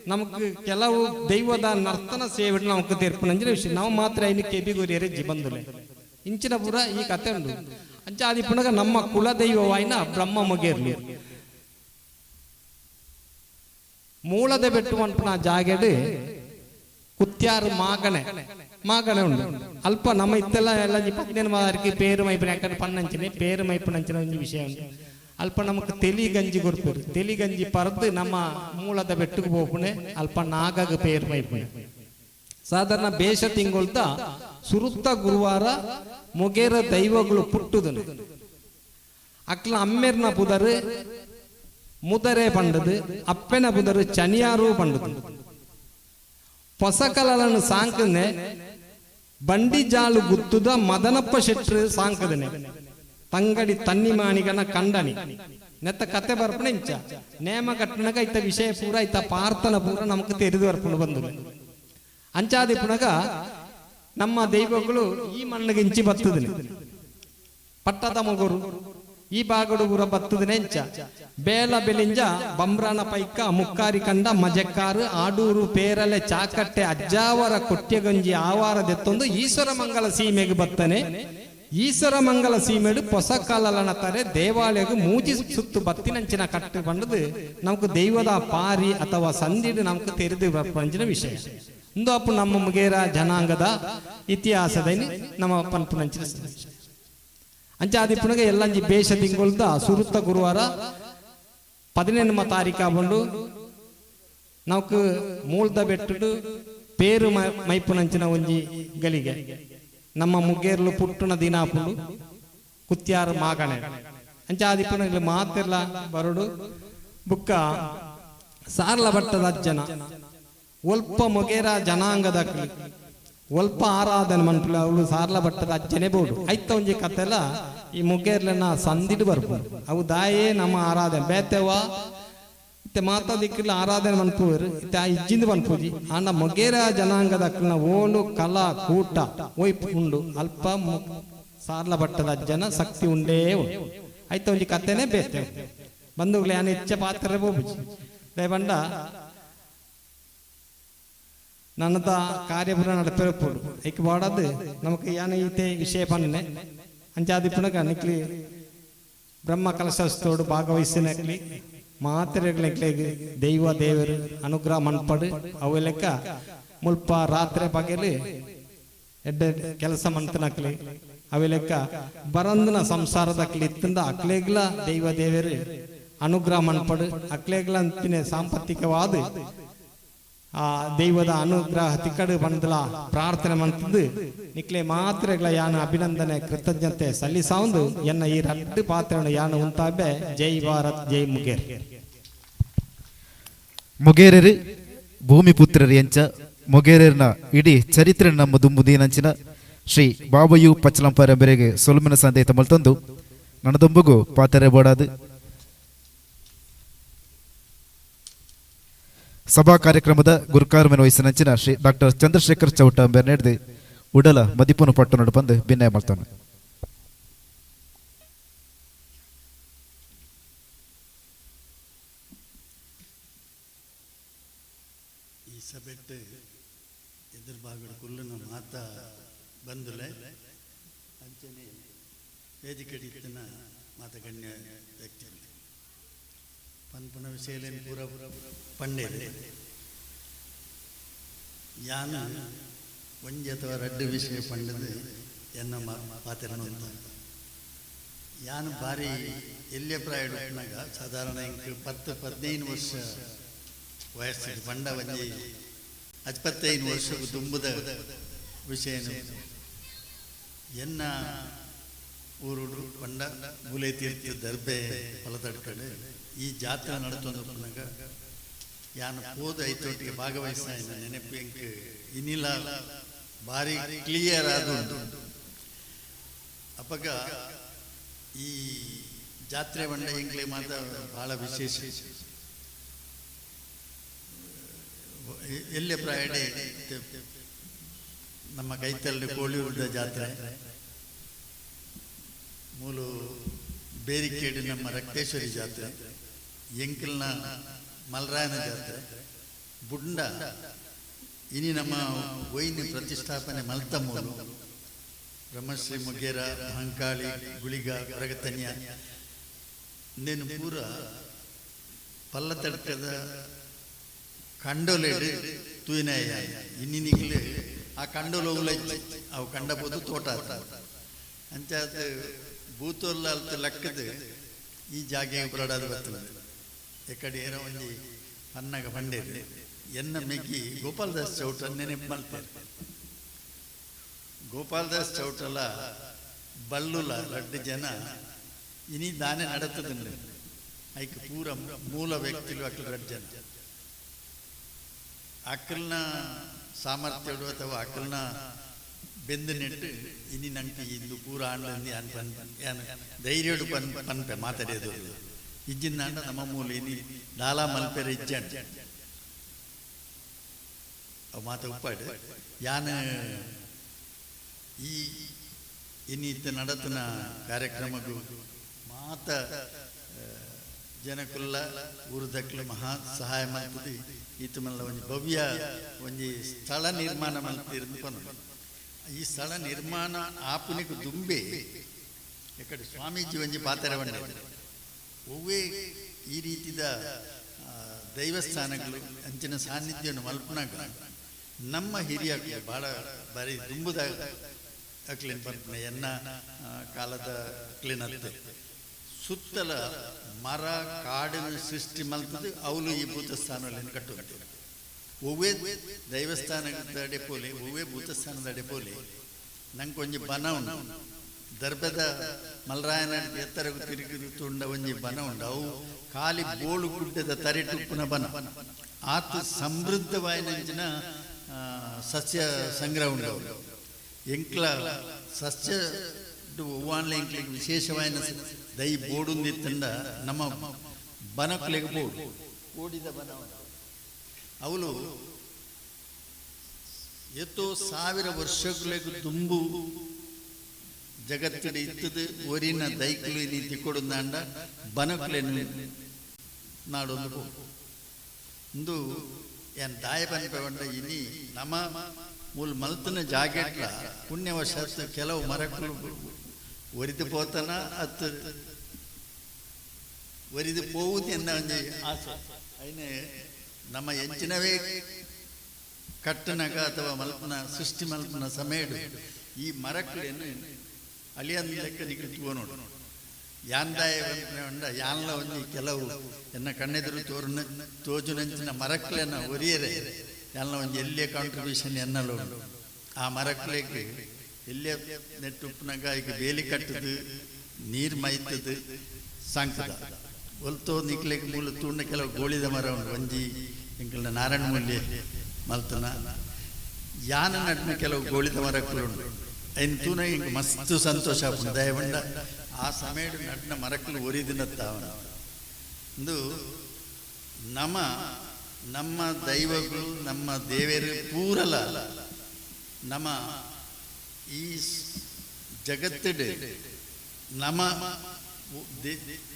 ನಮಕ್ ಕೆಲವು ದೈವದ ನರ್ತನ ಸೇವೆ ನಮಕ್ ತೀರ್ಪುನಂಚಿನ ವಿಷಯ. ನಾವು ಮಾತ್ರ ಐನು ಕೆಬಿಗುರಿಯರೆ ಜಿಬಂದುಲೆ ಇಂಚಿನ ಪುರ ಈ ಕತೆ ಉಂಡು. ಅಂಚಾದಿ ಪುನಗ ನಮ್ಮ ಕುಲ ದೈವವಾಯಿನ ಬ್ರಹ್ಮ ಮೊಗೇರ್ಲಿ ಮೂಲದ ಬೆಟ್ಟು ಮನ್ಪುನ ಜಾಗೆಡು ಕುತ್ಯಾರು ಮಾಗಣೆ ಮಾಗಣೆ ಉಂಡು. ಅಲ್ಪ ನಮ್ಮ ಇತ್ತೆಲ್ಲ ಎಲ್ಲ 15 ಮಾರಿಗೆ ಪೇರು ಮೈಪುನ ಯಾಕಂದ್ರೆ ಪನ್ನಂಚಿನೆ ಪೇರು ಮೈಪುನಂಚಿನ ಒಂಜಿ ವಿಷಯ ಉಂಟು. ಅಲ್ಪ ನಮಕ್ ತೆಲಿ ಗಂಜಿ ಕೊರ್ಪೇರು ತೆಲಿ ಗಂಜಿ ಪರದು ನಮ್ಮ ಮೂಲದ ಬೆಟ್ಟುಗೆ ಪೋಪುಣೆ ಅಲ್ಪ ನಾಗಗ ಪೇರು ಮೈಪುಣೆ. ಸಾಧಾರಣ ಬೇಷ ತಿಂಗೊಳ್ತ ಸುರುತ್ತ ಗುರುವಾರ ಮೊಗೇರ ದೈವಗಳು ಪುಟ್ಟುದನು. ಅಕ್ಲ ಅಮ್ಮೆರ್ನ ಪುದರು ಮುದರೆ ಪಂಡದು, ಅಪ್ಪೆನ ಪುದರು ಚನಿಯಾರು ಪಂಡದು. ಪೊಸಕಲನ್ನು ಸಾಂಕನೆ ಬಂಡಿ ಜಾಲು ಗುತ್ತುದ ಮದನಪ್ಪ ಶೆಟ್ರು ಸಾಂಕದನೆ ತಂಗಡಿ ತನ್ನಿ ಮಾಣಿಗನ ಕಂಡನಿ ನೆತ್ತ ಕತೆ ಬರ್ಪಣ ಇಂಚ ನೇಮ ಕಟ್ಟಣಗ ಇತ್ತ ವಿಷಯ ಪೂರ ಇತ್ತ ಪಾರ್ತನ ಪೂರ ನಮಕ್ ತೆರೆದು ಬರ್ಪಣ ಬಂದು. ಅಂಚಾದಿ ಪುನಗ ನಮ್ಮ ದೈವಗಳು ಈ ಮಣ್ಣಿಗೆ ಇಂಚಿ ಬತ್ತದನೆ ಪಟ್ಟದ ಮಗುರು ಈ ಬಾಗಡು ಪೂರ ಬತ್ತದನೆ ಇಂಚ ಬೇಲ ಬೆಲಿಂಜ ಬಂಬ್ರಾನ ಪೈಕ ಮುಕ್ಕಾರಿ ಕಂಡ ಮಜಕ್ಕಾರು ಆಡೂರು ಪೇರಲೆ ಚಾಕಟ್ಟೆ ಅಜ್ಜಾವರ ಕೊಟ್ಯಗಂಜಿ ಆವಾರ ದೆತ್ತೊಂದು ಈಶ್ವರ ಮಂಗಲ ಸೀಮೆಗೆ ಬತ್ತನೆ. ಈಶ್ವರ ಮಂಗಲ ಸೀಮೆಡು ಪೊಸ ಕಾಲಲನ ತಾರೆ ದೇವಾಲಯಕ್ಕೆ ಮೂಜಿ ಸುತ್ತು ಬತ್ತಿನಂಚಿನ ಕಟ್ಟು ಬಂಡದು ನಮಕ್ ದೈವದ ಪಾರಿ ಅಥವಾ ಸಂದಿಡು ನಮಕ್ ತೆರೆದು ಬರ್ಪಂಚಿನ ವಿಷಯ. ಇಂದು ಅಪ್ಪು ನಮ್ಮ ಮುಗೇರ ಜನಾಂಗದ ಇತಿಹಾಸದ ನಮ್ಮ ಪನ್ಪುನಂಚಿನ ಅಂಚಾದಿ ಪುನಗ ಎಲ್ಲಂಜಿ ಬೇಷ ತಿಂಗೊಳ್ದ ಸುರುತ್ತ ಗುರುವಾರ 18 ತಾರೀಕು ಬಂಡು ನಮಕ್ ಮೂಲ್ದ ಬೆಟ್ಟುಡು ಪೇರು ಮೈಪುನಂಚಿನ ಒಂಜಿ ಗಲಿಗೆ ನಮ್ಮ ಮುಗೇರ್ಲು ಪುಟ್ಟುನ ದಿನ ಆಪುಂಡು ಕುತ್ಯಾರು ಮಾಗಣೆ ಅಂಚ ಆದಿಪ್ಪುನ ಮಾತಿರ್ಲ ಬರುಡು ಬುಕ್ಕ ಸಾರ್ಲ ಭಟ್ಟದ ಅಜ್ಜನ ಒಲ್ಪ ಮೊಗೇರ ಜನಾಂಗದ ಒಲ್ಪ ಆರಾಧನೆ ಮನ್ಪುಲ ಅವಳು ಸಾರ್ಲ ಭಟ್ಟದ ಅಜ್ಜನೇ ಬೋಡು. ಐತ ಒಂಜಿ ಕತೆಲ ಈ ಮುಗೇರ್ಲನ್ನ ಸಂದಿಡು ಬರ್ಪುಂಡು. ಅವು ದಾಯೇ ನಮ್ಮ ಆರಾಧನೆ ಬೇತೆವ ಇತ್ತೆ ಮಾತಾ ದಿಕ್ಕಿಲ್ಲ ಆರಾಧನೆ ಮನ್ಪುವರು ಇತ್ತೆ ಆ ಇಜ್ಜಿಂದ ಮನ್ಪುಜಿ. ಆಂಡ ಮೊಗೇರ ಜನಾಂಗದ ಅಕ್ಲನ ಓಲು ಕಲಾ ಕೂಟ ಒಯ್ಪು ಉಂಡು ಅಲ್ಪ ಸಾರ್ಲ ಭಟ್ಟದ ಅಜ್ಜನ ಶಕ್ತಿ ಉಂಡೇ ಉಂಡು. ಐತ ಒಂಜಿ ಕತೆನೇ ಬೇತೆ ಬಂಧುಗಳೇ ಆನೆ ಹೆಚ್ಚ ಪಾತ್ರ ಬೋಬುಜಿ ದಯಬಂಡ ನನ್ನದ ಕಾರ್ಯಪುರ ನಡಪಿರಪುಡು ಐಕ್ ಬಾಡದು ನಮಕ್ ಯಾನ ಈತೆ ವಿಷಯ ಪನ್ನೆ ಅಂಚಾದಿಪ್ಪುನಗ ನಿಕ್ಲಿ ಬ್ರಹ್ಮ ಕಲಶಸ್ತೋಡು ಭಾಗವಹಿಸಿನಕ್ಲಿ ಮಾತೆರೆಗ್ಲೆಕ್ಲೆಗ್ ದೈವ ದೇವರು ಅನುಗ್ರಹ ಮನ್ಪಡು ಅವು ಲೆಕ್ಕ ಮುಲ್ಪ ರಾತ್ರಿ ಪಗೆಲು ಎಡ್ಡೆ ಕೆಲಸ ಮಂತನಕ್ಲಿ ಅವೆ ಲೆಕ್ಕ ಬರಂದನ ಸಂಸಾರದಕ್ಲಿ ಇತ್ತಂದ ಅಕ್ಲೆಗ್ಲ ದೈವ ದೇವರು ಅನುಗ್ರಹ ಮನ್ಪಡು ಅಕ್ಲೆಗ್ಲ ಅಂತಿನ ಸಾಂಪತ್ತಿಕವಾದ ಆ ದೈವದ ಅನುಗ್ರಹ ತಿಕ್ಕಡು ಬಂದಲ ಪ್ರಾರ್ಥನೆ ಮಂತದ್ದು ನಿಕ್ಲೆ ಮಾತ್ರೆಗಳ ಯಾನ ಅಭಿನಂದನೆ ಕೃತಜ್ಞತೆ ಸಲ್ಲಿಸಾವಂದು ಎನ್ನ ಈ ರಡ್ಡು ಪಾತ್ರವನ್ನು ಯಾನ ಉಂತಾಬೆ. ಜೈ ಭಾರತ್, ಜೈ ಮುಗೇರ್. ಮೊಗೇರರು ಭೂಮಿಪುತ್ರರು ಎಂಚ ಮೊಗೇರರ್ನ ಇಡೀ ಚರಿತ್ರೆ ನಮ್ಮ ದುಂಬುದೀನಂಚಿನ ಶ್ರೀ ಬಾಬಯು ಪಚ್ಚಲಂಪಾರೆಂಬರಿಗೆ ಸೊಲ್ಮಿನ ಸಂದೇತ ಮಲ್ತಂದು ನನದೊಂಬುಗು ಪಾತರೆ ಬೋಡಾದು. ಸಭಾ ಕಾರ್ಯಕ್ರಮದ ಗುರುಕಾರ್ಮೆನ ವಹಿಸಿನಂಚಿನ ಶ್ರೀ ಡಾಕ್ಟರ್ ಚಂದ್ರಶೇಖರ್ ಚೌಟ ಅಂಬೆರ್ ಉಡಲ ಮದಿಪುನು ಪಟ್ಟು ಬಂದು ಭಿನ್ನಯ ಮಾಡ್ತಾನೆ. ಈ ಸಭೆಟ್ ಎದುರು ಬಾಗಡ ಕುಲ್ಲುನ ಮಾತ ಬಂದುಲೆ ಅಂಚನೆ ವೇದಿಕೆ ಇತ್ತಿನ ಮಾತ ಗಣ್ಯ ವ್ಯಕ್ತಿ ಪನ್ಪುನ ವಿಷಯಲೇನು ಪೂರ ಪಂಡೇರು. ಯಾನ ಒಂಜಿ ಅಥವಾ ರಡ್ಡು ವಿಷಯ ಪಂಡದು ಎನ್ನ ಪಾತ್ರ ಅಂತ ಯಾನು ಬಾರಿ ಎಲ್ಲಿಯ ಪ್ರಾಯ ಉಪ್ಪುನಗ ಸಾಧಾರಣ ಇಂಕ್ 10-15 ವರ್ಷ ವಯಸ್ಸು ಪಂಡ ಒಂಜಿ 25 ವರ್ಷ ದುಂಬುದ ವಿಷಯನು. ಎನ್ನ ಊರುಡು ಪಂಡ ಮೂಲೆ ತೀರ್ಥ ದರ್ಬೆ ಫಲತಡ್ಕಡೆ ಈ ಜಾತ್ರೆ ನಡತೊಂದು ಉಪ್ಪುನಗ ಯಾನು ಪೋದು ಐತೊಟ್ಟಿಗೆ ಭಾಗವಹಿಸ ನೆನಪು ಎಂಕ್ ಇನ್ನಿಲ್ಲ ಭಾರಿ ಕ್ಲಿಯರ್ ಆದುಂಟು. ಅಪಗ ಈ ಜಾತ್ರೆ ಬಂಡ ಎಂಕ್ಲೆ ಮಾತ್ರ ಬಹಳ ವಿಶೇಷ. ಎಲ್ಲೆ ಪ್ರಾಯಡೆ ನಮ್ಮ ಕೈತಲ್ಲಿ ಕೋಳಿಯೂರದ ಜಾತ್ರೆ ಮೂಲು ಬೇರಿಕೇಡು ನಮ್ಮ ರಕ್ತೇಶ್ವರಿ ಜಾತ್ರೆ ಎಂಕಲ್ನ ಮಲ್ರಾಯನ ಜಾತ್ರೆ ಬುಂಡ ಇನಿ ನಮ್ಮ ವೈನಿ ಪ್ರತಿಷ್ಠಾಪನೆ ಮಲ್ತ ಮೂಲು ಬ್ರಹ್ಮಶ್ರೀ ಮುಗೇರ ಮಹಂಕಾಳಿ ಗುಳಿಗ ಪ್ರಗತನ್ಯ ನೇನು ಪೂರ ಪಲ್ಲತಡ್ಕದ ಕಂಡೋಲೆಡು ತೂಯಿನಾಯ ಇನ್ನಿನಿಗ್ಲು ಆ ಕಂಡೋಲ ಅವು ಕಂಡಬೋದು ತೋಟ ಅಂಚಾದ ಭೂತೋಲ್ಲ ಅಲ್ತ ಲಕ್ಕದ ಈ ಜಾಗೆ ಬರಡಾದ ಬರ್ತದೆ. ಎಕಡೆ ಏನೋ ಒಂಜಿ ಪನ್ನಗ ಪಂಡೇರು ಎನ್ನ ಮೆಗ್ಗಿ ಗೋಪಾಲದಾಸ್ ಚೌಟ ನೆನಪು ಮಲ್ತಾರೆ. ಗೋಪಾಲದಾಸ್ ಚೌಟಲ ಬಳ್ಳುಲ ರಡ್ಡು ಜನ ಇನಿ ದಾನೆ ನಡತದಂಡ ಐಕ್ ಪೂರ ಮೂಲ ವ್ಯಕ್ತಿಲು ಅಕ್ಲು ರಡ್ಡು ಜನ ಅಕ್ಕಲ್ನ ಸಾಮರ್ಥ್ಯಡು ಅಥವಾ ಅಕ್ಕಲ್ನ ಬೆಂದು ನೆಟ್ಟು ಇನಿ ನಂಗೆ ಇಂದು ಪೂರ ಆಂಡಂದು ಯಾನ್ ಪನ್ ಯಾನ್ ಧೈರ್ಯಡು ಪನ್ ಪನ್ಪೆ ಮಾತಾಡೋದು ಇಜ್ಜಿಂದಾಂಡ ನಮ್ಮ ಮೂಲ ಇನಿ ದಾಲ ಮಲ್ಪೆರೆ ಇಜ್ಜಂಡ ಅವು ಮಾತ ಉಪ್ಪಾಡು. ಯಾನ್ ಈ ಇನ್ನಿತ್ತ ನಡತನ ಕಾರ್ಯಕ್ರಮಕ್ಕೂ ಮಾತ ಜನಕುಲ್ಲ ಊರುದಕ್ಲು ಮಹಾ ಸಹಾಯ ಮಾಡ್ತದೆ. ಈತ ಮಲ್ಲ ಒಂಜಿ ಭವ್ಯ ಒಂಜಿ ಸ್ಥಳ ನಿರ್ಮಾಣ ಮಲ್ತಿರಂದು ಪನ್ನು. ಈ ಸ್ಥಳ ನಿರ್ಮಾಣ ಆಪುನಿಗೆ ದುಂಬೆ ಎಕಡೆ ಸ್ವಾಮೀಜಿ ಒಂಜಿ ಪಾತ್ರ ಬಂಡೆ ಒವ್ವೇ ಈ ರೀತಿದ ದೈವಸ್ಥಾನಗಳು ಅಂಚಿನ ಸಾನ್ನಿಧ್ಯವನ್ನು ಮಲ್ಪನಾಗ ನಮ್ಮ ಹಿರಿಯ ಭಾಳ ಬಾರಿ ದುಂಬುದ ಅಕ್ಲಿನ್ ಪನ್ಪುನ ಎನ್ನ ಕಾಲದ ಅಕ್ಲಿನತ್ತೆ ಸುತ್ತಲ ಮರ ಕಾಡಿನ ಸೃಷ್ಟಿ ಮಲ್ತದ್ದು ಅವಳು ಈ ಭೂತಸ್ಥಾನದಲ್ಲಿ ಕಟ್ಟುವಂತೆ. ಒವ್ವೇ ದೈವಸ್ಥಾನದ ಅಡೆಪೋಲೆ, ಒವ್ವೇ ಭೂತಸ್ಥಾನದ ಅಡೆಪೋಲೆ ನಂಗೆ ಒಂಜಿ ಬನ ಉಂಡು. ದರ್ಬೆದ ಮಲ್ರಾಯನ ಎತ್ತರಗು ತಿರುಗಿ ತುಂಡ ಒಂಜಿ ಬನ ಉಂಡು. ಅವು ಖಾಲಿ ಬೋಳು ಗುಡ್ಡದ ತರೆಟುಪ್ಪುನ ಬನ. ಆತ ಸಮೃದ್ಧವಾಯಿನಂಚಿನ ಸಸ್ಯ ಸಂಗ್ರಹ ಉಂಡು. ಅವು ಎಂಕ್ಲ ಸಸ್ಯ ಒವ್ವಾನ್ಲ ಎಂಕ್ಲಿಗೆ ವಿಶೇಷವಾಯಿನ ದೈ ಬೋಡುಂದಿತ್ತಂಡ ನಮ್ಮ ಬನಕ್ಲೆಗೆ ಬೋಡು ಕೋಡಿದ ಬನ. ಅವಳು ಎತ್ತೋ ಸಾವಿರ ವರ್ಷಗಳಿಗೆ ತುಂಬು ಜಗತ್ತಿಡ ಇತ್ತದು ಒರಿನ ದೈಕ್ಲು ಇನಿ ತಿಕ್ಕೊಡುಂದಾಂಡ ಬನಕ್ಲೆನು ನಾಡೊಂದು ಇಂದು ಏನ್ ದಾಯ ಪನ್ಪೆ ಇನಿ ನಮ್ಮ ಮೂಲ ಮಲ್ತನ ಜಾಗೆಟ್ಲ ಪುಣ್ಯವಶಾತ್ ಕೆಲವು ಮರಕ್ಕಲು ಒರಿದು ಪೋತನ ಅತ್ತು ಒರಿದು ಪೋವುದು ಎನ್ನ ಒಂಜಿ ಆಸೆ. ಐನೆ ನಮ್ಮ ಎಂಚಿನವೇ ಕಟ್ಟನಗ ಅಥವಾ ಮಲ್ಪನ ಸೃಷ್ಟಿ ಮಲ್ಪನ ಸಮಯಡು ಈ ಮರಕ್ಕಲೇನು ಅಳಿಯನ್ ಲೆಕ್ಕ ನಿಕ್ಲು ತೂವ ನೋಡು. ಯಾಂದಾಯ ಉಂಡ ಯಾನ್ಲ ಒಂಜಿ ಕೆಲವು ಎನ್ನ ಕಣ್ಣೆದುರು ತೋರುನ ತೋಜುನಂಚಿನ ಮರಕ್ಲೆನ ಒರಿಯರೆ ಯಾನ್ಲ ಒಂಜಿ ಎಲ್ಲಿಯ ಕಾಂಟ್ರಿಬ್ಯೂಷನ್ ಎನ್ನಲು ಉಂಡು. ಆ ಮರಕ್ಲೆಗ್ ಎಲ್ಲಿಯ ನೆಟ್ಟುಪ್ಪುನಗ ಈಗ ಬೇಲಿ ಕಟ್ಟದು ನೀರು ಮೈತದು ಸಾಂಕದ ಒಲ್ತೋ ನಿಕ್ಲೆಗ್ ಮೂಲ ತೂಂಡ ಕೆಲವು ಗೋಳಿದ ಮರ ಉಂಡು. ಒಂಜಿ ಎಂಕಲ್ನ ನಾರಾಯಣ ಮೂಲ್ಯ ಮಲ್ತನ ಯಾನ ನಡ್ನ ಕೆಲವು ಗೋಳಿದ ಮರಕ್ಕಲು ಉಂಡು. ಐನ್ ತೂನ ಎಂಕ್ ಮಸ್ತ್ ಸಂತೋಷ ಆಪುಂಡು. ದಯವಂಡ ಆ ಸಮಯಡ್ ನಡ್ನ ಮರಕ್ಕಲು ಒರಿದಿನತ್ತಾವನ ಇಂದು ನಮ್ಮ ನಮ್ಮ ದೈವಗಳು ನಮ್ಮ ದೇವರು ಪೂರಲ ನಮ್ಮ ಈ ಜಗತ್ತಿಡ್ ನಮ್ಮ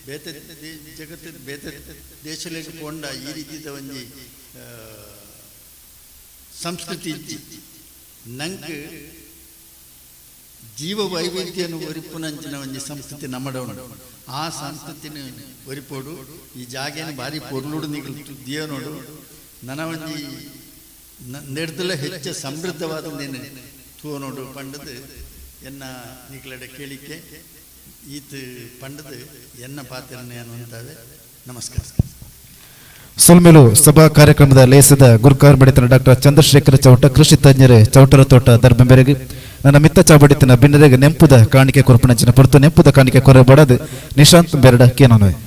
ಬೇತೆ ಜಗತ್ತಿಡ್ ಬೇತೆ ದೇಶಗಳಿಗೆ ಪೋಂಡ ಈ ರೀತಿದ ಒಂಜಿ ಸಂಸ್ಕೃತಿ ಇಜ್ಜಿ. ನಂಗೆ ಜೀವ ವೈವಿಧ್ಯನು ಒರಿಪುನಂಚಿನ ಒಂಜಿ ಸಂಸ್ಕೃತಿ ನಮ್ಮಡ ಉಂಡು. ಆ ಸಂಸ್ಕೃತಿನ ಒರಿಪೋಡು ಈ ಜಾಗೆನ ಭಾರಿ ಪೊರ್ಲುಡು ನಿಗಲು ದಿಯನೋಡು ನನ ಒಂಜಿ ನೆಡ್ದಲ ಹೆಚ್ಚು ಸಮೃದ್ಧವಾದ ನೇನು ತೂವನೋಡು ಪಂಡದು ಎನ್ನ ನಿಕ್ಲಡೆ ಕೇಳಿಕೆ ಈತ ಪಂಡದು ಎನ್ನ ಪಾತ್ರನ ಅಂತಾವೆ. ನಮಸ್ಕಾರ. ಸೊಲ್ಮೆಲು ಸಭಾ ಕಾರ್ಯಕ್ರಮದ ಲೇಸದ ಗುರುಕಾರ್ ಬಡಿತನ ಡಾಕ್ಟರ್ ಚಂದ್ರಶೇಖರ ಚೌಟ, ಕೃಷಿ ತಜ್ಞರೇ ಚೌಟರ ತೋಟ ದರ್ಬೆಂಬೆರೆಗೆ ನನ್ನ ಮಿತ್ತ ಚಾಬಡಿತನ ಬಿನ್ನರೆಗೆ ನೆಂಪುದ ಕಾಣಿಕೆ ಕೊರಪಣಂಚಿನ ಪೊರ್ತು ನೆಂಪುದ ಕಾಣಿಕೆ ಕೊರಬಡದು ನಿಶಾಂತ್ ಬೆರಡ ಕೇನೋನವೆ.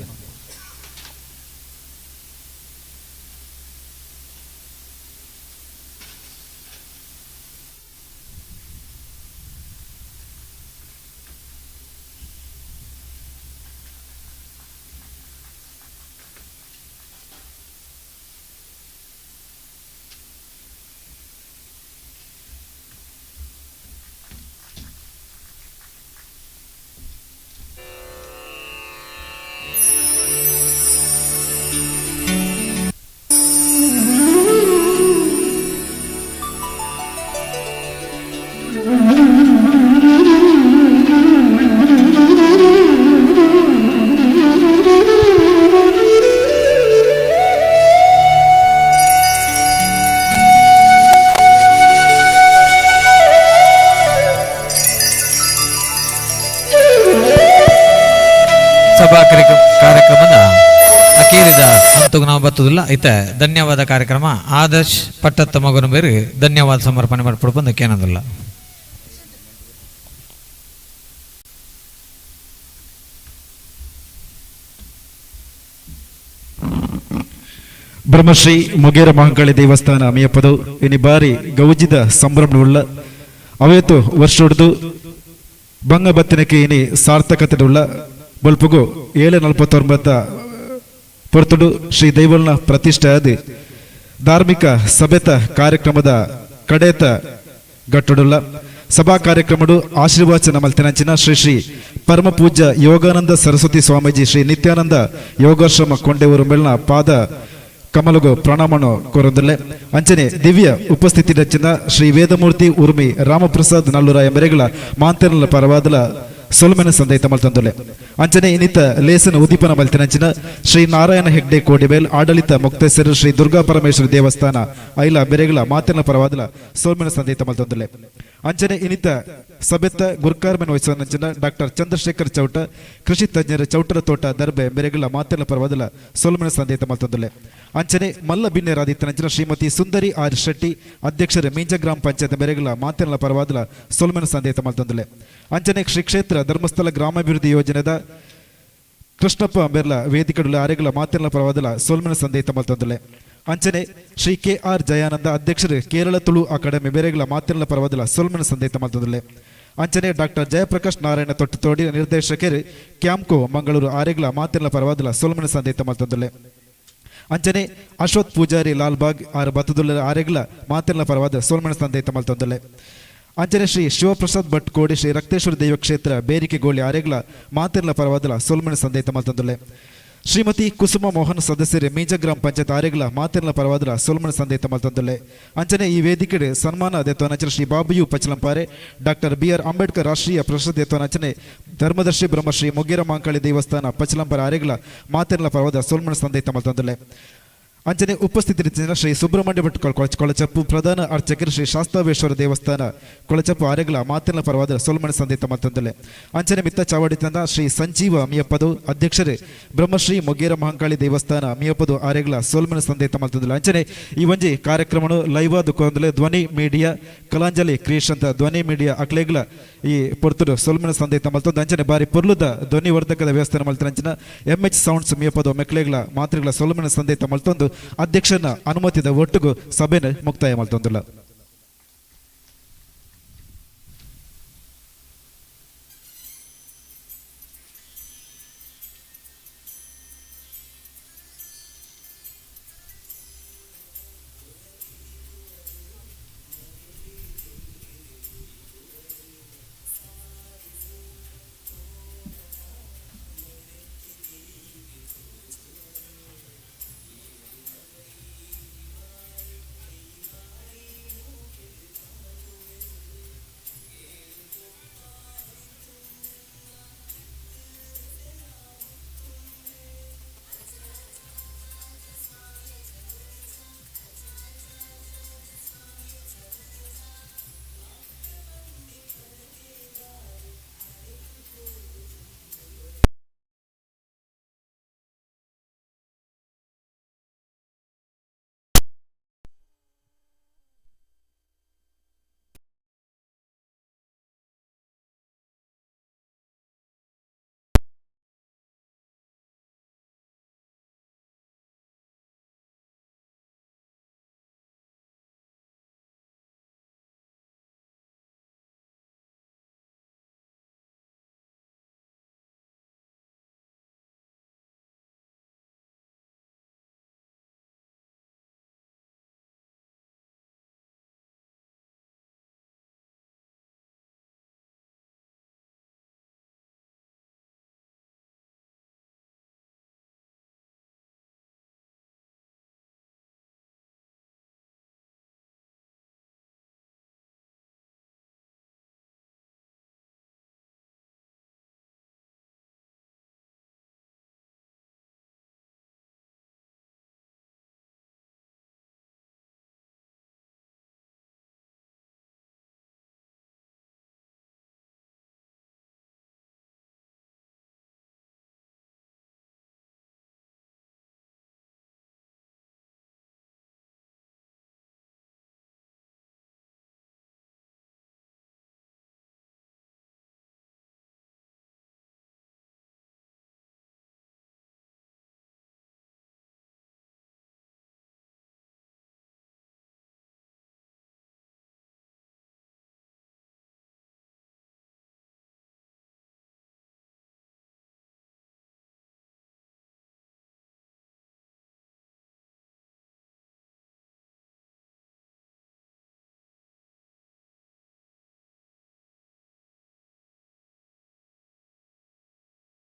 ಸಭಾ ಕಾರ್ಯಕ್ರಮದ ಅಕೀರಿದ ಹಂತಗೂ ನಾವು ಬತ್ತದಿಲ್ಲ. ಐತೆ ಧನ್ಯವಾದ ಕಾರ್ಯಕ್ರಮ ಆದರ್ಶ್ ಪಟ್ಟತ್ತ ಮಗನ ಬೇರೆ ಧನ್ಯವಾದ ಸಮರ್ಪಣೆ ಮಾಡ್ಕೊಡ್ಬಂದು ಕೇನೋದಿಲ್ಲ. ಬ್ರಹ್ಮಶ್ರೀ ಮೊಗೇರ ಮಹಾಂಕಾಳಿ ದೇವಸ್ಥಾನ ಅಮಿಯಪ್ಪದು ಇನಿ ಬಾರಿ ಗೌಜಿದ ಸಂಭ್ರಮವುಳ್ಳ ಅವೇತು ವರ್ಷೊಡ್ದು ಬಂಗ ಬತ್ತಿನಕ್ಕೆ ಇನಿ ಸಾರ್ಥಕತೆಡುಳ್ಳ ಬೊಲ್ಪುಗು 7:49 ಪೊರ್ತುಡು ಶ್ರೀ ದೈವಲ್ನ ಪ್ರತಿಷ್ಠೆ ಆದಿ ಧಾರ್ಮಿಕ ಸಭೆತ ಕಾರ್ಯಕ್ರಮದ ಕಡೇತ ಗಟ್ಟುಡುಲ್ಲ ಸಭಾ ಕಾರ್ಯಕ್ರಮಡು ಆಶೀರ್ವಚನ ಮಲ್ತಿನಂಚಿನ ಶ್ರೀ ಶ್ರೀ ಪರಮ ಪೂಜ್ಯ ಯೋಗಾನಂದ ಸರಸ್ವತಿ ಸ್ವಾಮೀಜಿ ಶ್ರೀ ನಿತ್ಯಾನಂದ ಯೋಗಾಶ್ರಮ ಕೊಂಡೇವರು ಮೇಲ್ನ ಪಾದ ಕಮಲಗು ಪ್ರಣಾಮನು ಕೋರೊಂದುಲ್ಲೆ. ಅಂಚನೆ ದಿವ್ಯ ಉಪಸ್ಥಿತಿ ರಚಿನ ಶ್ರೀ ವೇದಮೂರ್ತಿ ಉರ್ಮಿ ರಾಮಪ್ರಸಾದ್ ನಲ್ಲೂರ ಎಂಬರೆಗಳ ಮಾಂತರ್ಲ ಪರವಾದಲ ಸೊಲ್ಮೆನ ಸಂದೈತ ಮಲ್ತಂದುಲೆ. ಅಂಚನೆ ಇನ್ನಿತ ಲೇಸನ ಉದ್ದೀಪನ ಮಲ್ತಿನಂಚಿನ ಶ್ರೀ ನಾರಾಯಣ ಹೆಗ್ಡೆ ಕೋಡಿಬೇಲ್ ಆಡಳಿತ ಮುಕ್ತೇಶ್ವರ ಶ್ರೀ ದುರ್ಗಾ ಪರಮೇಶ್ವರ ದೇವಸ್ಥಾನ ಐಲ ಬೆರೆಗಳ ಮಾತಿನ ಪರವಾದಲ ಸೋಲ್ಮೆನ ಸಂದೈತ ಮಲ್ತಂದುಲೆ. ಅಂಚನೆ ಇನ್ನಿತ ಸಭೆತ್ತ ಗುರ್ಕಾರ್ಮೆನ್ ವಹಿಸುವ ಡಾಕ್ಟರ್ ಚಂದ್ರಶೇಖರ್ ಚೌಟ ಕೃಷಿ ತಜ್ಞರ ಚೌಟರ ತೋಟ ದರ್ಬೆ ಬೆರೆಗಳ ಮಾತಿನ ಪರವಾದಲ ಸೋಲ್ಮೆನ ಸಂದೈತ ಮಲ್ತಂದುಲೆ. ಅಂಚನೆ ಮಲ್ಲ ಬಿನ್ನೆರಾದಿತ್ತನಂಚಿನ ಶ್ರೀಮತಿ ಸುಂದರಿ ಆರ್ ಶೆಟ್ಟಿ, ಅಧ್ಯಕ್ಷರು, ಮೀಂಜ ಗ್ರಾಮ ಪಂಚಾಯತ್ ಬೆರೆಗಳ ಮಾತಿನ ಪರವಾದಲ ಸೊಲ್ಮೆನ ಸಂದೇತ ಮಲ್ತೊಂದುಲ್ಲೆ. ಅಂಚನೆ ಶ್ರೀ ಕ್ಷೇತ್ರ ಧರ್ಮಸ್ಥಳ ಗ್ರಾಮಾಭಿವೃದ್ಧಿ ಯೋಜನೆದ ಕೃಷ್ಣಪ್ಪ ಬೆರ್ಲ ವೇದಿಕೆಡುಲ ಅರೆಗಳ ಮಾತಿನ ಪರವಾದಲ ಸೊಲ್ಮೆನ ಸಂದೇತ ಮಲ್ತೊಂದುಲ್ಲೆ. ಅಂಚನೆ ಶ್ರೀ ಕೆ ಆರ್ ಜಯಾನಂದ, ಅಧ್ಯಕ್ಷರು, ಕೇರಳ ತುಳು ಅಕಾಡೆಮಿ ಬೇರೆಗಳ ಮಾತಿನ ಪರವಾದಲ ಸೊಲ್ಮೆನ ಸಂದೇತ ಮಲ್ತೊಂದುಲ್ಲೆ. ಅಂಚನೆ ಡಾಕ್ಟರ್ ಜಯಪ್ರಕಾಶ್ ನಾರಾಯಣ ತೊಟ್ಟತೋಡಿ, ನಿರ್ದೇಶಕರು, ಕ್ಯಾಂಪ್ಕೋ ಮಂಗಳೂರು ಆರೆಗಳ ಮಾತಿನ ಪರವಾದಲ ಸೊಲ್ಮೆನ ಸಂದೇತ ಮಲ್ತೊಂದುಲ್ಲೆ. ಅಂಚನೆ ಅಶ್ವಥ್ ಪೂಜಾರಿ ಲಾಲ್ಬಾಗ್ ಆರು ಬತ್ತದುಲ್ಲ ಆರೆಗ್ಲ ಮಾತಿನ ಪರವಾದ ಸೋಲ್ಮಣ ಸಂದೇತ ಮಲ್ತೊಂದುಲ್ಲೆ. ಅಂಚನೆ ಶ್ರೀ ಶಿವಪ್ರಸಾದ್ ಭಟ್ ಕೋಡಿ, ಶ್ರೀ ರಕ್ತೇಶ್ವರ ದೈವ ಕ್ಷೇತ್ರ ಬೇರಿಕೆ ಗೋಳಿ ಆರೆಗ್ಲ ಮಾತಿರ್ಲ ಪರವಾದಲ ಸೊಲ್ಮಣ ಸಂದೇತ ಮಲ್ತೊಂದುಲ್ಲೆ. ಶ್ರೀಮತಿ ಕುಸುಮ ಮೋಹನ್, ಸದಸ್ಯರು, ಮೀಂಜ ಗ್ರಾಮ ಪಂಚಾಯತ್ ಆರೆಗ್ಲ ಮಾತಿರ್ಲ ಪರವಾದಲ ಸೊಲ್ಮಣ ಸಂದೇತ ಮಲ್ತೊಂದುಲ್ಲೆ. ಅಂಚನೆ ಈ ವೇದಿಕೆ ಸನ್ಮಾನ ದೆತ್ವನಂಚನೆ ಶ್ರೀ ಬಾಬುಯು ಪಚಲಂಪಾರೆ, ಡಾಕ್ಟರ್ ಬಿ ಆರ್ ಅಂಬೇಡ್ಕರ್ ರಾಷ್ಟ್ರೀಯ ಪ್ರಶಸ್ತಿ ದೆತ್ವನಂಚನೆ ಧರ್ಮದರ್ಶಿ ಬ್ರಹ್ಮಶ್ರೀ ಮೊಗೇರ ಮಾಂಕಾಳಿ ದೇವಸ್ಥಾನ ಪಚಲಂಪಾರೆ ಆರೆಗ್ಲ ಮಾತಿರ್ಲ ಪರವಾದ ಸೊಲ್ಮಣ ಸಂದೇತ ಮಲ್ತೊಂದುಲ್ಲೆ. ಅಂಚನೆ ಉಪಸ್ಥಿತರಿದ್ದ ಶ್ರೀ ಸುಬ್ರಹ್ಮಣ್ಯ ಭಟ್ ಕೊಳಚಪ್ಪು, ಪ್ರಧಾನ ಅರ್ಚಕರು, ಶ್ರೀ ಶಾಸ್ತಾವೇಶ್ವರ ದೇವಸ್ಥಾನ ಕೊಳಚಪ್ಪು ಆರೆಗಳ ಮಾತಿನ ಪರವಾದ ಸೊಲ್ಮಣ ಸಂದೇತ ಮತ್ತೊಂದಲೆ. ಅಂಚನೆ ಮಿತ್ತ ಚಾವಡಿ ತಂದ ಶ್ರೀ ಸಂಜೀವ ಮಿಯಪ್ಪದು, ಅಧ್ಯಕ್ಷರೇ, ಬ್ರಹ್ಮಶ್ರೀ ಮೊಗೇರ ಮಹಾಂಕಾಳಿ ದೇವಸ್ಥಾನ ಮಿಯಪ್ಪದು ಆರೆಗಳ ಸೊಲ್ಮಣ ಸಂದೇತ ಮಲ್ತಂದಲೆ. ಅಂಚನೆ ಈ ಒಂಜಿ ಕಾರ್ಯಕ್ರಮನು ಲೈವ್ ದುಕೊಂದಲೆ ಧ್ವನಿ ಮೀಡಿಯಾ, ಕಲಾಂಜಲಿ ಕ್ರಿಯೇಷನ್ ಧ್ವನಿ ಮೀಡಿಯಾ ಅಕ್ಲೆಗ್ಲ ಈ ಪೊರ್ತುಡು ಸೊಲ್ಮಣ ಸಂದೇತ ಮಲ್ತೊಂದು. ಅಂಚನೆ ಬಾರಿ ಪೊರ್ಲುದ ಧ್ವನಿವರ್ಧಕದ ವ್ಯವಸ್ಥೆ ಮಲ್ತನ ಅಂಚಿನ ಎಂ ಎಚ್ ಸೌಂಡ್ಸ್ ಮಿಯಪ್ಪದು ಮೆಕ್ಲೆಗ್ಲ ಮಾತ್ರೆಗಳ ಸೊಲ್ಮಣ ಸಂದೇತ ಮಲ್ತೊಂದು ಅಧ್ಯಕ್ಷನ ಅನುಮತಿದ ಒಟ್ಟುಗು ಸಭೆನ ಮುಕ್ತಾಯ ಮಲ್ತೊಂದುಲ್ಲ.